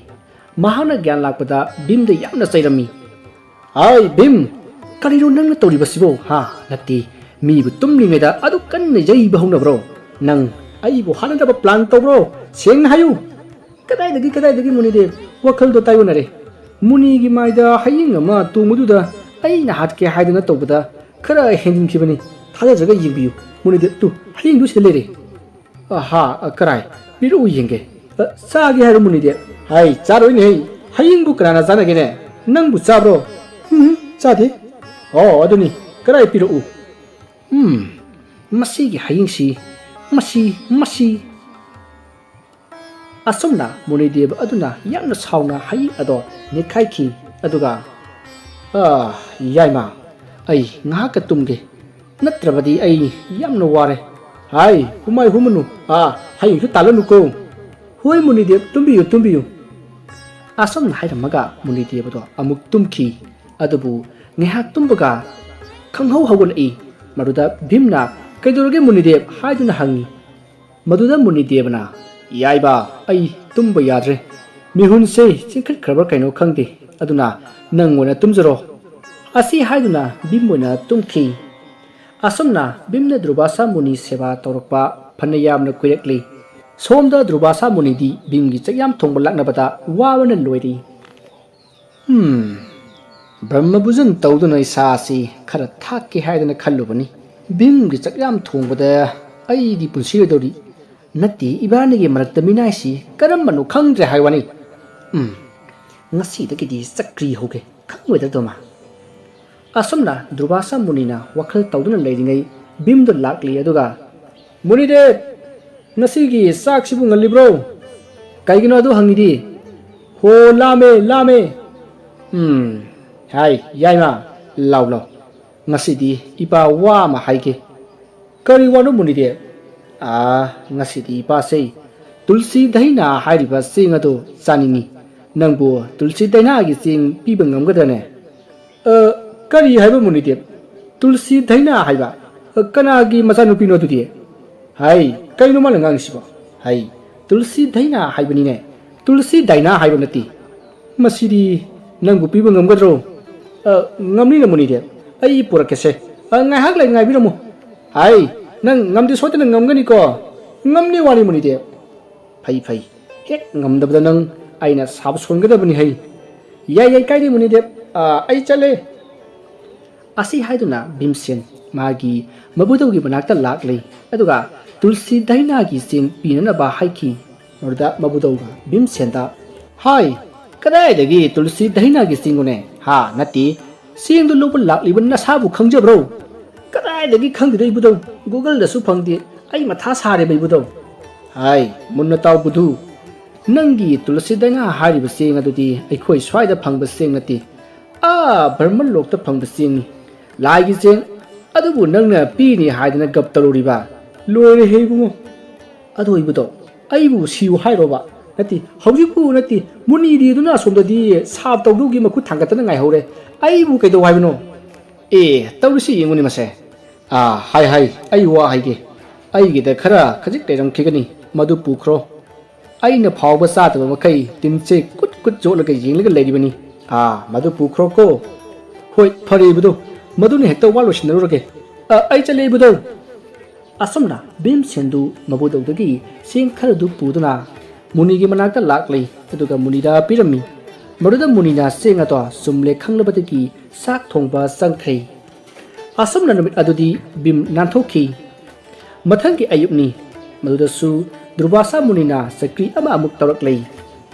ꯃꯍꯥꯛꯅ ꯒ꯭ꯌꯥꯟ ꯂꯥꯛꯄꯗ ꯚꯤꯝꯗ ꯌꯥꯝꯅ ꯆꯩꯔꯝꯃꯤ꯫ "ꯍꯥꯏ ꯚꯤꯝ, ꯀꯔꯤꯅꯣ ꯅꯪꯅ ꯇꯧꯔꯤꯕꯁꯤꯕꯣ? ꯍꯥ? ꯅꯠꯇꯦ, ꯃꯤꯕꯨ ꯇꯨꯝꯂꯤꯉꯩꯗ ꯑꯗꯨꯛ ꯀꯟꯅ ꯌꯩꯕ ꯍꯧꯅꯕ꯭ꯔꯣ? ꯅꯪ ꯑꯩꯕꯨ ꯍꯥꯠꯅꯅꯕ ꯄ꯭ꯂꯥꯟ ꯇꯧꯕ꯭ꯔꯣ? ꯁꯦꯡꯅ ꯍꯥꯏꯌꯨ꯫" "ꯀꯗꯥꯏꯗꯒꯤ, ꯀꯗꯥꯏꯗꯒꯤ ꯃꯨꯅꯤꯗꯦꯕ? ꯋꯥꯈꯜꯗꯣ ꯇꯥꯏꯑꯣꯟꯅꯔꯦ꯫ ꯃꯨꯅꯤꯒꯤ ꯃꯥꯏꯗ ꯍꯌꯤꯡ ꯑꯃ ꯇꯣꯡꯕꯗꯨꯗ ꯑꯩꯅ ꯍꯥꯠꯀꯦ ꯍꯥꯏꯗꯅ ꯇꯧꯕꯗ ꯈꯔ ꯍꯦꯟꯖꯤꯟꯈꯤꯕꯅꯤ꯫ ꯊꯥꯖꯗ꯭ꯔꯒ ꯌꯦꯡꯕꯤꯌꯨ꯫ ꯃꯨꯅꯤꯗꯦꯕ, ꯇꯨ, ꯍꯌꯤꯡꯗꯨ ꯁꯤꯗ ꯂꯩꯔꯦ꯫" "ꯑꯍꯥ, ꯑ, ꯀꯔꯥꯏ? ꯄꯤꯔꯛꯎ ꯌꯦꯡꯒꯦ꯫" "ꯑ, ꯆꯥꯒꯦ ꯍꯥꯏꯔꯣ ꯃꯨꯅꯤꯗꯦꯕ?" "ꯍꯥꯏ, ꯆꯥꯔꯣꯏꯅꯦ ꯍꯩ꯫ ꯍꯌꯤꯡꯕꯨ ꯀꯅꯥꯅ ꯆꯥꯅꯒꯦꯅꯦ? ꯅꯪꯕꯨ ꯆꯥꯕ꯭ꯔꯣ?" "ꯎꯝ, ꯆꯥꯗꯦ꯫" "ꯑꯣ, ꯑꯗꯨꯅꯤ꯫ ꯀꯔꯥꯏ ꯄꯤꯔꯛꯎ?" "ꯎꯝ, ꯃꯁꯤꯒꯤ ꯍꯌꯤꯡꯁꯤ, ꯃꯁꯤ, ꯃꯁꯤ꯫" ꯑꯁꯨꯝꯅ ꯃꯨꯅꯤꯗꯦꯕ ꯑꯗꯨꯅ ꯌꯥꯝꯅ ꯁꯥꯎꯅ ꯍꯌꯤꯡ ꯑꯗꯣ ꯅꯦꯠꯈꯥꯏꯈꯤ꯫ ꯑꯗꯨꯒ, "ꯑꯥ, ꯌꯥꯏꯃ, ꯑꯩ ꯉꯥꯏꯍꯥꯛꯀ ꯇꯨꯝꯒꯦ꯫ ꯅꯠꯇ꯭ꯔꯕꯗꯤ ꯑꯩ ꯌꯥꯝꯅ ꯋꯥꯔꯦ꯫" "ꯍꯥꯏ, ꯍꯨꯃꯥꯏ ꯍꯨꯃꯅꯨ꯫ ꯑꯥ, ꯍꯌꯤꯡꯁꯨ ꯇꯥꯜꯂꯅꯨꯀꯣ꯫" "ꯍꯣꯏ ꯃꯨꯅꯤꯗꯦꯕ, ꯇꯨꯝꯕꯤꯌꯨ, ꯇꯨꯝꯕꯤꯌꯨ꯫" ꯑꯁꯨꯝꯅ ꯍꯥꯏꯔꯝꯃꯒ ꯃꯨꯅꯤꯗꯦꯕꯗꯣ ꯑꯃꯨꯛ ꯇꯨꯝꯈꯤ꯫ ꯑꯗꯨꯕꯨ ꯉꯥꯏꯍꯥꯛ ꯇꯨꯝꯕꯒ ꯈꯪꯍꯧ ꯍꯧꯒꯠꯂꯛꯏ꯫ ꯃꯗꯨꯗ ꯚꯤꯝꯅ, "ꯀꯩꯗꯧꯔꯒꯦ ꯃꯨꯅꯤꯗꯦꯕ?" ꯍꯥꯏꯗꯨꯅ ꯍꯪꯉꯤ꯫ ꯃꯗꯨꯗ ꯃꯨꯅꯤꯗꯦꯕꯅ, ꯌꯥꯏꯕ, ꯑꯩ ꯇꯨꯝꯕ ꯌꯥꯗ꯭ꯔꯦ꯫ ꯃꯤꯍꯨꯟꯁꯦ ꯆꯤꯡꯈꯠꯈ꯭ꯔꯕ꯭ꯔꯥ ꯀꯩꯅꯣ ꯈꯪꯗꯦ꯫ ꯑꯗꯨꯅ ꯅꯪ ꯑꯣꯏꯅ ꯇꯨꯝꯖꯔꯣ꯫ ꯑꯁꯤ ꯍꯥꯏꯗꯨꯅ ꯚꯤꯝ ꯑꯣꯏꯅ ꯇꯨꯝꯈꯤ꯫ ꯑꯁꯨꯝꯅ ꯚꯤꯝꯅ ꯗꯨꯔꯕꯥꯁꯥ ꯃꯨꯅꯤ ꯁꯦꯕꯥ ꯇꯧꯔꯛꯄ ꯐꯅ ꯌꯥꯝꯅ ꯀꯨꯏꯔꯛꯂꯤ꯫ ꯁꯣꯝꯗ ꯗꯨꯔꯕꯥꯁꯥ ꯃꯨꯅꯤꯗꯤ ꯚꯤꯝꯒꯤ ꯆꯥꯛꯌꯥꯝ ꯊꯣꯡꯕ ꯂꯥꯛꯅꯕꯗ ꯋꯥꯕꯅ ꯂꯣꯏꯔꯤ꯫ ꯍꯝ, ꯕ꯭ꯔꯍ꯭ꯃ ꯄꯨꯖꯟ ꯇꯧꯗꯨꯅ ꯏꯁꯥꯁꯤ ꯈꯔ ꯊꯥꯛꯀꯦ ꯍꯥꯏꯗꯅ ꯈꯜꯂꯨꯕꯅꯤ꯫ ꯚꯤꯝꯒꯤ ꯆꯥꯛꯌꯥꯝ ꯊꯣꯡꯕꯗ ꯑꯩꯗꯤ ꯄꯨꯟꯁꯤꯔꯣꯏꯗꯧꯔꯤ꯫ ꯅꯠꯇꯦ, ꯏꯕꯥꯅꯤꯒꯤ ꯃꯔꯛꯇ ꯃꯤꯅꯥꯏꯁꯤ ꯀꯔꯝꯕꯅꯣ ꯈꯪꯗ꯭ꯔꯦ ꯍꯥꯏ ꯋꯥꯅꯤ꯫ ꯎꯝ, ꯉꯁꯤꯗꯒꯤꯗꯤ ꯆꯀ꯭ꯔꯤ ꯍꯧꯒꯦ, ꯈꯪꯂꯣꯏꯗ꯭ꯔꯗꯣꯃ꯫ ꯑꯁꯨꯝꯅ ꯗꯨꯔꯕꯥꯁꯥ ꯃꯨꯅꯤꯅ ꯋꯥꯈꯜ ꯇꯧꯗꯨꯅ ꯂꯩꯔꯤꯉꯩ ꯚꯤꯝꯗꯨ ꯂꯥꯛꯂꯤ꯫ ꯑꯗꯨꯒ, "ꯃꯨꯅꯤꯗꯦꯕ, ꯉꯁꯤꯒꯤ ꯆꯥꯛꯁꯤꯕꯨ ꯉꯜꯂꯤꯕ꯭ꯔꯣ? ꯀꯩꯒꯤꯅꯣ ꯑꯗꯨ ꯍꯪꯉꯤꯗꯤ? ꯍꯣ, ꯂꯥꯝꯃꯦ, ꯂꯥꯝꯃꯦ꯫ ꯎꯝ, ꯍꯥꯏ, ꯌꯥꯏꯃ, ꯂꯥꯎ, ꯂꯥꯎ꯫ ꯉꯁꯤꯗꯤ ꯏꯄꯥ ꯋꯥ ꯑꯃ ꯍꯥꯏꯒꯦ꯫" "ꯀꯔꯤ ꯋꯥꯅꯣ ꯃꯨꯅꯤꯗꯦꯕ?" "ꯑꯥ, ꯉꯁꯤꯗꯤ ꯏꯄꯥꯁꯦ ꯇꯨꯜꯁꯤ ꯙꯩꯅꯥ ꯍꯥꯏꯔꯤꯕ ꯆꯦꯡ ꯑꯗꯨ ꯆꯥꯅꯤꯡꯉꯤ꯫ ꯅꯪꯕꯨ ꯇꯨꯜꯁꯤ ꯙꯩꯅꯥꯒꯤ ꯆꯦꯡ ꯄꯤꯕ ꯉꯝꯒꯗ꯭ꯔꯅꯦ?" "ꯑ, ꯀꯔꯤ ꯍꯥꯏꯕ ꯃꯨꯅꯤꯗꯦꯕ? ꯇꯨꯜꯁꯤ ꯙꯩꯅꯥ ꯍꯥꯏꯕ? ꯑ, ꯀꯅꯥꯒꯤ ꯃꯆꯥꯅꯨꯄꯤꯅꯣ ꯑꯗꯨꯗꯤ?" "ꯍꯥꯏ, ꯀꯩꯅꯣ ꯃꯥꯅ ꯉꯥꯡꯉꯤꯁꯤꯕꯣ? ꯍꯥꯏ, ꯇꯨꯜꯁꯤ ꯙꯩꯅꯥ ꯍꯥꯏꯕꯅꯤꯅꯦ, ꯇꯨꯜꯁꯤ ꯗꯥꯏꯅꯥ ꯍꯥꯏꯕ ꯅꯠꯇꯦ꯫ ꯃꯁꯤꯗꯤ ꯅꯪꯕꯨ ꯄꯤꯕ ꯉꯝꯒꯗ꯭ꯔꯣ?" "ꯑ, ꯉꯝꯅꯤꯅ ꯃꯨꯅꯤꯗꯦꯕ, ꯑꯩ ꯄꯨꯔꯛꯀꯦꯁꯦ꯫ ꯑ, ꯉꯥꯏꯍꯥꯛ ꯂꯩ ꯉꯥꯏꯕꯤꯔꯝꯃꯨ꯫" "ꯍꯥꯏ, ꯅꯪ ꯉꯝꯗꯤ ꯁꯣꯏꯗꯅ ꯉꯝꯒꯅꯤꯀꯣ?" "ꯉꯝꯅꯤ ꯋꯥꯅꯤ ꯃꯨꯅꯤꯗꯦꯕ꯫" "ꯐꯩ, ꯐꯩ꯫ ꯍꯦꯛ ꯉꯝꯗꯕꯗ ꯅꯪ ꯑꯩꯅ ꯁꯥꯕ ꯁꯣꯟꯒꯗꯕꯅꯤ ꯍꯩ꯫" "ꯌꯥꯏ, ꯌꯥꯏ, ꯀꯥꯏꯗꯦ ꯃꯨꯅꯤꯗꯦꯕ꯫ ꯑ, ꯑꯩ ꯆꯠꯂꯦ꯫" ꯑꯁꯤ ꯍꯥꯏꯗꯨꯅ ꯚꯤꯝꯁꯦꯟ ꯃꯥꯒꯤ ꯃꯕꯨꯙꯧꯒꯤ ꯃꯅꯥꯛꯇ ꯂꯥꯛꯂꯦ꯫ ꯑꯗꯨꯒ ꯇꯨꯜꯁꯤ ꯗꯥꯏꯅꯥꯒꯤ ꯆꯦꯡ ꯄꯤꯅꯅꯕ ꯍꯥꯏꯈꯤ꯫ ꯃꯗꯨꯗ ꯃꯕꯨꯙꯧꯅ ꯚꯤꯝꯁꯦꯟꯗ, "ꯍꯥꯏ, ꯀꯗꯥꯏꯗꯒꯤ ꯇꯨꯜꯁꯤ ꯗꯥꯏꯅꯥꯒꯤ ꯆꯦꯡꯅꯣꯅꯦ? ꯍꯥ, ꯅꯠꯇꯦ, ꯆꯦꯡꯗꯨ ꯂꯧꯕ ꯂꯥꯛꯂꯤꯕ ꯅꯁꯥꯕꯨ ꯈꯪꯖꯕ꯭ꯔꯣ?" "ꯀꯗꯥꯏꯗꯒꯤ ꯈꯪꯗꯣꯏꯅꯣ ꯏꯕꯨꯙꯧ? Google-ꯗꯁꯨ ꯐꯪꯗꯦ꯫ ꯑꯩ ꯃꯊꯥ ꯁꯥꯔꯦꯕ ꯏꯕꯨꯙꯧ꯫" "ꯍꯥꯏ, ꯃꯨꯟꯅ ꯇꯥꯎ ꯕꯨꯙꯨ꯫ ꯅꯪꯒꯤ ꯇꯨꯜꯁꯤ ꯗꯥꯏꯅꯥ ꯍꯥꯏꯔꯤꯕ ꯆꯦꯡ ꯑꯗꯨꯗꯤ ꯑꯩꯈꯣꯏ ꯁ꯭ꯋꯥꯏꯗ ꯐꯪꯕ ꯆꯦꯡ ꯅꯠꯇꯦ꯫ ꯑꯥ, ꯕ꯭ꯔꯍꯃꯂꯣꯛꯇ ꯐꯪꯕ ꯆꯦꯡꯅꯤ꯫ ꯂꯥꯏꯒꯤ ꯆꯦꯡ꯫ ꯑꯗꯨꯕꯨ ꯅꯪꯅ ꯄꯤꯅꯤ ꯍꯥꯏꯗꯅ ꯒꯞ ꯇꯧꯔꯨꯔꯤꯕ? ꯂꯣꯏꯔꯦꯍꯦ ꯏꯕꯨꯡꯉꯣ꯫ ꯑꯗꯣ ꯏꯕꯨꯙꯧ, ꯑꯩꯕꯨ ꯁꯤꯌꯨ ꯍꯥꯏꯔꯣꯕ? ꯅꯠꯇꯦ, ꯍꯧꯖꯤꯛꯄꯨ ꯅꯠꯇꯦ, ꯃꯨꯅꯤꯗꯤ ꯑꯗꯨꯅ ꯑꯁꯣꯝꯗꯗꯤ ꯁꯥꯞ ꯇꯧꯗꯧꯒꯤ ꯃꯈꯨꯠ ꯊꯥꯡꯒꯠꯇꯅ ꯉꯥꯏꯍꯧꯔꯦ꯫ ꯑꯩꯕꯨ ꯀꯩꯗꯧ ꯍꯥꯏꯕꯅꯣ?" "ꯑꯦ, ꯇꯧꯔꯤꯁꯤ ꯌꯦꯡꯉꯨꯅꯦ ꯃꯁꯦ꯫ ꯑꯥ, ꯍꯥꯏ, ꯍꯥꯏ, ꯑꯩ ꯋꯥ ꯍꯥꯏꯒꯦ꯫ ꯑꯩꯒꯤꯗ ꯈꯔ ꯈꯖꯤꯛ ꯂꯩꯔꯝꯈꯤꯒꯅꯤ, ꯃꯗꯨ ꯄꯨꯈ꯭ꯔꯣ꯫ ꯑꯩꯅ ꯐꯥꯎꯕ ꯆꯥꯗꯕ ꯃꯈꯩ ꯇꯤꯟꯁꯦ ꯀꯨꯠ ꯀꯨꯠ ꯆꯣꯠꯂꯒ ꯌꯦꯡꯂꯒ ꯂꯩꯔꯤꯕꯅꯤ꯫ ꯑꯥ, ꯃꯗꯨ ꯄꯨꯈ꯭ꯔꯣꯀꯣ꯫ ꯍꯣꯏ, ꯐꯔꯦ ꯏꯕꯨꯙꯧ, ꯃꯗꯨꯅ ꯍꯦꯛꯇ ꯋꯥ ꯂꯣꯏꯁꯤꯟꯅꯔꯨꯔꯒꯦ꯫ ꯑ, ꯑꯩ ꯆꯠꯂꯦ ꯏꯕꯨꯙꯧ꯫ ꯑꯁꯨꯝꯅ ꯚꯤꯝꯁꯦꯟꯗꯨ ꯃꯕꯨꯙꯧꯗꯒꯤ ꯆꯦꯡ ꯈꯔꯗꯨ ꯄꯨꯗꯨꯅ ꯃꯨꯅꯤꯒꯤ ꯃꯅꯥꯛꯇ ꯂꯥꯛꯂꯦ, ꯑꯗꯨꯒ ꯃꯨꯅꯤꯗ ꯄꯤꯔꯝꯃꯤ꯫ ꯃꯗꯨꯗ ꯃꯨꯅꯤꯅ ꯆꯦꯡ ꯑꯗꯣ ꯆꯨꯝꯂꯦ ꯈꯪꯂꯕꯗꯒꯤ ꯆꯥꯛ ꯊꯣꯡꯕ ꯆꯪꯈ꯭ꯔꯦ꯫ ꯑꯁꯨꯝꯅ ꯅꯨꯃꯤꯠ ꯑꯗꯨꯗꯤ ꯚꯤꯝ ꯅꯥꯟꯊꯣꯛꯈꯤ꯫ ꯃꯊꯪꯒꯤ ꯑꯌꯨꯛꯅꯤ꯫ ꯃꯗꯨꯗꯁꯨ ꯗꯨꯔꯕꯥꯁꯥ ꯃꯨꯅꯤꯅ ꯆꯀ꯭ꯔꯤ ꯑꯃ ꯑꯃꯨꯛ ꯇꯧꯔꯛꯂꯦ꯫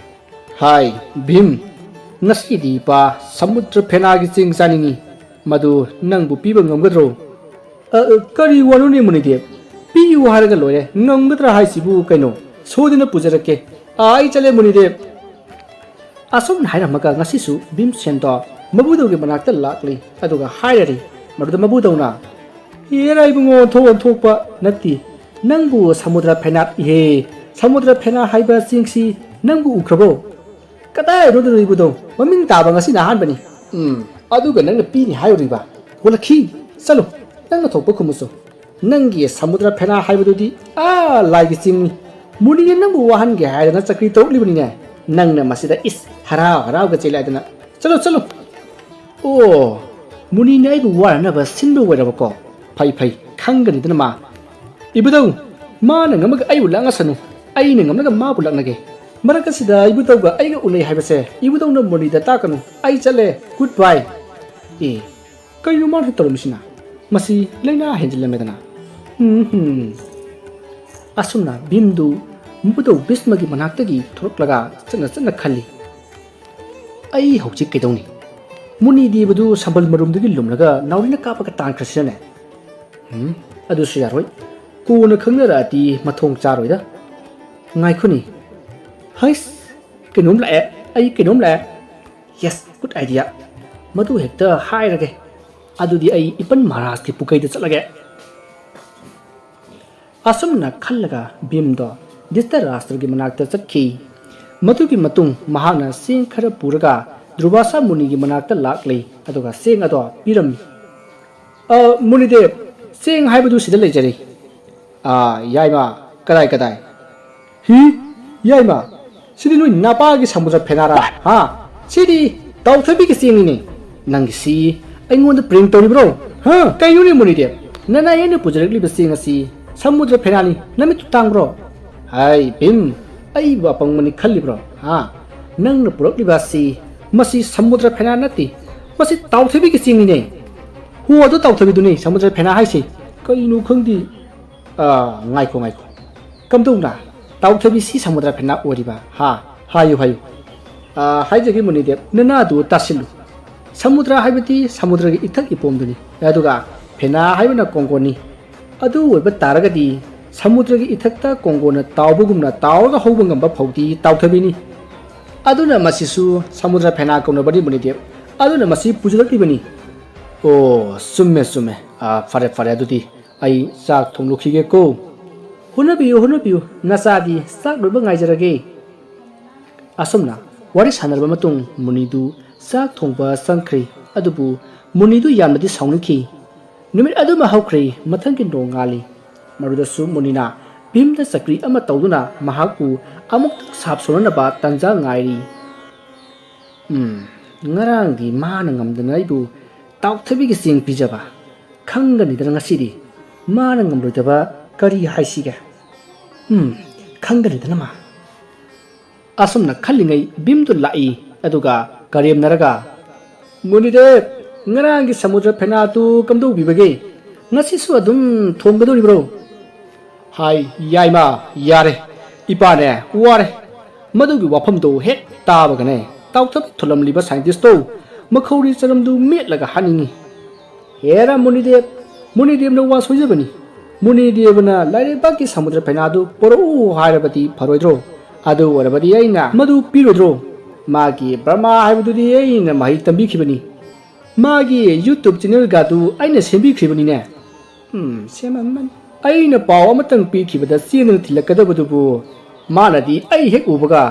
ꯍꯥꯏ, ꯚꯤꯝ, ꯉꯁꯤꯗꯤ ꯏꯄꯥ ꯁꯃꯨꯗ꯭ꯔ ꯐꯦꯅꯥꯒꯤ ꯆꯦꯡ ꯆꯥꯅꯤꯡꯏ꯫ ꯃꯗꯨ ꯅꯪꯕꯨ ꯄꯤꯕ ꯉꯝꯒꯗ꯭ꯔꯣ? "ꯑ, ꯑ, ꯀꯔꯤ ꯋꯥꯅꯣꯅꯦ ꯃꯨꯅꯤꯗꯦꯕ? ꯄꯤꯌꯨ ꯍꯥꯏꯔꯒ ꯂꯣꯏꯔꯦ꯫ ꯉꯝꯒꯗ꯭ꯔꯥ ꯍꯥꯏꯁꯤꯕꯨ ꯀꯩꯅꯣ? ꯁꯣꯏꯗꯅ ꯄꯨꯖꯔꯛꯀꯦ꯫ ꯑ, ꯑꯩ ꯆꯠꯂꯦ ꯃꯨꯅꯤꯗꯦꯕ꯫" ꯑꯁꯨꯝꯅ ꯍꯥꯏꯔꯝꯃꯒ ꯉꯁꯤꯁꯨ ꯚꯤꯝꯁꯦꯟꯗꯣ ꯃꯕꯨꯙꯧꯒꯤ ꯃꯅꯥꯛꯇ ꯂꯥꯛꯂꯤ꯫ ꯑꯗꯨꯒ ꯍꯥꯏꯔꯔꯤ꯫ ꯃꯗꯨꯗ ꯃꯕꯨꯙꯧꯅ, "ꯍꯦꯔꯥ ꯏꯕꯨꯡꯉꯣ, ꯑꯣꯟꯊꯣꯛ ꯑꯣꯟꯊꯣꯛꯄ ꯅꯠꯇꯦ꯫ ꯅꯪꯕꯨ ꯁꯃꯨꯗ꯭ꯔ ꯐꯦꯅꯥꯠ ꯏꯍꯦ꯫ ꯁꯃꯨꯗ꯭ꯔ ꯐꯦꯅꯥ ꯍꯥꯏꯕ ꯆꯦꯡꯁꯤ ꯅꯪꯕꯨ ꯎꯈ꯭ꯔꯕꯣ?" "ꯀꯗꯥꯏꯗꯅꯣꯗꯅꯣ ꯏꯕꯨꯙꯧ? ꯃꯃꯤꯡ ꯇꯥꯕ ꯉꯁꯤꯅ ꯑꯍꯥꯟꯕꯅꯤ꯫" "ꯎꯝ, ꯑꯗꯨꯒ ꯅꯪꯅ ꯄꯤꯅꯤ ꯍꯥꯏꯔꯨꯔꯤꯕ? ꯍꯣꯂꯛꯈꯤ, ꯆꯠꯂꯨ, ꯅꯪꯅ ꯊꯣꯛꯄ ꯈꯨꯝꯃꯨꯁꯨ꯫ ꯅꯪꯒꯤ ꯁꯃꯨꯗ꯭ꯔ ꯐꯦꯅꯥ ꯍꯥꯏꯕꯗꯨꯗꯤ ꯑꯥ ꯂꯥꯏꯒꯤ ꯆꯤꯡꯅꯤ꯫ ꯃꯨꯅꯤꯅ ꯅꯪꯕꯨ ꯋꯥꯍꯟꯒꯦ ꯍꯥꯏꯗꯅ ꯆꯀ꯭ꯔꯤ ꯇꯧꯔꯛꯂꯤꯕꯅꯤꯅꯦ꯫ ꯅꯪꯅ ꯃꯁꯤꯗ ꯏꯁ ꯍꯔꯥꯎ ꯍꯔꯥꯎꯒ ꯆꯦꯜꯂꯛꯑꯗꯅ꯫ ꯆꯠꯂꯨ, ꯆꯠꯂꯨ꯫" "ꯑꯣ, ꯃꯨꯅꯤꯅ ꯑꯩꯕꯨ ꯋꯥꯅꯅꯕ ꯁꯤꯟꯕ ꯑꯣꯏꯔꯕꯀꯣ? ꯐꯩ, ꯐꯩ, ꯈꯪꯒꯅꯤꯗꯅ ꯃꯥ꯫" "ꯏꯕꯨꯙꯧ, ꯃꯥꯅ ꯉꯝꯃꯒ ꯑꯩꯕꯨ ꯂꯥꯛꯅꯁꯅꯨ, ꯑꯩꯅ ꯉꯝꯂꯒ ꯃꯥꯕꯨ ꯂꯥꯛꯅꯒꯦ꯫ ꯃꯔꯛ ꯑꯁꯤꯗ ꯏꯕꯨꯙꯧꯒ ꯑꯩꯒ ꯎꯅꯩ ꯍꯥꯏꯕꯁꯦ ꯏꯕꯨꯙꯧꯅ ꯃꯨꯅꯤꯗ ꯇꯥꯛꯀꯅꯨ꯫ ꯑꯩ ꯆꯠꯂꯦ, ꯒꯨꯗ ꯕꯥꯏ꯫" ꯑꯦ, ꯀꯩꯅꯣ ꯃꯥꯅ ꯇꯧꯔꯝꯃꯤꯁꯤꯅ? ꯃꯁꯤ ꯂꯥꯏꯅꯥ ꯍꯦꯟꯖꯤꯜꯂꯝꯃꯦꯗꯅ꯫ ꯎꯝ ꯍꯨꯝ꯫ ꯑꯁꯨꯝꯅ ꯚꯤꯝꯗꯨ ꯃꯕꯨꯙꯧ ꯚꯤꯁꯃꯒꯤ ꯃꯅꯥꯛꯇꯒꯤ ꯊꯣꯔꯛꯂꯒ ꯆꯠꯅ ꯆꯠꯅ ꯈꯜꯂꯤ, "ꯑꯩ ꯍꯧꯖꯤꯛ ꯀꯩꯗꯧꯅꯤ? ꯃꯨꯅꯤ ꯗꯦꯕꯗꯨ ꯁꯝꯕꯜ ꯃꯔꯨꯝꯗꯒꯤ ꯂꯨꯝꯂꯒ ꯅꯥꯎꯔꯤꯅ ꯀꯥꯞꯄꯒ ꯇꯥꯟꯈ꯭ꯔꯁꯤꯔꯅꯦ? ꯎꯝ, ꯑꯗꯨꯁꯨ ꯌꯥꯔꯣꯏ꯫ ꯀꯣꯟꯅ ꯈꯪꯅꯔꯛꯑꯗꯤ ꯃꯊꯣꯡ ꯆꯥꯔꯣꯏꯗ꯫ ꯉꯥꯏꯈꯣꯅꯤ꯫ ꯍꯩꯁ, ꯀꯩꯅꯣꯝ ꯂꯥꯛꯑꯦ꯫ ꯑꯩ ꯀꯩꯅꯣꯝ ꯂꯥꯛꯑꯦ꯫ Yes, good idea. ꯃꯗꯨ ꯍꯦꯛꯇ ꯍꯥꯏꯔꯒꯦ꯫ ꯑꯗꯨꯗꯤ ꯑꯩ ꯏꯄꯟ ꯃꯍꯥꯔꯥꯖꯀꯤ ꯄꯨꯀꯩꯗ ꯆꯠꯂꯒꯦ꯫" ꯑꯁꯨꯝꯅ ꯈꯜꯂꯒ ꯚꯤꯝꯗꯣ ꯙ꯭ꯔꯤꯇꯔꯥꯁꯇ꯭ꯔꯒꯤ ꯃꯅꯥꯛꯇ ꯆꯠꯈꯤ꯫ ꯃꯗꯨꯒꯤ ꯃꯇꯨꯡ ꯃꯍꯥꯛꯅ ꯆꯦꯡ ꯈꯔ ꯄꯨꯔꯒ ꯗꯨꯔꯕꯥꯁꯥ ꯃꯨꯅꯤꯒꯤ ꯃꯅꯥꯛꯇ ꯂꯥꯛꯂꯦ, ꯑꯗꯨꯒ ꯆꯦꯡ ꯑꯗꯣ ꯄꯤꯔꯝꯃꯤ꯫ "ꯑ, ꯃꯨꯅꯤꯗꯦꯕ, ꯆꯦꯡ ꯍꯥꯏꯕꯗꯨ ꯁꯤꯗ ꯂꯩꯖꯔꯦ꯫" "ꯑꯥ, ꯌꯥꯏꯃ, ꯀꯗꯥꯏ, ꯀꯗꯥꯏ?" "ꯍꯤ?" ꯌꯥꯏꯃ, ꯁꯤꯗꯤ ꯅꯣꯏ ꯅꯄꯥꯒꯤ ꯁꯃꯨꯗ꯭ꯔ ꯐꯦꯅꯥꯔꯥ? ꯍꯥ? ꯁꯤꯗꯤ ꯇꯥꯎꯊꯕꯤꯒꯤ ꯆꯦꯡꯅꯤꯅꯦ꯫ ꯅꯪꯒꯤꯁꯤ ꯑꯩꯉꯣꯟꯗ ꯄ꯭ꯔꯦꯡ ꯇꯧꯔꯤꯕ꯭ꯔꯣ? ꯍꯥ? ꯀꯩꯅꯣꯅꯦ ꯃꯨꯅꯤꯗꯦꯕ? ꯅꯅꯥꯏ ꯑꯩꯅ ꯄꯨꯖꯔꯛꯂꯤꯕ ꯆꯦꯡ ꯑꯁꯤ ꯁꯃꯨꯗ꯭ꯔ ꯐꯦꯅꯥꯅꯤ꯫ ꯅꯃꯤꯠꯇꯨ ꯇꯥꯡꯕ꯭ꯔꯣ? ꯍꯥꯏ ꯚꯤꯝ, ꯑꯩꯕꯨ ꯑꯄꯪꯕꯅꯤ ꯈꯜꯂꯤꯕ꯭ꯔꯣ? ꯍꯥ? ꯅꯪꯅ ꯄꯨꯔꯛꯂꯤꯕ ꯑꯁꯤ, ꯃꯁꯤ ꯁꯃꯨꯗ꯭ꯔ ꯐꯦꯅꯥ ꯅꯠꯇꯦ꯫ ꯃꯁꯤ ꯇꯥꯎꯊꯕꯤꯒꯤ ꯆꯦꯡꯅꯤꯅꯦ꯫ ꯍꯣ, ꯑꯗꯨ ꯇꯥꯎꯊꯕꯤꯗꯨꯅꯤ ꯁꯃꯨꯗ꯭ꯔ ꯐꯦꯅꯥ ꯍꯥꯏꯁꯤ꯫ ꯀꯩꯅꯣ ꯈꯪꯗꯦ꯫ ꯑꯥ, ꯉꯥꯏꯈꯣ, ꯉꯥꯏꯈꯣ꯫ ꯀꯝꯗꯧꯅ? ꯇꯥꯎꯊꯕꯤꯁꯤ ꯁꯃꯨꯗ꯭ꯔ ꯐꯦꯅꯥ ꯑꯣꯏꯔꯤꯕ? ꯍꯥ? ꯍꯥꯏꯌꯨ, ꯍꯥꯏꯌꯨ꯫ ꯑꯥ, ꯍꯥꯏꯖꯒꯦ ꯃꯨꯅꯤꯗꯦꯕ, ꯅꯅꯥꯗꯨ ꯇꯥꯁꯤꯜꯂꯨ꯫ ꯁꯃꯨꯗ꯭ꯔ ꯍꯥꯏꯕꯗꯤ ꯁꯃꯨꯗ꯭ꯔꯒꯤ ꯏꯊꯛ ꯏꯄꯣꯝꯗꯨꯅꯤ, ꯑꯗꯨꯒ ꯐꯦꯅꯥ ꯍꯥꯏꯕꯅ ꯀꯣꯡꯒꯣꯟꯅꯤ꯫ ꯑꯗꯨ ꯑꯣꯏꯕ ꯇꯥꯔꯒꯗꯤ ꯁꯃꯨꯗ꯭ꯔꯒꯤ ꯏꯊꯛꯇ ꯀꯣꯡꯒꯣꯟꯅ ꯇꯥꯎꯕꯒꯨꯝꯅ ꯇꯥꯎꯔꯒ ꯍꯧꯕ ꯉꯝꯕ ꯐꯧꯗꯤ ꯇꯥꯎꯊꯕꯤꯅꯤ꯫ ꯑꯗꯨꯅ ꯃꯁꯤꯁꯨ ꯁꯃꯨꯗ꯭ꯔ ꯐꯦꯅꯥ ꯀꯧꯅꯕꯅꯤ ꯃꯨꯅꯤꯗꯦꯕ꯫ ꯑꯗꯨꯅ ꯃꯁꯤ ꯄꯨꯖꯔꯛꯂꯤꯕꯅꯤ꯫ ꯑꯣ, ꯆꯨꯝꯃꯦ, ꯆꯨꯝꯃꯦ꯫ ꯑꯥ, ꯐꯔꯦ, ꯐꯔꯦ, ꯑꯗꯨꯗꯤ ꯑꯩ ꯆꯥꯛ ꯊꯣꯡꯂꯨꯈꯤꯒꯦꯀꯣ꯫ ꯍꯣꯠꯅꯕꯤꯌꯨ, ꯍꯣꯠꯅꯕꯤꯌꯨ, ꯅꯆꯥꯗꯤ ꯆꯥꯛ ꯂꯣꯏꯕ ꯉꯥꯏꯖꯔꯒꯦ꯫ ꯑꯁꯨꯝꯅ ꯋꯥꯔꯤ ꯁꯥꯟꯅꯔꯕ ꯃꯇꯨꯡ ꯃꯨꯅꯤꯗꯨ ꯆꯥꯛ ꯊꯣꯡꯕ ꯆꯪꯈ꯭ꯔꯦ꯫ ꯑꯗꯨꯕꯨ ꯃꯨꯅꯤꯗꯨ ꯌꯥꯝꯅꯗꯤ ꯁꯥꯎꯅꯤꯡꯈꯤ꯫ ꯅꯨꯃꯤꯠ ꯑꯗꯨꯃ ꯍꯧꯈ꯭ꯔꯦ꯫ ꯃꯊꯪꯒꯤ ꯅꯣꯡꯉꯥꯜꯂꯤ꯫ ꯃꯗꯨꯗꯁꯨ ꯃꯨꯅꯤꯅ ꯚꯤꯝꯗ ꯆꯀ꯭ꯔꯤ ꯑꯃ ꯇꯧꯗꯨꯅ ꯃꯍꯥꯛꯄꯨ ꯑꯃꯨꯛꯇꯪ ꯁꯥꯞ ꯁꯣꯟꯅꯅꯕ ꯇꯥꯟꯖꯥ ꯉꯥꯏꯔꯤ꯫ ꯎꯝ, ꯉꯔꯥꯡꯗꯤ ꯃꯥꯅ ꯉꯝꯗꯅ ꯑꯩꯕꯨ ꯇꯥꯎꯊꯕꯤꯒꯤ ꯆꯦꯡ ꯄꯤꯖꯕ꯫ ꯈꯪꯒꯅꯤꯗꯅ ꯉꯁꯤꯗꯤ ꯃꯥꯅ ꯉꯝꯂꯣꯏꯗꯕ ꯀꯔꯤ ꯍꯥꯏꯁꯤꯒꯦ? ꯎꯝ, ꯈꯪꯒꯅꯤꯗꯅ ꯃꯥ꯫ ꯑꯁꯨꯝꯅ ꯈꯜꯂꯤꯉꯩ ꯚꯤꯝꯗꯨ ꯂꯥꯛꯏ, ꯑꯗꯨꯒ ꯀꯔꯦꯝꯅꯔꯒ, "ꯃꯨꯅꯤꯗꯦꯕ, ꯉꯔꯥꯡꯒꯤ ꯁꯃꯨꯗ꯭ꯔ ꯐꯦꯅꯥꯗꯨ ꯀꯝꯗꯧꯕꯤꯕꯒꯦ? ꯉꯁꯤꯁꯨ ꯑꯗꯨꯝ ꯊꯣꯡꯒꯗꯧꯔꯤꯕ꯭ꯔꯣ?" ꯍꯥꯏ, "ꯌꯥꯏꯃ, ꯌꯥꯔꯦ꯫ ꯏꯄꯥꯅꯦ, ꯋꯥꯔꯦ꯫ ꯃꯗꯨꯒꯤ ꯋꯥꯐꯝꯗꯣ ꯍꯦꯛ ꯇꯥꯕꯒꯅꯦ, ꯇꯥꯎꯊꯕꯤ ꯊꯣꯜꯂꯝꯂꯤꯕ ꯁꯥꯏꯟꯇꯤꯁꯇꯣ ꯃꯈꯧꯔꯤ ꯆꯅꯝꯗꯨ ꯃꯦꯠꯂꯒ ꯍꯥꯠꯅꯤꯡꯉꯤ꯫ ꯍꯦꯔꯥ ꯃꯨꯅꯤꯗꯦꯕ, ꯃꯨꯅꯤꯗꯦꯕꯅ ꯋꯥ ꯁꯣꯏꯖꯕꯅꯤ꯫ ꯃꯨꯅꯤꯗꯦꯕꯅ ꯂꯥꯏꯔꯩꯕꯥꯛꯀꯤ ꯁꯃꯨꯗ꯭ꯔ ꯐꯦꯅꯥꯗꯨ ꯄꯣꯔꯛꯎ ꯍꯥꯏꯔꯕꯗꯤ ꯐꯔꯣꯏꯗ꯭ꯔꯣ? ꯑꯗꯨ ꯑꯣꯏꯔꯕꯗꯤ ꯑꯩꯅ ꯃꯗꯨ ꯄꯤꯔꯣꯏꯗ꯭ꯔꯣ? ꯃꯥꯒꯤ ꯕ꯭ꯔꯍꯃꯥ ꯍꯥꯏꯕꯗꯨꯗꯤ ꯑꯩꯅ ꯃꯍꯩ ꯇꯝꯕꯤꯈꯤꯕꯅꯤ꯫ ꯃꯥꯒꯤ YouTube ꯆꯦꯅꯦꯜꯒꯗꯨ ꯑꯩꯅ ꯁꯦꯝꯕꯤꯈ꯭ꯔꯤꯕꯅꯤꯅꯦ꯫ ꯎꯝ, ꯁꯦꯝꯃꯝꯃꯅꯤ꯫ ꯑꯩꯅ ꯄꯥꯎ ꯑꯃꯇꯪ ꯄꯤꯈꯤꯕꯗ ꯆꯦꯟꯗꯨꯅ ꯊꯤꯜꯂꯛꯀꯗꯕꯗꯨꯕꯨ ꯃꯥꯅꯗꯤ ꯑꯩ ꯍꯦꯛ ꯎꯕꯒ,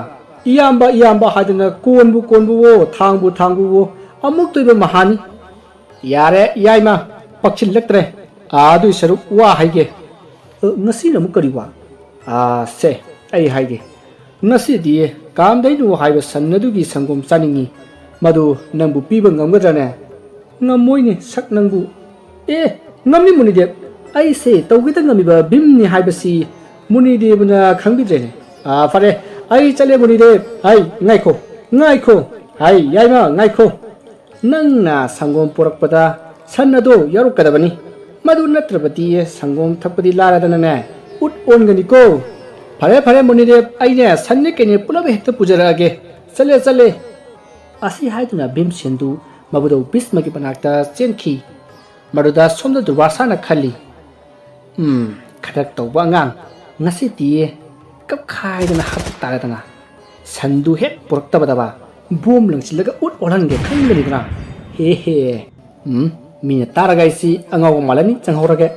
"ꯏꯌꯥꯝꯕ, ꯏꯌꯥꯝꯕ" ꯍꯥꯏꯗꯅ ꯀꯣꯟꯕꯨ ꯀꯣꯟꯕꯨꯋꯣ, ꯊꯥꯡꯕꯨ ꯊꯥꯡꯕꯨꯋꯣ, ꯑꯃꯨꯛꯇꯣꯏꯕ ꯃꯍꯥꯅꯤ꯫ ꯌꯥꯔꯦ, ꯌꯥꯏꯃ, ꯄꯛꯁꯤꯜꯂꯛꯇ꯭ꯔꯦ꯫ ꯑꯥ, ꯑꯗꯨꯏ ꯁꯔꯨꯛ ꯋꯥ ꯍꯥꯏꯒꯦ꯫ "ꯑ, ꯉꯁꯤꯅ ꯑꯃꯨꯛ ꯀꯔꯤ ꯋꯥ?" "ꯑꯥ, ꯁꯦ, ꯑꯩ ꯍꯥꯏꯒꯦ꯫ "ꯉꯁꯤꯗꯤ ꯀꯥꯝꯗꯩꯅꯨ ꯍꯥꯏꯕ ꯁꯟ ꯑꯗꯨꯒꯤ ꯁꯪꯒꯣꯝ ꯆꯥꯅꯤꯡꯏ꯫ ꯃꯗꯨ ꯅꯪꯕꯨ ꯄꯤꯕ ꯉꯝꯒꯗ꯭ꯔꯅꯦ?" "ꯉꯝꯃꯣꯏꯅꯦ, ꯁꯛ ꯅꯪꯕꯨ꯫" "ꯑꯦ, ꯉꯝꯅꯤ ꯃꯨꯅꯤꯗꯦꯕ꯫ ꯑꯩꯁꯦ ꯇꯧꯒꯦꯗ ꯉꯝꯃꯤꯕ ꯚꯤꯝꯅꯤ ꯍꯥꯏꯕꯁꯤ ꯃꯨꯅꯤꯗꯦꯕꯅ ꯈꯪꯕꯤꯗ꯭ꯔꯦꯅꯦ꯫ ꯑꯥ, ꯐꯔꯦ, ꯑꯩ ꯆꯠꯂꯦ ꯃꯨꯅꯤꯗꯦꯕ꯫ ꯍꯥꯏ, ꯉꯥꯏꯈꯣ, ꯉꯥꯏꯈꯣ꯫ ꯍꯥꯏ, ꯌꯥꯏꯃ, ꯉꯥꯏꯈꯣ꯫ ꯅꯪꯅ ꯁꯪꯒꯣꯝ ꯄꯨꯔꯛꯄꯗ ꯁꯟ ꯑꯗꯣ ꯌꯥꯎꯔꯛꯀꯗꯕꯅꯤ꯫ ꯃꯗꯨ ꯅꯠꯇ꯭ꯔꯕꯗꯤ ꯁꯪꯒꯣꯝ ꯊꯛꯄꯗꯤ ꯂꯥꯏꯔꯗꯅꯅꯦ, ꯎꯠ ꯑꯣꯟꯒꯅꯤꯀꯣ꯫ ꯐꯔꯦ, ꯐꯔꯦ, ꯃꯨꯅꯤꯗꯦꯕ, ꯑꯩꯅꯦ ꯁꯟꯅꯦ ꯀꯩꯅꯦ ꯄꯨꯂꯞ ꯍꯦꯛꯇ ꯄꯨꯖꯔꯛꯑꯒꯦ꯫ ꯆꯠꯂꯦ, ꯆꯠꯂꯦ꯫ ꯑꯁꯤ ꯍꯥꯏꯗꯨꯅ ꯚꯤꯝꯁꯦꯟꯗꯨ ꯃꯕꯨꯗꯧ ꯚꯤꯁꯃꯒꯤ ꯃꯅꯥꯛꯇ ꯆꯦꯟꯈꯤ꯫ ꯃꯗꯨꯗ ꯁꯣꯝꯗ ꯗꯨꯔꯕꯥꯁꯥꯅ ꯈꯜꯂꯤ, "ꯎꯝ, ꯈꯗ꯭ꯔꯛ ꯇꯧꯕ ꯑꯉꯥꯡ, ꯉꯁꯤꯗꯤ ꯀꯞꯈꯥꯏꯗꯅ ꯍꯥꯠꯄ ꯇꯥꯔꯦꯗꯅ꯫ ꯁꯟꯗꯨ ꯍꯦꯛ ꯄꯨꯔꯛꯇꯕꯗꯕ ꯕꯣꯝ ꯂꯪꯁꯤꯜꯂꯒ ꯎꯠ ꯑꯣꯜꯍꯟꯒꯦ ꯈꯪꯒꯅꯤꯗꯅ꯫ ꯍꯦ ꯍꯦ, ꯎꯝ, ꯃꯤꯅ ꯇꯥꯔꯒ ꯑꯩꯁꯤ ꯑꯉꯥꯎꯕ ꯃꯥꯜꯂꯅꯤ, ꯆꯪꯍꯧꯔꯒꯦ꯫"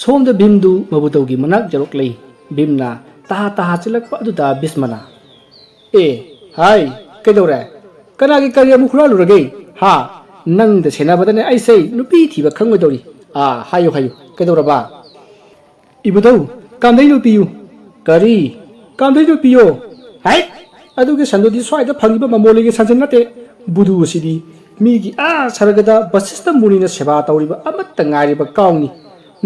ꯁꯣꯝꯗ ꯚꯤꯝꯗꯨ ꯃꯕꯨꯗꯧꯒꯤ ꯃꯅꯥꯛ ꯌꯧꯔꯛꯂꯦ꯫ ꯚꯤꯝꯅ ꯇꯍꯥ ꯇꯍꯥ ꯆꯦꯜꯂꯛꯄ ꯑꯗꯨꯗ ꯚꯤꯁꯃꯅ, "ꯑꯦ, ꯍꯥꯏ, ꯀꯩꯗꯧꯔꯦ? ꯀꯅꯥꯒꯤ ꯀꯔꯤ ꯑꯃꯨꯛ ꯍꯨꯔꯥꯜꯂꯨꯔꯒꯦ? ꯍꯥ? ꯅꯪꯗ ꯁꯦꯟꯅꯕꯗꯅꯦ ꯑꯩꯁꯦ ꯅꯨꯄꯤ ꯊꯤꯕ ꯈꯪꯉꯣꯏꯗꯧꯔꯤ꯫ ꯑꯥ, ꯍꯥꯏꯌꯨ, ꯍꯥꯏꯌꯨ, ꯀꯩꯗꯧꯔꯕ?" "ꯏꯕꯨꯙꯧ, ꯀꯥꯝꯗꯩ ꯅꯨꯄꯤꯌꯨ꯫" "ꯀꯔꯤ? ꯀꯥꯝꯗꯩ ꯅꯨꯄꯤꯌꯣ? ꯍꯥꯏ! ꯑꯗꯨꯒꯤ ꯁꯟꯗꯨꯗꯤ ꯁ꯭ꯋꯥꯏꯗ ꯐꯪꯉꯤꯕ ꯃꯃꯣꯂꯤꯒꯤ ꯁꯟꯁꯦ ꯅꯠꯇꯦ, ꯕꯨꯙꯨ ꯑꯁꯤꯗꯤ꯫ ꯃꯤꯒꯤ ꯑꯥ ꯁꯔꯒꯗ ꯕꯁꯤꯁꯇ ꯃꯨꯅꯤꯅ ꯁꯦꯕꯥ ꯇꯧꯔꯤꯕ ꯑꯃꯠꯇ ꯉꯥꯏꯔꯤꯕ ꯀꯥꯎꯅꯤ꯫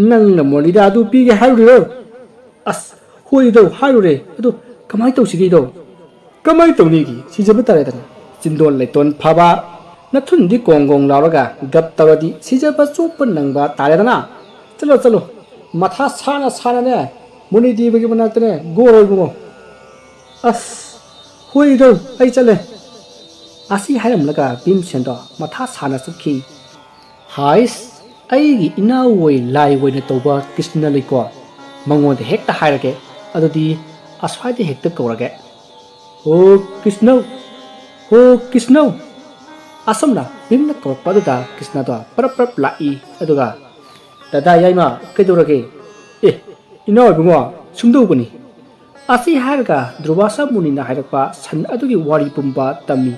ꯅꯪꯅ ꯃꯣꯂꯤꯗ ꯑꯗꯨ ꯄꯤꯒꯦ ꯍꯥꯏꯔꯨꯔꯤꯔꯣ?" "ꯑꯁ, ꯍꯣꯏꯗꯧ ꯍꯥꯏꯔꯨꯔꯦ꯫ ꯑꯗꯨ ꯀꯃꯥꯏꯅ ꯇꯧꯁꯤꯒꯦꯗꯣ?" "ꯀꯃꯥꯏꯅ ꯇꯧꯅꯤꯒꯤ? ꯁꯤꯖꯕ ꯇꯥꯔꯦꯗꯅ꯫ ꯆꯤꯟꯗꯣꯟ ꯂꯩꯇꯣꯟ ꯐꯕ, ꯅꯊꯨꯟꯗꯤ ꯀꯣꯡ ꯒꯣꯡ ꯂꯥꯎꯔꯒ ꯒꯞ ꯇꯧꯔꯗꯤ ꯁꯤꯖꯕ ꯆꯣꯞꯄ ꯅꯪꯕ ꯇꯥꯔꯦꯗꯅ꯫ ꯆꯠꯂꯣ, ꯆꯠꯂꯣ, ꯃꯊꯥ ꯁꯥꯅ ꯁꯥꯅꯅꯦ ꯃꯨꯅꯤꯗꯦꯕꯒꯤ ꯃꯅꯥꯛꯇꯅꯦ ꯒꯣꯔꯣ ꯏꯕꯨꯡꯉꯣ꯫" "ꯑꯁ, ꯍꯣꯏꯗꯧ, ꯑꯩ ꯆꯠꯂꯦ꯫" ꯑꯁꯤ ꯍꯥꯏꯔꯝꯂꯒ ꯚꯤꯝꯁꯦꯟꯗꯣ ꯃꯊꯥ ꯁꯥꯅ ꯆꯠꯈꯤ꯫ "ꯍꯥꯏꯁ, ꯑꯩꯒꯤ ꯏꯅꯥꯎ ꯑꯣꯏ ꯂꯥꯏ ꯑꯣꯏꯅ ꯇꯧꯕ ꯀ꯭ꯔꯤꯁꯅ ꯂꯩꯀꯣ, ꯃꯉꯣꯟꯗ ꯍꯦꯛꯇ ꯍꯥꯏꯔꯒꯦ꯫ ꯑꯗꯨꯗꯤ ꯑꯁ꯭ꯋꯥꯏꯗ ꯍꯦꯛꯇ ꯀꯧꯔꯒꯦ꯫ ꯍꯣ ꯀ꯭ꯔꯤꯁꯅꯧ, ꯍꯣ ꯀ꯭ꯔꯤꯁꯅꯧ!" ꯑꯁꯨꯝꯅ ꯚꯤꯝꯅ ꯀꯧꯔꯛꯄ ꯑꯗꯨꯗ ꯀ꯭ꯔꯤꯁꯅꯗꯣ ꯄꯔꯞ ꯄꯔꯞ ꯂꯥꯛꯏ꯫ ꯑꯗꯨꯒ, "ꯗꯗꯥ ꯌꯥꯏꯃ, ꯀꯩꯗꯧꯔꯒꯦ?" "ꯑꯦ, ꯏꯅꯥꯎ ꯏꯕꯨꯡꯉꯣ, ꯁꯨꯝꯗꯧꯕꯅꯤ꯫" ꯑꯁꯤ ꯍꯥꯏꯔꯒ ꯗꯨꯔꯕꯥꯁꯥ ꯃꯨꯅꯤꯅ ꯍꯥꯏꯔꯛꯄ ꯁꯟ ꯑꯗꯨꯒꯤ ꯋꯥꯔꯤ ꯄꯨꯝꯕ ꯇꯝꯃꯤ꯫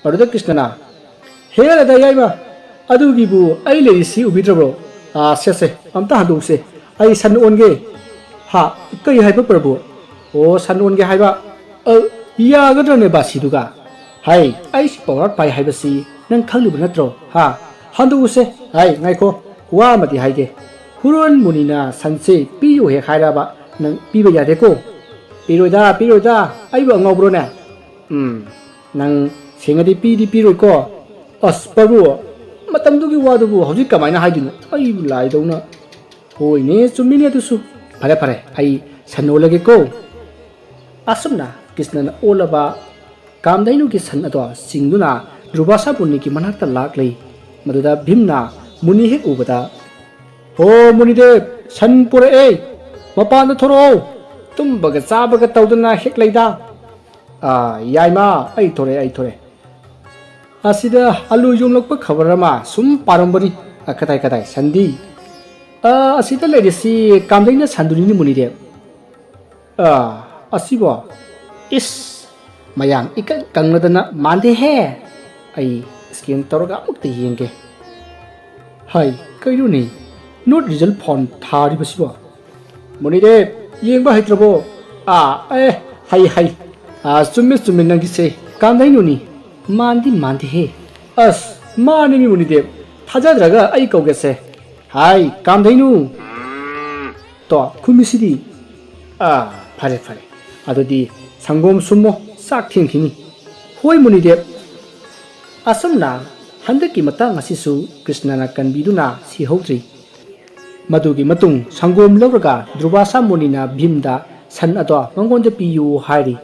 ꯃꯗꯨꯗ ꯀ꯭ꯔꯤꯁꯅꯅ, "ꯍꯦ ꯗꯗꯥ ꯌꯥꯏꯃ, ꯑꯗꯨꯒꯤꯕꯨ ꯑꯩ ꯂꯩꯔꯤꯁꯤ ꯎꯕꯤꯗ꯭ꯔꯕ꯭ꯔꯣ? ꯑꯥ, ꯁꯦ, ꯁꯦ, ꯑꯝꯇ ꯍꯟꯗꯣꯛꯎꯁꯦ꯫ ꯑꯩ ꯁꯟ ꯑꯣꯟꯒꯦ꯫" "ꯍꯥ? ꯀꯔꯤ ꯍꯥꯏꯕ ꯄ꯭ꯔꯚꯨ?" ꯑꯣ, ꯁꯟ ꯑꯣꯟꯒꯦ ꯍꯥꯏꯕ? ꯑ, ꯌꯥꯒꯗ꯭ꯔꯅꯦ ꯕꯥꯁꯤꯗꯨꯒ? ꯍꯥꯏ, ꯑꯩꯁꯤ ꯄꯋꯥꯔ ꯄꯥꯏ ꯍꯥꯏꯕꯁꯤ ꯅꯪ ꯈꯪꯂꯤꯕ ꯅꯠꯇ꯭ꯔꯣ? ꯍꯥ? ꯍꯟꯗꯣꯛꯎꯁꯦ꯫ ꯍꯥꯏ, ꯉꯥꯏꯈꯣ, ꯋꯥ ꯑꯃꯗꯤ ꯍꯥꯏꯒꯦ꯫ ꯍꯨꯔꯣꯟ ꯃꯨꯅꯤꯅ ꯁꯟꯁꯦ ꯄꯤꯌꯨ ꯍꯦꯛ ꯍꯥꯏꯔꯕ ꯅꯪ ꯄꯤꯕ ꯌꯥꯗꯦꯀꯣ? ꯄꯤꯔꯣꯏꯗ, ꯄꯤꯔꯣꯏꯗ, ꯑꯩꯕꯨ ꯑꯉꯥꯎꯕ꯭ꯔꯣꯅꯦ? ꯎꯝ, ꯅꯪ ꯁꯦꯡꯉꯗꯤ ꯄꯤꯗꯤ ꯄꯤꯔꯣꯏꯀꯣ? ꯑꯁ ꯄ꯭ꯔꯚꯨ, ꯃꯇꯝꯗꯨꯒꯤ ꯋꯥꯗꯨꯕꯨ ꯍꯧꯖꯤꯛ ꯀꯃꯥꯏꯅ ꯍꯥꯏꯗꯣꯏꯅꯣ? ꯑꯩꯕꯨ ꯂꯥꯏꯗꯧꯅ꯫ ꯍꯣꯏꯅꯦ, ꯆꯨꯝꯃꯤꯅꯦ ꯑꯗꯨꯁꯨ꯫ ꯐꯔꯦ ꯐꯔꯦ, ꯑꯩ ꯁꯟ ꯑꯣꯜꯂꯒꯦꯀꯣ꯫ ꯑꯁꯨꯝꯅ ꯀ꯭ꯔꯤꯁꯅꯅ ꯑꯣꯜꯂꯕ ꯀꯥꯝꯗꯩꯅꯨꯒꯤ ꯁꯟ ꯑꯗꯣ ꯆꯤꯡꯗꯨꯅ ꯗꯨꯔꯕꯥꯁꯥ ꯃꯨꯅꯤꯒꯤ ꯃꯅꯥꯛꯇ ꯂꯥꯛꯂꯤ꯫ ꯃꯗꯨꯗ ꯚꯤꯝꯅ ꯃꯨꯅꯤ ꯍꯦꯛ ꯎꯕꯗ, "ꯍꯣ ꯃꯨꯅꯤꯗꯦꯕ, ꯁꯟ ꯄꯨꯔꯛꯑꯦ, ꯃꯄꯥꯟꯗ ꯊꯣꯔꯛꯑꯣ, ꯇꯨꯝꯕꯒ ꯆꯥꯕꯒ ꯇꯧꯗꯅ ꯍꯦꯛ ꯂꯩꯗ"꯫ "ꯑꯥ, ꯌꯥꯏꯃ, ꯑꯩ ꯊꯣꯔꯛꯑꯦ, ꯑꯩ ꯊꯣꯔꯛꯑꯦ"꯫ ꯑꯁꯤꯗ ꯑꯂꯨ ꯌꯣꯡꯂꯛꯄ ꯈꯕꯔ ꯑꯃ ꯁꯨꯝ ꯄꯥꯔꯝꯕꯅꯤ꯫ ꯑ, ꯀꯗꯥꯏ, ꯀꯗꯥꯏ, ꯁꯟꯗꯤ? ꯑ, ꯑꯁꯤꯗ ꯂꯩꯔꯤꯁꯤ ꯀꯥꯝꯗꯩꯅ ꯁꯟꯗꯨꯅꯤꯅꯦ ꯃꯨꯅꯤꯗꯦꯕ꯫ ꯑ, ꯑꯁꯤꯕꯣ? ꯏꯁ, ꯃꯌꯥꯡ ꯏꯀꯪ ꯀꯪꯂꯗꯅ ꯃꯥꯟꯗꯦꯍꯦ꯫ ꯑꯩ ꯁ꯭ꯀꯦꯟ ꯇꯧꯔꯒ ꯑꯃꯨꯛꯇ ꯌꯦꯡꯒꯦ꯫ ꯍꯥꯏ, ꯀꯩꯅꯣꯅꯦ? Not result found ꯊꯥꯔꯤꯕꯁꯤꯕꯣ? ꯃꯨꯅꯤꯗꯦꯕ, ꯌꯦꯡꯕ ꯍꯩꯇ꯭ꯔꯕꯣ? ꯑꯥ, ꯑꯦ, ꯍꯩ, ꯍꯩ꯫ ꯑꯥ, ꯆꯨꯝꯃꯦ, ꯆꯨꯝꯃꯦ ꯅꯪꯒꯤꯁꯦ꯫ ꯀꯥꯝꯗꯩꯅꯨꯅꯤ꯫ ꯃꯥꯟꯗꯤ ꯃꯥꯟꯗꯦꯍꯦ꯫ ꯑꯁ, ꯃꯥꯅꯤꯅꯦ ꯃꯨꯅꯤꯗꯦꯕ꯫ ꯊꯥꯖꯗ꯭ꯔꯒ ꯑꯩ ꯀꯧꯒꯦꯁꯦ꯫ ꯍꯥꯏ, ꯀꯥꯝꯗꯩꯅꯨ꯫ ꯇꯣ, ꯈꯨꯝꯃꯤꯁꯤꯗꯤ꯫ ꯑꯥ, ꯐꯔꯦ, ꯐꯔꯦ꯫ ꯑꯗꯨꯗꯤ ꯁꯪꯒꯣꯝ ꯁꯨꯝꯃꯣ, ꯆꯥꯛ ꯊꯦꯡꯈꯤꯅꯤ꯫ ꯍꯣꯏ, ꯃꯨꯅꯤꯗꯦꯕ꯫ ꯑꯁꯨꯝꯅ ꯍꯟꯗꯛꯀꯤ ꯃꯇꯥꯡ ꯑꯁꯤꯁꯨ ꯀ꯭ꯔꯤꯁꯅꯅ ꯀꯟꯕꯤꯗꯨꯅ ꯁꯤꯍꯧꯗ꯭ꯔꯤ꯫ ꯃꯗꯨꯒꯤ ꯃꯇꯨꯡ ꯁꯪꯒꯣꯝ ꯂꯧꯔꯒ ꯗꯨꯔꯕꯥꯁꯥ ꯃꯨꯅꯤꯅ ꯚꯤꯝꯗ ꯁꯟ ꯑꯗꯣ ꯃꯉꯣꯟꯗ ꯄꯤꯌꯨ ꯍꯥꯏꯔꯤ꯫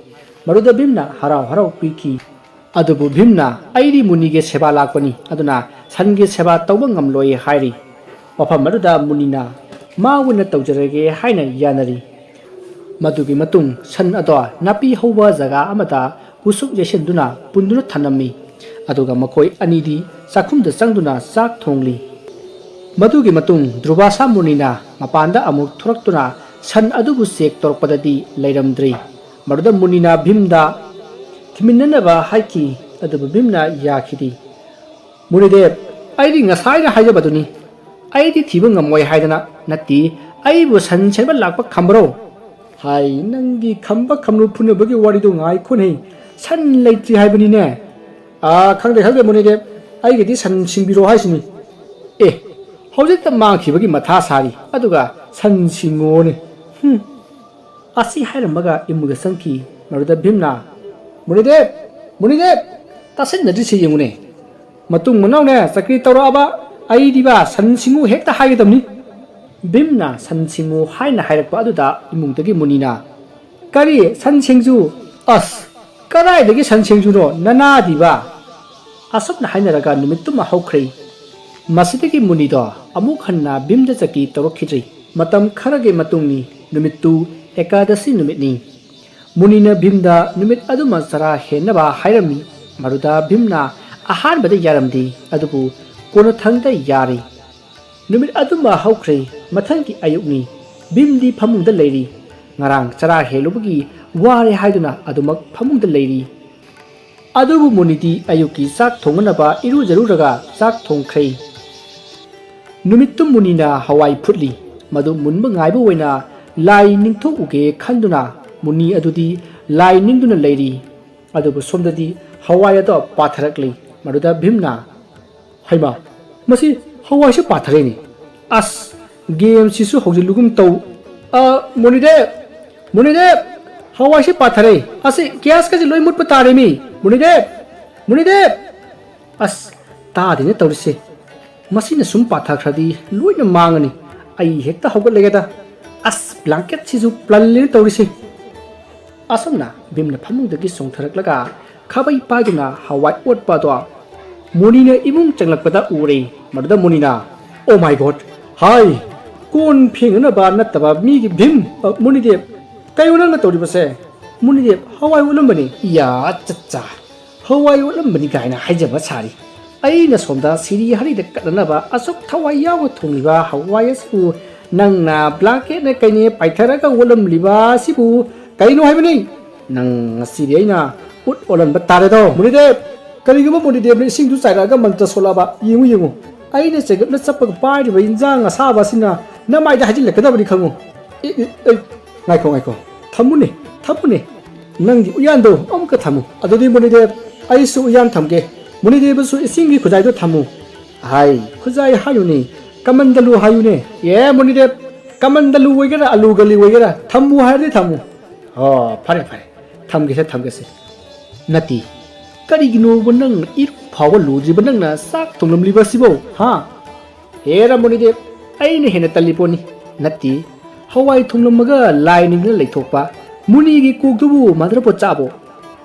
ꯃꯗꯨꯗ ꯚꯤꯝꯅ ꯍꯔꯥꯎ ꯍꯔꯥꯎ ꯄꯤꯈꯤ꯫ ꯑꯗꯨꯕꯨ ꯚꯤꯝꯅ, "ꯑꯩꯗꯤ ꯃꯨꯅꯤꯒꯤ ꯁꯦꯕꯥ ꯂꯥꯛꯄꯅꯤ, ꯑꯗꯨꯅ ꯁꯟꯒꯤ ꯁꯦꯕꯥ ꯇꯧꯕ ꯉꯝꯂꯣꯏ" ꯍꯥꯏꯔꯤ꯫ ꯃꯐꯝ ꯑꯗꯨꯗ ꯃꯨꯅꯤꯅ, "ꯃꯥ ꯑꯣꯏꯅ ꯇꯧꯖꯔꯒꯦ" ꯍꯥꯏꯅ ꯌꯥꯅꯔꯤ꯫ ꯃꯗꯨꯒꯤ ꯃꯇꯨꯡ ꯁꯟ ꯑꯗꯣ ꯅꯥꯄꯤ ꯍꯧꯕ ꯖꯒꯥ ꯑꯃꯗ ꯎꯁꯨꯞ ꯌꯩꯁꯤꯟꯗꯨꯅ ꯄꯨꯟꯗꯨꯅ ꯊꯝꯂꯝꯃꯤ꯫ ꯑꯗꯨꯒ ꯃꯈꯣꯏ ꯑꯅꯤꯗꯤ ꯆꯥꯛꯈꯨꯝꯗ ꯆꯪꯗꯨꯅ ꯆꯥꯛ ꯊꯣꯡꯂꯤ꯫ ꯃꯗꯨꯒꯤ ꯃꯇꯨꯡ ꯗꯨꯔꯕꯥꯁꯥ ꯃꯨꯅꯤꯅ ꯃꯄꯥꯟꯗ ꯑꯃꯨꯛ ꯊꯣꯔꯛꯇꯨꯅ ꯁꯟ ꯑꯗꯨꯕꯨ ꯆꯦꯛ ꯇꯧꯔꯛꯄꯗꯗꯤ ꯂꯩꯔꯝꯗ꯭ꯔꯤ꯫ ꯃꯗꯨꯗ ꯃꯨꯅꯤꯅ ꯚꯤꯝꯗ ꯊꯤꯃꯤꯟꯅꯅꯕ ꯍꯥꯏꯈꯤ, ꯑꯗꯨꯕꯨ ꯚꯤꯝꯅ ꯌꯥꯈꯤꯗꯦ꯫ "ꯃꯨꯅꯤꯗꯦꯕ, ꯑꯩꯗꯤ ꯉꯁꯥꯏꯅ ꯍꯥꯏꯖꯕꯗꯨꯅꯤ, ꯑꯩꯗꯤ ꯊꯤꯕ ꯉꯝꯃꯣꯏ ꯍꯥꯏꯗꯅ꯫ ꯅꯠꯇꯦ, ꯑꯩꯕꯨ ꯁꯟ ꯁꯦꯟꯕ ꯂꯥꯛꯄ ꯈꯝꯕ꯭ꯔꯣ?" ꯍꯥꯏ, ꯅꯪꯒꯤ ꯈꯝꯕ ꯈꯝꯂꯨ ꯐꯨꯅꯕꯒꯤ ꯋꯥꯔꯤꯗꯣ ꯉꯥꯏꯈꯣꯅꯦ꯫ ꯁꯟ ꯂꯩꯇ꯭ꯔꯤ ꯍꯥꯏꯕꯅꯤꯅꯦ꯫ ꯑꯥ, ꯈꯪꯗꯦ, ꯈꯪꯗꯦ, ꯃꯣꯅꯤꯗꯦꯕ, ꯑꯩꯒꯤꯗꯤ ꯁꯟ ꯁꯤꯡꯕꯤꯔꯣ ꯍꯥꯏꯁꯤꯅꯤ꯫ ꯑꯦ, ꯍꯧꯖꯤꯛꯇ ꯃꯥꯡꯈꯤꯕꯒꯤ ꯃꯊꯥ ꯁꯥꯔꯤ, ꯑꯗꯨꯒ ꯁꯟ ꯁꯤꯡꯉꯣꯅꯦ꯫ ꯍꯨꯝ꯫ ꯑꯁꯤ ꯍꯥꯏꯔꯝꯃꯒ ꯏꯃꯨꯡꯗ ꯆꯪꯈꯤ꯫ ꯃꯗꯨꯗ ꯚꯤꯝꯅ, "ꯃꯣꯅꯤꯗꯦꯕ! ꯃꯣꯅꯤꯗꯦꯕ! ꯇꯥꯁꯤꯟꯅꯗ꯭ꯔꯤꯁꯦ ꯌꯦꯡꯉꯨꯅꯦ꯫ ꯃꯇꯨꯡ ꯃꯅꯥꯎꯅꯦ ꯆꯀ꯭ꯔꯤ ꯇꯧꯔꯛꯑꯕ ꯑꯩꯗꯤꯕ ꯁꯟ ꯁꯤꯡꯉꯨ ꯍꯦꯛꯇ ꯍꯥꯏꯒꯗꯕꯅꯤ꯫" ꯚꯤꯝꯅ ꯁꯟ ꯁꯤꯡꯉꯨ ꯍꯥꯏꯅ ꯍꯥꯏꯔꯛꯄ ꯑꯗꯨꯗ ꯏꯃꯨꯡꯗꯒꯤ ꯃꯨꯅꯤꯅ, "ꯀꯔꯤ? ꯁꯟ ꯁꯤꯡꯖꯨ? ꯑꯁ, ꯀꯗꯥꯏꯗꯒꯤ ꯁꯟ ꯁꯤꯡꯖꯨꯅꯣ? ꯅꯅꯥꯗꯤꯕ!" ꯑꯁꯨꯝꯅ ꯍꯥꯏꯅꯔꯒ ꯅꯨꯃꯤꯠꯇꯨꯃ ꯍꯧꯈ꯭ꯔꯦ꯫ ꯃꯁꯤꯗꯒꯤ ꯃꯨꯅꯤꯗꯣ ꯑꯃꯨꯛ ꯍꯟꯅ ꯚꯤꯝꯗ ꯆꯀ꯭ꯔꯤ ꯇꯧꯔꯛꯈꯤꯗ꯭ꯔꯤ꯫ ꯃꯇꯝ ꯈꯔꯒꯤ ꯃꯇꯨꯡꯅꯤ, ꯅꯨꯃꯤꯠꯇꯨ ꯑꯦꯀꯥꯗꯁꯤ ꯅꯨꯃꯤꯠꯅꯤ꯫ ꯃꯨꯅꯤꯅ ꯚꯤꯝꯗ ꯅꯨꯃꯤꯠ ꯑꯗꯨꯃ ꯆꯔꯥ ꯍꯦꯟꯅꯕ ꯍꯥꯏꯔꯝꯃꯤ꯫ ꯃꯗꯨꯗ ꯚꯤꯝꯅ ꯑꯍꯥꯟꯕꯗ ꯌꯥꯔꯝꯗꯦ, ꯑꯗꯨꯕꯨ ꯀꯣꯟꯅꯊꯪꯗ ꯌꯥꯔꯦ꯫ ꯅꯨꯃꯤꯠ ꯑꯗꯨꯃ ꯍꯧꯈ꯭ꯔꯦ꯫ ꯃꯊꯪꯒꯤ ꯑꯌꯨꯛꯅꯤ꯫ ꯚꯤꯝꯗꯤ ꯐꯃꯨꯡꯗ ꯂꯩꯔꯤ꯫ ꯉꯔꯥꯡ ꯆꯔꯥ ꯍꯦꯜꯂꯨꯕꯒꯤ ꯋꯥꯔꯦ ꯍꯥꯏꯗꯨꯅ ꯑꯗꯨꯃꯛ ꯐꯃꯨꯡꯗ ꯂꯩꯔꯤ꯫ ꯑꯗꯨꯕꯨ ꯃꯨꯅꯤꯗꯤ ꯑꯌꯨꯛꯀꯤ ꯆꯥꯛ ꯊꯣꯡꯅꯅꯕ ꯏꯔꯨꯖꯔꯨꯔꯒ ꯆꯥꯛ ꯊꯣꯡꯈ꯭ꯔꯦ꯫ ꯅꯨꯃꯤꯠꯇꯨ ꯃꯨꯅꯤꯅ ꯍꯋꯥꯏ ꯐꯨꯠꯂꯤ꯫ ꯃꯗꯨ ꯃꯨꯟꯕ ꯉꯥꯏꯕ ꯑꯣꯏꯅ ꯂꯥꯏ ꯅꯤꯡꯊꯣꯛꯎꯒꯦ ꯈꯟꯗꯨꯅ ꯃꯨꯅꯤ ꯑꯗꯨꯗꯤ ꯂꯥꯏ ꯅꯤꯡꯗꯨꯅ ꯂꯩꯔꯤ꯫ ꯑꯗꯨꯕꯨ ꯁꯣꯝꯗꯗꯤ ꯍꯋꯥꯏ ꯑꯗꯣ ꯄꯥꯊꯔꯛꯂꯤ꯫ ꯃꯗꯨꯗ ꯚꯤꯝꯅ, "ꯍꯩꯃꯥ, ꯃꯁꯤ ꯍꯋꯥꯏꯁꯨ ꯄꯥꯊꯔꯦꯅꯦ꯫ ꯑꯁ, ꯒꯦꯝꯁꯤꯁꯨ ꯍꯧꯖꯤꯜꯂꯨꯒꯨꯝ ꯇꯧ꯫ ꯑ, ꯃꯨꯅꯤꯗꯦꯕ! ꯃꯨꯅꯤꯗꯦꯕ! ꯍꯋꯥꯏꯁꯤ ꯄꯥꯊꯔꯦ꯫ ꯑꯁꯤ ꯒ꯭ꯌꯥꯁꯀꯁꯤ ꯂꯣꯏ ꯃꯨꯠꯄ ꯇꯥꯔꯦꯃꯤ꯫ ꯃꯨꯅꯤꯗꯦꯕ! ꯃꯨꯅꯤꯗꯦꯕ!" ꯑꯁ, ꯇꯥꯗꯦꯅꯦ ꯇꯧꯔꯤꯁꯦ꯫ ꯃꯁꯤꯅ ꯁꯨꯝ ꯄꯥꯊꯈ꯭ꯔꯗꯤ ꯂꯣꯏꯅ ꯃꯥꯡꯉꯅꯤ꯫ ꯑꯩ ꯍꯦꯛꯇ ꯍꯧꯒꯠꯂꯒꯦꯗ꯫ ꯑꯁ, ꯕ꯭ꯂꯥꯡꯀꯦꯠꯁꯤꯁꯨ ꯄ꯭ꯂꯜꯂꯦꯅ ꯇꯧꯔꯤꯁꯦ꯫ ꯑꯁꯨꯝꯅ ꯚꯤꯝꯅ ꯐꯃꯨꯡꯗꯒꯤ ꯆꯣꯡꯊꯔꯛꯂꯒ ꯈꯥꯕꯩ ꯄꯥꯏꯗꯨꯅ ꯍꯋꯥꯏ ꯑꯣꯠꯄ ꯑꯗꯣ ꯃꯨꯅꯤꯅ ꯏꯃꯨꯡ ꯆꯪꯂꯛꯄꯗ ꯎꯔꯦ꯫ ꯃꯗꯨꯗ ꯃꯨꯅꯤꯅ, "Oh my God! ꯍꯥꯏ! ꯀꯣꯟ ꯐꯦꯡꯅꯅꯕ ꯅꯠꯇꯕ ꯃꯤꯒꯤ ꯚꯤꯝ, ꯑ, ꯃꯨꯅꯤꯗꯦꯕ, ꯀꯩꯅꯣ ꯅꯪꯅ ꯇꯧꯔꯤꯕꯁꯦ?" ꯃꯨꯅꯤꯗꯦꯕ, "ꯍꯋꯥꯏ ꯑꯣꯠꯂꯝꯕꯅꯤ꯫" "ꯏꯌꯥ, ꯆꯠꯆꯥ! ꯍꯋꯥꯏ ꯑꯣꯠꯂꯝꯕꯅꯤ ꯀꯥꯏꯅ ꯍꯥꯏꯖꯕ ꯁꯥꯔꯤ꯫ ꯑꯩꯅ ꯁꯣꯝꯗ ꯁꯤꯔꯤ ꯍꯔꯤꯗ ꯀꯠꯅꯅꯕ ꯑꯁꯨꯛ ꯊꯋꯥꯏ ꯌꯥꯎꯅ ꯊꯣꯡꯂꯤꯕ ꯍꯋꯥꯏ ꯑꯁꯤꯕꯨ ꯅꯪꯅ ꯕ꯭ꯂꯥꯡꯀꯦꯠꯅ ꯀꯩꯅꯦ ꯄꯥꯏꯊꯔꯒ ꯑꯣꯠꯂꯝꯂꯤꯕ ꯑꯁꯤꯕꯨ ꯀꯩꯅꯣ ꯍꯥꯏꯕꯅꯤ? ꯅꯪ ꯉꯁꯤꯗꯤ ꯑꯩꯅ ꯎꯠ ꯑꯣꯜꯍꯟꯕ ꯇꯥꯔꯦꯗꯣ, ꯃꯨꯅꯤꯗꯦꯕ!" "ꯀꯔꯤꯒꯨꯝꯕ ꯃꯨꯅꯤꯗꯦꯕꯅ ꯏꯁꯤꯡꯗꯨ ꯆꯥꯏꯔꯛꯑꯒ ꯃꯟꯇ꯭ꯔ ꯁꯣꯜꯂꯛꯑꯕ ꯌꯦꯡꯉꯨ, ꯌꯦꯡꯉꯨ꯫ ꯑꯩꯅ ꯆꯦꯒꯞꯅ ꯆꯞꯄꯒ ꯄꯥꯏꯔꯤꯕ ꯏꯟꯖꯥꯡ ꯑꯁꯥꯕ ꯑꯁꯤꯅ ꯅꯃꯥꯏꯗ ꯍꯩꯖꯤꯜꯂꯛꯀꯗꯕꯅꯤ ꯈꯪꯉꯨ꯫" "ꯑꯦ, ꯑꯦ, ꯑꯦ, ꯉꯥꯏꯈꯣ, ꯉꯥꯏꯈꯣ꯫ ꯊꯝꯃꯨꯅꯦ, ꯊꯝꯃꯨꯅꯦ꯫ ꯅꯪꯒꯤ ꯎꯌꯥꯟꯗꯣ ꯑꯃꯨꯛꯀ ꯊꯝꯃꯨ꯫ ꯑꯗꯨꯗꯤ ꯃꯨꯅꯤꯗꯦꯕ, ꯑꯩꯁꯨ ꯎꯌꯥꯟ ꯊꯝꯒꯦ꯫ ꯃꯨꯅꯤꯗꯦꯕꯁꯨ ꯏꯁꯤꯡꯒꯤ ꯈꯨꯖꯥꯏꯗꯣ ꯊꯝꯃꯨ꯫ ꯍꯥꯏ, ꯈꯨꯖꯥꯏ ꯍꯥꯏꯌꯨꯅꯦ꯫ ꯀꯃꯟꯗꯂꯨ ꯍꯥꯏꯌꯨꯅꯦ꯫ ꯑꯦ, ꯃꯨꯅꯤꯗꯦꯕ, ꯀꯃꯟꯗꯂꯨ ꯑꯣꯏꯒꯦꯔꯥ, ꯑꯂꯨ ꯒꯂꯤ ꯑꯣꯏꯒꯦꯔꯥ, ꯊꯝꯃꯨ ꯍꯥꯏꯔꯗꯤ ꯊꯝꯃꯨ꯫ ꯑꯣ, ꯐꯔꯦ, ꯐꯔꯦ꯫ ꯊꯝꯒꯦꯁꯦ, ꯊꯝꯒꯦꯁꯦ꯫ ꯅꯠꯇꯦ, ꯀꯔꯤꯒꯤꯅꯣꯕ ꯅꯪꯅ ꯏꯔꯨ ꯐꯥꯎꯕ ꯂꯨꯗ꯭ꯔꯤꯕ ꯅꯪꯅ ꯆꯥꯛ ꯊꯣꯡꯂꯝꯂꯤꯕ ꯑꯁꯤꯕꯣ, ꯍꯥ? ꯍꯦꯔꯥ ꯃꯨꯅꯤꯗꯦꯕ, ꯑꯩꯅ ꯍꯦꯟꯅ ꯇꯜꯂꯤ ꯄꯣꯠꯅꯤ꯫ ꯅꯠꯇꯦ, ꯍꯋꯥꯏ ꯊꯣꯡꯂꯝꯃꯒ ꯂꯥꯏ ꯅꯤꯡꯗꯨꯅ ꯂꯩꯊꯣꯛꯄ꯫ ꯃꯨꯅꯤꯒꯤ ꯀꯣꯛꯇꯨꯕꯨ ꯃꯥꯗ꯭ꯔꯄꯣꯠ ꯆꯥꯕꯣ?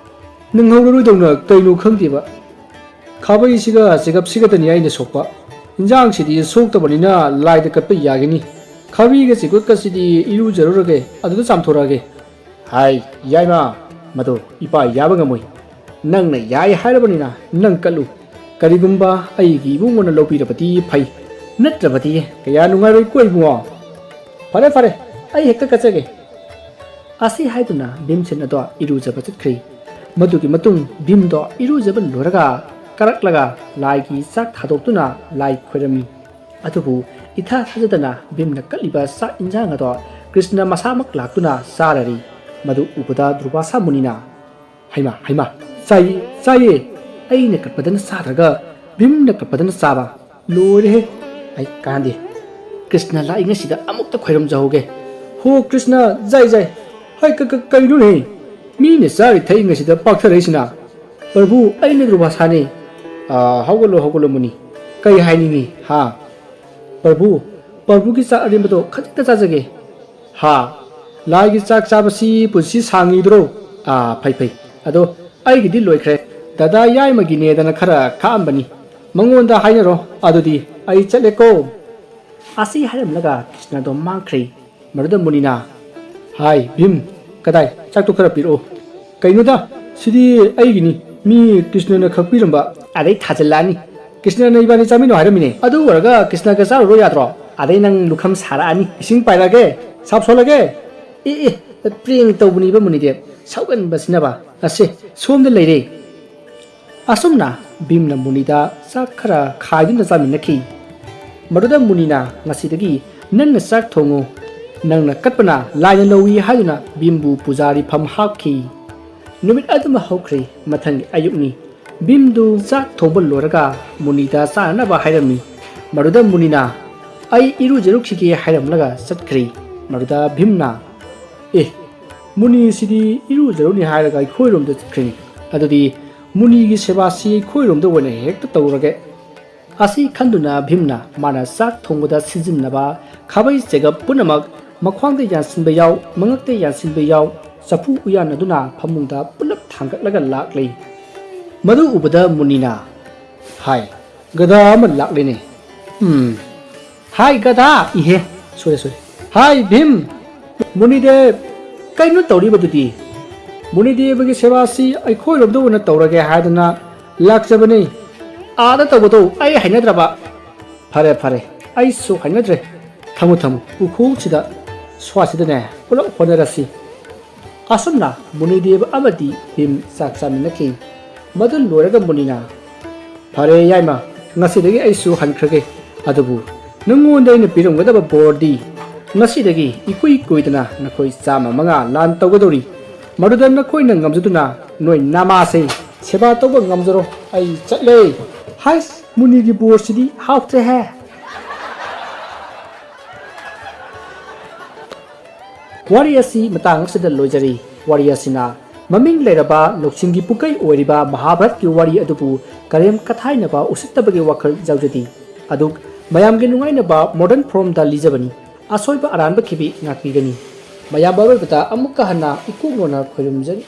ꯅꯪꯍꯧꯔꯔꯣꯏꯗꯧꯅ ꯀꯩꯅꯣ ꯈꯪꯗꯦꯕ꯫ ꯈꯥꯕꯩꯁꯤꯒ ꯆꯦꯒꯞꯁꯤꯒꯇꯅꯤ ꯑꯩꯅ ꯁꯣꯛꯄ꯫ ꯏꯟꯖꯥꯡꯁꯤꯗꯤ ꯁꯣꯛꯇꯕꯅꯤꯅ ꯂꯥꯏꯗ ꯀꯠꯄ ꯌꯥꯒꯅꯤ꯫ ꯈꯥꯕꯩꯒ ꯆꯦꯒꯞꯀꯁꯤꯗꯤ ꯏꯔꯨꯖꯔꯨꯔꯒꯦ, ꯑꯗꯨꯗ ꯆꯥꯝꯊꯣꯔꯛꯑꯒꯦ꯫ ꯍꯥꯏ, ꯌꯥꯏꯃ, ꯃꯗꯨ ꯏꯄꯥ ꯌꯥꯕ ꯉꯝꯃꯣꯏ꯫ ꯅꯪꯅ ꯌꯥꯏ ꯍꯥꯏꯔꯕꯅꯤꯅ ꯅꯪ ꯀꯠꯂꯨ꯫ ꯀꯔꯤꯒꯨꯝꯕ ꯑꯩꯒꯤ ꯏꯕꯨꯡꯉꯣꯅ ꯂꯧꯕꯤꯔꯕꯗꯤ ꯐꯩ, ꯅꯠꯇ꯭ꯔꯕꯗꯤ ꯀꯌꯥ ꯅꯨꯡꯉꯥꯏꯔꯣꯏꯀꯣ ꯏꯕꯨꯡꯉꯣ꯫ ꯐꯔꯦ, ꯐꯔꯦ, ꯑꯩ ꯍꯦꯛꯇ ꯀꯠꯆꯒꯦ꯫ ꯑꯁꯤ ꯍꯥꯏꯗꯨꯅ ꯚꯤꯝꯁꯦꯟ ꯑꯗꯣ ꯏꯔꯨꯖꯕ ꯆꯠꯈ꯭ꯔꯦ꯫ ꯃꯗꯨꯒꯤ ꯃꯇꯨꯡ ꯚꯤꯝꯗꯣ ꯏꯔꯨꯖꯕ ꯂꯣꯏꯔꯒ ꯀꯥꯔꯛꯂꯒ ꯂꯥꯏꯒꯤ ꯆꯥꯛ ꯊꯥꯗꯣꯛꯇꯨꯅ ꯂꯥꯏ ꯈꯣꯏꯔꯝꯃꯤ꯫ ꯑꯗꯨꯕꯨ ꯏꯊꯥ ꯊꯥꯖꯗꯅ ꯚꯤꯝꯅ ꯀꯠꯂꯤꯕ ꯆꯥꯛ ꯏꯟꯖꯥꯡ ꯑꯗꯣ ꯀ꯭ꯔꯤꯁꯅ ꯃꯁꯥꯃꯛ ꯂꯥꯛꯇꯨꯅ ꯆꯥꯔꯔꯤ꯫ ꯃꯗꯨ ꯎꯕꯗ ꯗꯨꯔꯕꯥꯁꯥ ꯃꯨꯅꯤꯅ, "ꯍꯩꯃꯥ, ꯍꯩꯃꯥ, ꯆꯥꯏꯌꯦ, ꯆꯥꯏꯌꯦ! ꯑꯩꯅ ꯀꯠꯄꯗꯅ ꯆꯥꯗ꯭ꯔꯒ ꯚꯤꯝꯅ ꯀꯠꯄꯗꯅ ꯆꯥꯕ! ꯂꯣꯏꯔꯦꯍꯦ! ꯑꯩ ꯀꯥꯟꯗꯦ꯫ ꯀ꯭ꯔꯤꯁꯅ ꯂꯥꯛꯏꯉꯩꯁꯤꯗ ꯑꯃꯨꯛꯇ ꯈꯣꯏꯔꯝꯖꯍꯧꯒꯦ꯫ ꯍꯣ ꯀ꯭ꯔꯤꯁꯅ, ꯖꯥꯏ, ꯖꯥꯏ! ꯍꯩ, ꯀ-, ꯀ-, ꯀꯩꯅꯣꯅꯦꯍꯦ? ꯃꯤꯅ ꯆꯥꯔꯤ ꯊꯛꯏꯉꯩꯁꯤꯗ ꯄꯥꯛꯊꯔꯛꯏꯁꯤꯅ?" "ꯄ꯭ꯔꯚꯨ, ꯑꯩꯅ ꯗꯨꯔꯕꯥꯁꯥꯅꯦ꯫ ꯑꯥ, ꯍꯧꯒꯠꯂꯣ, ꯍꯧꯒꯠꯂꯣ, ꯃꯨꯅꯤ꯫ ꯀꯩ ꯍꯥꯏꯅꯤꯡꯉꯤ, ꯍꯥ?" "ꯄ꯭ꯔꯚꯨ, ꯄ꯭ꯔꯚꯨꯒꯤ ꯆꯥꯛ ꯑꯔꯦꯝꯕꯗꯣ ꯈꯖꯤꯛꯇ ꯆꯥꯖꯒꯦ꯫" "ꯍꯥ? ꯂꯥꯏꯒꯤ ꯆꯥꯛ ꯆꯥꯕꯁꯤ ꯄꯨꯟꯁꯤ ꯁꯥꯡꯉꯤꯗ꯭ꯔꯣ?" "ꯑꯥ, ꯐꯩ, ꯐꯩ꯫ ꯑꯗꯣ ꯑꯩꯒꯤꯗꯤ ꯂꯣꯏꯈ꯭ꯔꯦ꯫ ꯗꯗꯥ ꯌꯥꯏꯃꯒꯤꯅꯦꯗꯅ ꯈꯔ ꯈꯥꯛꯑꯝꯕꯅꯤ꯫ ꯃꯉꯣꯟꯗ ꯍꯥꯏꯅꯔꯣ꯫ ꯑꯗꯨꯗꯤ ꯑꯩ ꯆꯠꯂꯦꯀꯣ꯫" ꯑꯁꯤ ꯍꯥꯏꯔꯝꯂꯒ ꯀ꯭ꯔꯤꯁꯅꯗꯣ ꯃꯥꯡꯈ꯭ꯔꯦ꯫ ꯃꯗꯨꯗ ꯃꯨꯅꯤꯅ, "ꯍꯥꯏ, ꯚꯤꯝ, ꯀꯗꯥꯏ? ꯆꯥꯛꯇꯣ ꯈꯔ ꯄꯤꯔꯛꯑꯣ꯫" "ꯀꯩꯅꯣꯗ, ꯁꯤꯗꯤ ꯑꯩꯒꯤꯅꯤ, ꯃꯤ ꯀ꯭ꯔꯤꯁꯅꯅ ꯈꯛꯄꯤꯔꯝꯕ꯫" "ꯑꯗꯩ ꯊꯥꯖꯤꯜꯂꯛꯑꯅꯤ꯫ ꯀ꯭ꯔꯤꯁꯅꯅ ꯏꯕꯥꯅꯤ ꯆꯥꯃꯤꯟꯅꯧ ꯍꯥꯏꯔꯝꯃꯤꯅꯦ꯫ ꯑꯗꯨ ꯑꯣꯏꯔꯒ ꯀ꯭ꯔꯤꯁꯅꯒ ꯆꯥꯔꯨꯔꯣ ꯌꯥꯗ꯭ꯔꯣ?" "ꯑꯗꯩ ꯅꯪ ꯂꯨꯈꯝ ꯁꯥꯔꯛꯑꯅꯤ꯫ ꯏꯁꯤꯡ ꯄꯥꯏꯔꯛꯑꯒꯦ? ꯁꯥꯞ ꯁꯣꯜꯂꯒꯦ?" "ꯑꯦ, ꯑꯦ, ꯄ꯭ꯔꯦꯡ ꯇꯧꯕꯅꯤꯕ ꯃꯨꯅꯤꯗꯦꯕ꯫ ꯁꯥꯎꯒꯟꯕꯁꯤꯅꯕ꯫ ꯑꯁꯦ, ꯁꯣꯝꯗ ꯂꯩꯔꯦ꯫" ꯑꯁꯨꯝꯅ ꯚꯤꯝꯅ ꯃꯨꯅꯤꯗ ꯆꯥꯛ ꯈꯔ ꯈꯥꯏꯗꯨꯅ ꯆꯥꯃꯤꯟꯅꯈꯤ꯫ ꯃꯗꯨꯗ ꯃꯨꯅꯤꯅ, "ꯉꯁꯤꯗꯒꯤ ꯅꯪꯅ ꯆꯥꯛ ꯊꯣꯡꯉꯨ꯫ ꯅꯪꯅ ꯀꯠꯄꯅ ꯂꯥꯏꯅ ꯂꯧꯏ ꯍꯥꯏꯗꯨꯅ ꯚꯤꯝꯕꯨ ꯄꯨꯖꯥꯔꯤ ꯐꯝ ꯍꯥꯞꯈꯤ꯫ ꯅꯨꯃꯤꯠ ꯑꯗꯨꯃ ꯍꯧꯈ꯭ꯔꯦ꯫ ꯃꯊꯪꯒꯤ ꯑꯌꯨꯛꯅꯤ꯫ ꯚꯤꯝꯗꯨ ꯆꯥꯛ ꯊꯣꯡꯕ ꯂꯣꯏꯔꯒ ꯃꯨꯅꯤꯗ ꯆꯥꯅꯅꯕ ꯍꯥꯏꯔꯝꯃꯤ꯫ ꯃꯗꯨꯗ ꯃꯨꯅꯤꯅ, "ꯑꯩ ꯏꯔꯨꯖꯔꯨꯈꯤꯒꯦ" ꯍꯥꯏꯔꯝꯂꯒ ꯆꯠꯈ꯭ꯔꯦ꯫ ꯃꯗꯨꯗ ꯚꯤꯝꯅ, "ꯑꯦ, ꯃꯨꯅꯤꯁꯤꯗꯤ ꯏꯔꯨꯖꯔꯨꯅꯤ ꯍꯥꯏꯔꯒ ꯑꯩꯈꯣꯏꯔꯣꯝꯗ ꯆꯠꯈ꯭ꯔꯦꯅꯦ꯫ ꯑꯗꯨꯗꯤ ꯃꯨꯅꯤꯒꯤ ꯁꯦꯕꯥꯁꯤ ꯑꯩꯈꯣꯏꯔꯣꯝꯗ ꯑꯣꯏꯅ ꯍꯦꯛꯇ ꯇꯧꯔꯒꯦ"꯫ ꯑꯁꯤ ꯈꯟꯗꯨꯅ ꯚꯤꯝꯅ ꯃꯥꯅ ꯆꯥꯛ ꯊꯣꯡꯕꯗ ꯁꯤꯖꯤꯟꯅꯕ ꯈꯥꯕꯩ ꯆꯦꯒꯞ ꯄꯨꯝꯅꯃꯛ ꯃꯈ꯭ꯋꯥꯡꯗ ꯌꯥꯟꯁꯤꯟꯕ ꯌꯥꯎ, ꯃꯉꯛꯇ ꯌꯥꯟꯁꯤꯟꯕ ꯌꯥꯎ, ꯆꯐꯨ ꯎꯌꯥꯟ ꯑꯗꯨꯅ ꯐꯃꯨꯡꯗ ꯄꯨꯂꯞ ꯊꯥꯡꯒꯠꯂꯒ ꯂꯥꯛꯂꯤ꯫ ꯃꯗꯨ ꯎꯕꯗ ꯃꯨꯅꯤꯅ, "ꯍꯥꯏ, ꯒꯙꯥ ꯑꯃ ꯂꯥꯛꯂꯤꯅꯦ꯫ ꯎꯝ, ꯍꯥꯏ ꯒꯙꯥ, ꯏꯍꯦ, ꯁꯣꯏꯔꯦ, ꯁꯣꯏꯔꯦ꯫ ꯍꯥꯏ ꯚꯤꯝ, ꯃꯨꯅꯤꯗꯦꯕ, ꯀꯩꯅꯣ ꯇꯧꯔꯤꯕꯗꯨꯗꯤ? ꯃꯨꯅꯤꯗꯦꯕꯒꯤ ꯁꯦꯕꯥꯁꯤ ꯑꯩꯈꯣꯏꯔꯣꯝꯗ ꯑꯣꯏꯅ ꯇꯧꯔꯒꯦ ꯍꯥꯏꯗꯅ ꯂꯥꯛꯆꯕꯅꯤ꯫ ꯑꯥꯗ ꯇꯧꯕꯗꯣ ꯑꯩ ꯍꯩꯅꯗ꯭ꯔꯕ"꯫ "ꯐꯔꯦ, ꯐꯔꯦ, ꯑꯩꯁꯨ ꯍꯩꯅꯗ꯭ꯔꯦ꯫ ꯊꯝꯃꯨ, ꯊꯝꯃꯨ, ꯎꯈꯣꯡꯁꯤꯗ, ꯁ꯭ꯋꯥꯁꯤꯗꯅꯦ ꯄꯨꯂꯞ ꯍꯣꯠꯅꯔꯁꯤ"꯫ ꯑꯁꯨꯝꯅ ꯃꯨꯅꯤꯗꯦꯕ ꯑꯃꯗꯤ ꯚꯤꯝ ꯆꯥꯛ ꯆꯥꯃꯤꯟꯅꯈꯤ꯫ ꯃꯗꯨ ꯂꯣꯏꯔꯒ ꯃꯨꯅꯤꯅ, "ꯐꯔꯦ ꯌꯥꯏꯃ, ꯉꯁꯤꯗꯒꯤ ꯑꯩꯁꯨ ꯍꯟꯈ꯭ꯔꯒꯦ꯫ ꯑꯗꯨꯕꯨ ꯅꯉꯣꯟꯗ ꯑꯩꯅ ꯄꯤꯔꯝꯒꯗꯕ ꯕꯣꯔꯗꯤ, ꯉꯁꯤꯗꯒꯤ ꯏꯀꯨꯏ ꯀꯨꯏꯗꯅ ꯅꯈꯣꯏ ꯆꯥꯝꯃ ꯃꯉꯥ ꯂꯥꯟ ꯇꯧꯒꯗꯧꯔꯤ꯫ ꯃꯗꯨꯗ ꯅꯈꯣꯏꯅ ꯉꯝꯖꯗꯨꯅ ꯅꯣꯏ ꯅꯃꯥꯁꯦ ꯁꯦꯕꯥ ꯇꯧꯕ ꯉꯝꯖꯔꯣ꯫ ꯑꯩ ꯆꯠꯂꯦ"꯫ ꯍꯥꯏꯁ, ꯃꯨꯅꯤꯒꯤ ꯕꯣꯔꯁꯤꯗꯤ ꯍꯥꯎꯇ꯭ꯔꯦꯍꯦ꯫ ꯋꯥꯔꯤ ꯑꯁꯤ ꯃꯇꯥꯡ ꯑꯁꯤꯗ ꯂꯣꯏꯖꯔꯤ꯫ ꯋꯥꯔꯤ ꯑꯁꯤꯅ ꯃꯃꯤꯡ ꯂꯩꯔꯕ ꯂꯧꯁꯤꯡꯒꯤ ꯄꯨꯀꯩ ꯑꯣꯏꯔꯤꯕ ꯃꯍꯥꯚꯥꯔꯠꯀꯤ ꯋꯥꯔꯤ ꯑꯗꯨꯕꯨ ꯀꯔꯦꯝ ꯀꯊꯥꯏꯅꯕ ꯎꯁꯤꯠꯇꯕꯒꯤ ꯋꯥꯈꯜ ꯌꯥꯎꯖꯗꯦ꯫ ꯑꯗꯨ ꯃꯌꯥꯝꯒꯤ ꯅꯨꯡꯉꯥꯏꯅꯕ modern formꯗ ꯂꯤꯖꯕꯅꯤ꯫ ꯑꯁꯣꯏꯕ ꯑꯔꯥꯟꯕ ꯈꯤꯕꯤ ꯉꯥꯛꯄꯤꯒꯅꯤ꯫ ꯃꯌꯥꯝ ꯑꯔꯣꯏꯕꯗ ꯑꯃꯨꯛꯀ ꯍꯟꯅ ꯏꯀꯣꯛꯅꯣꯅ ꯈꯣꯏꯔꯨꯝꯖꯔꯤ꯫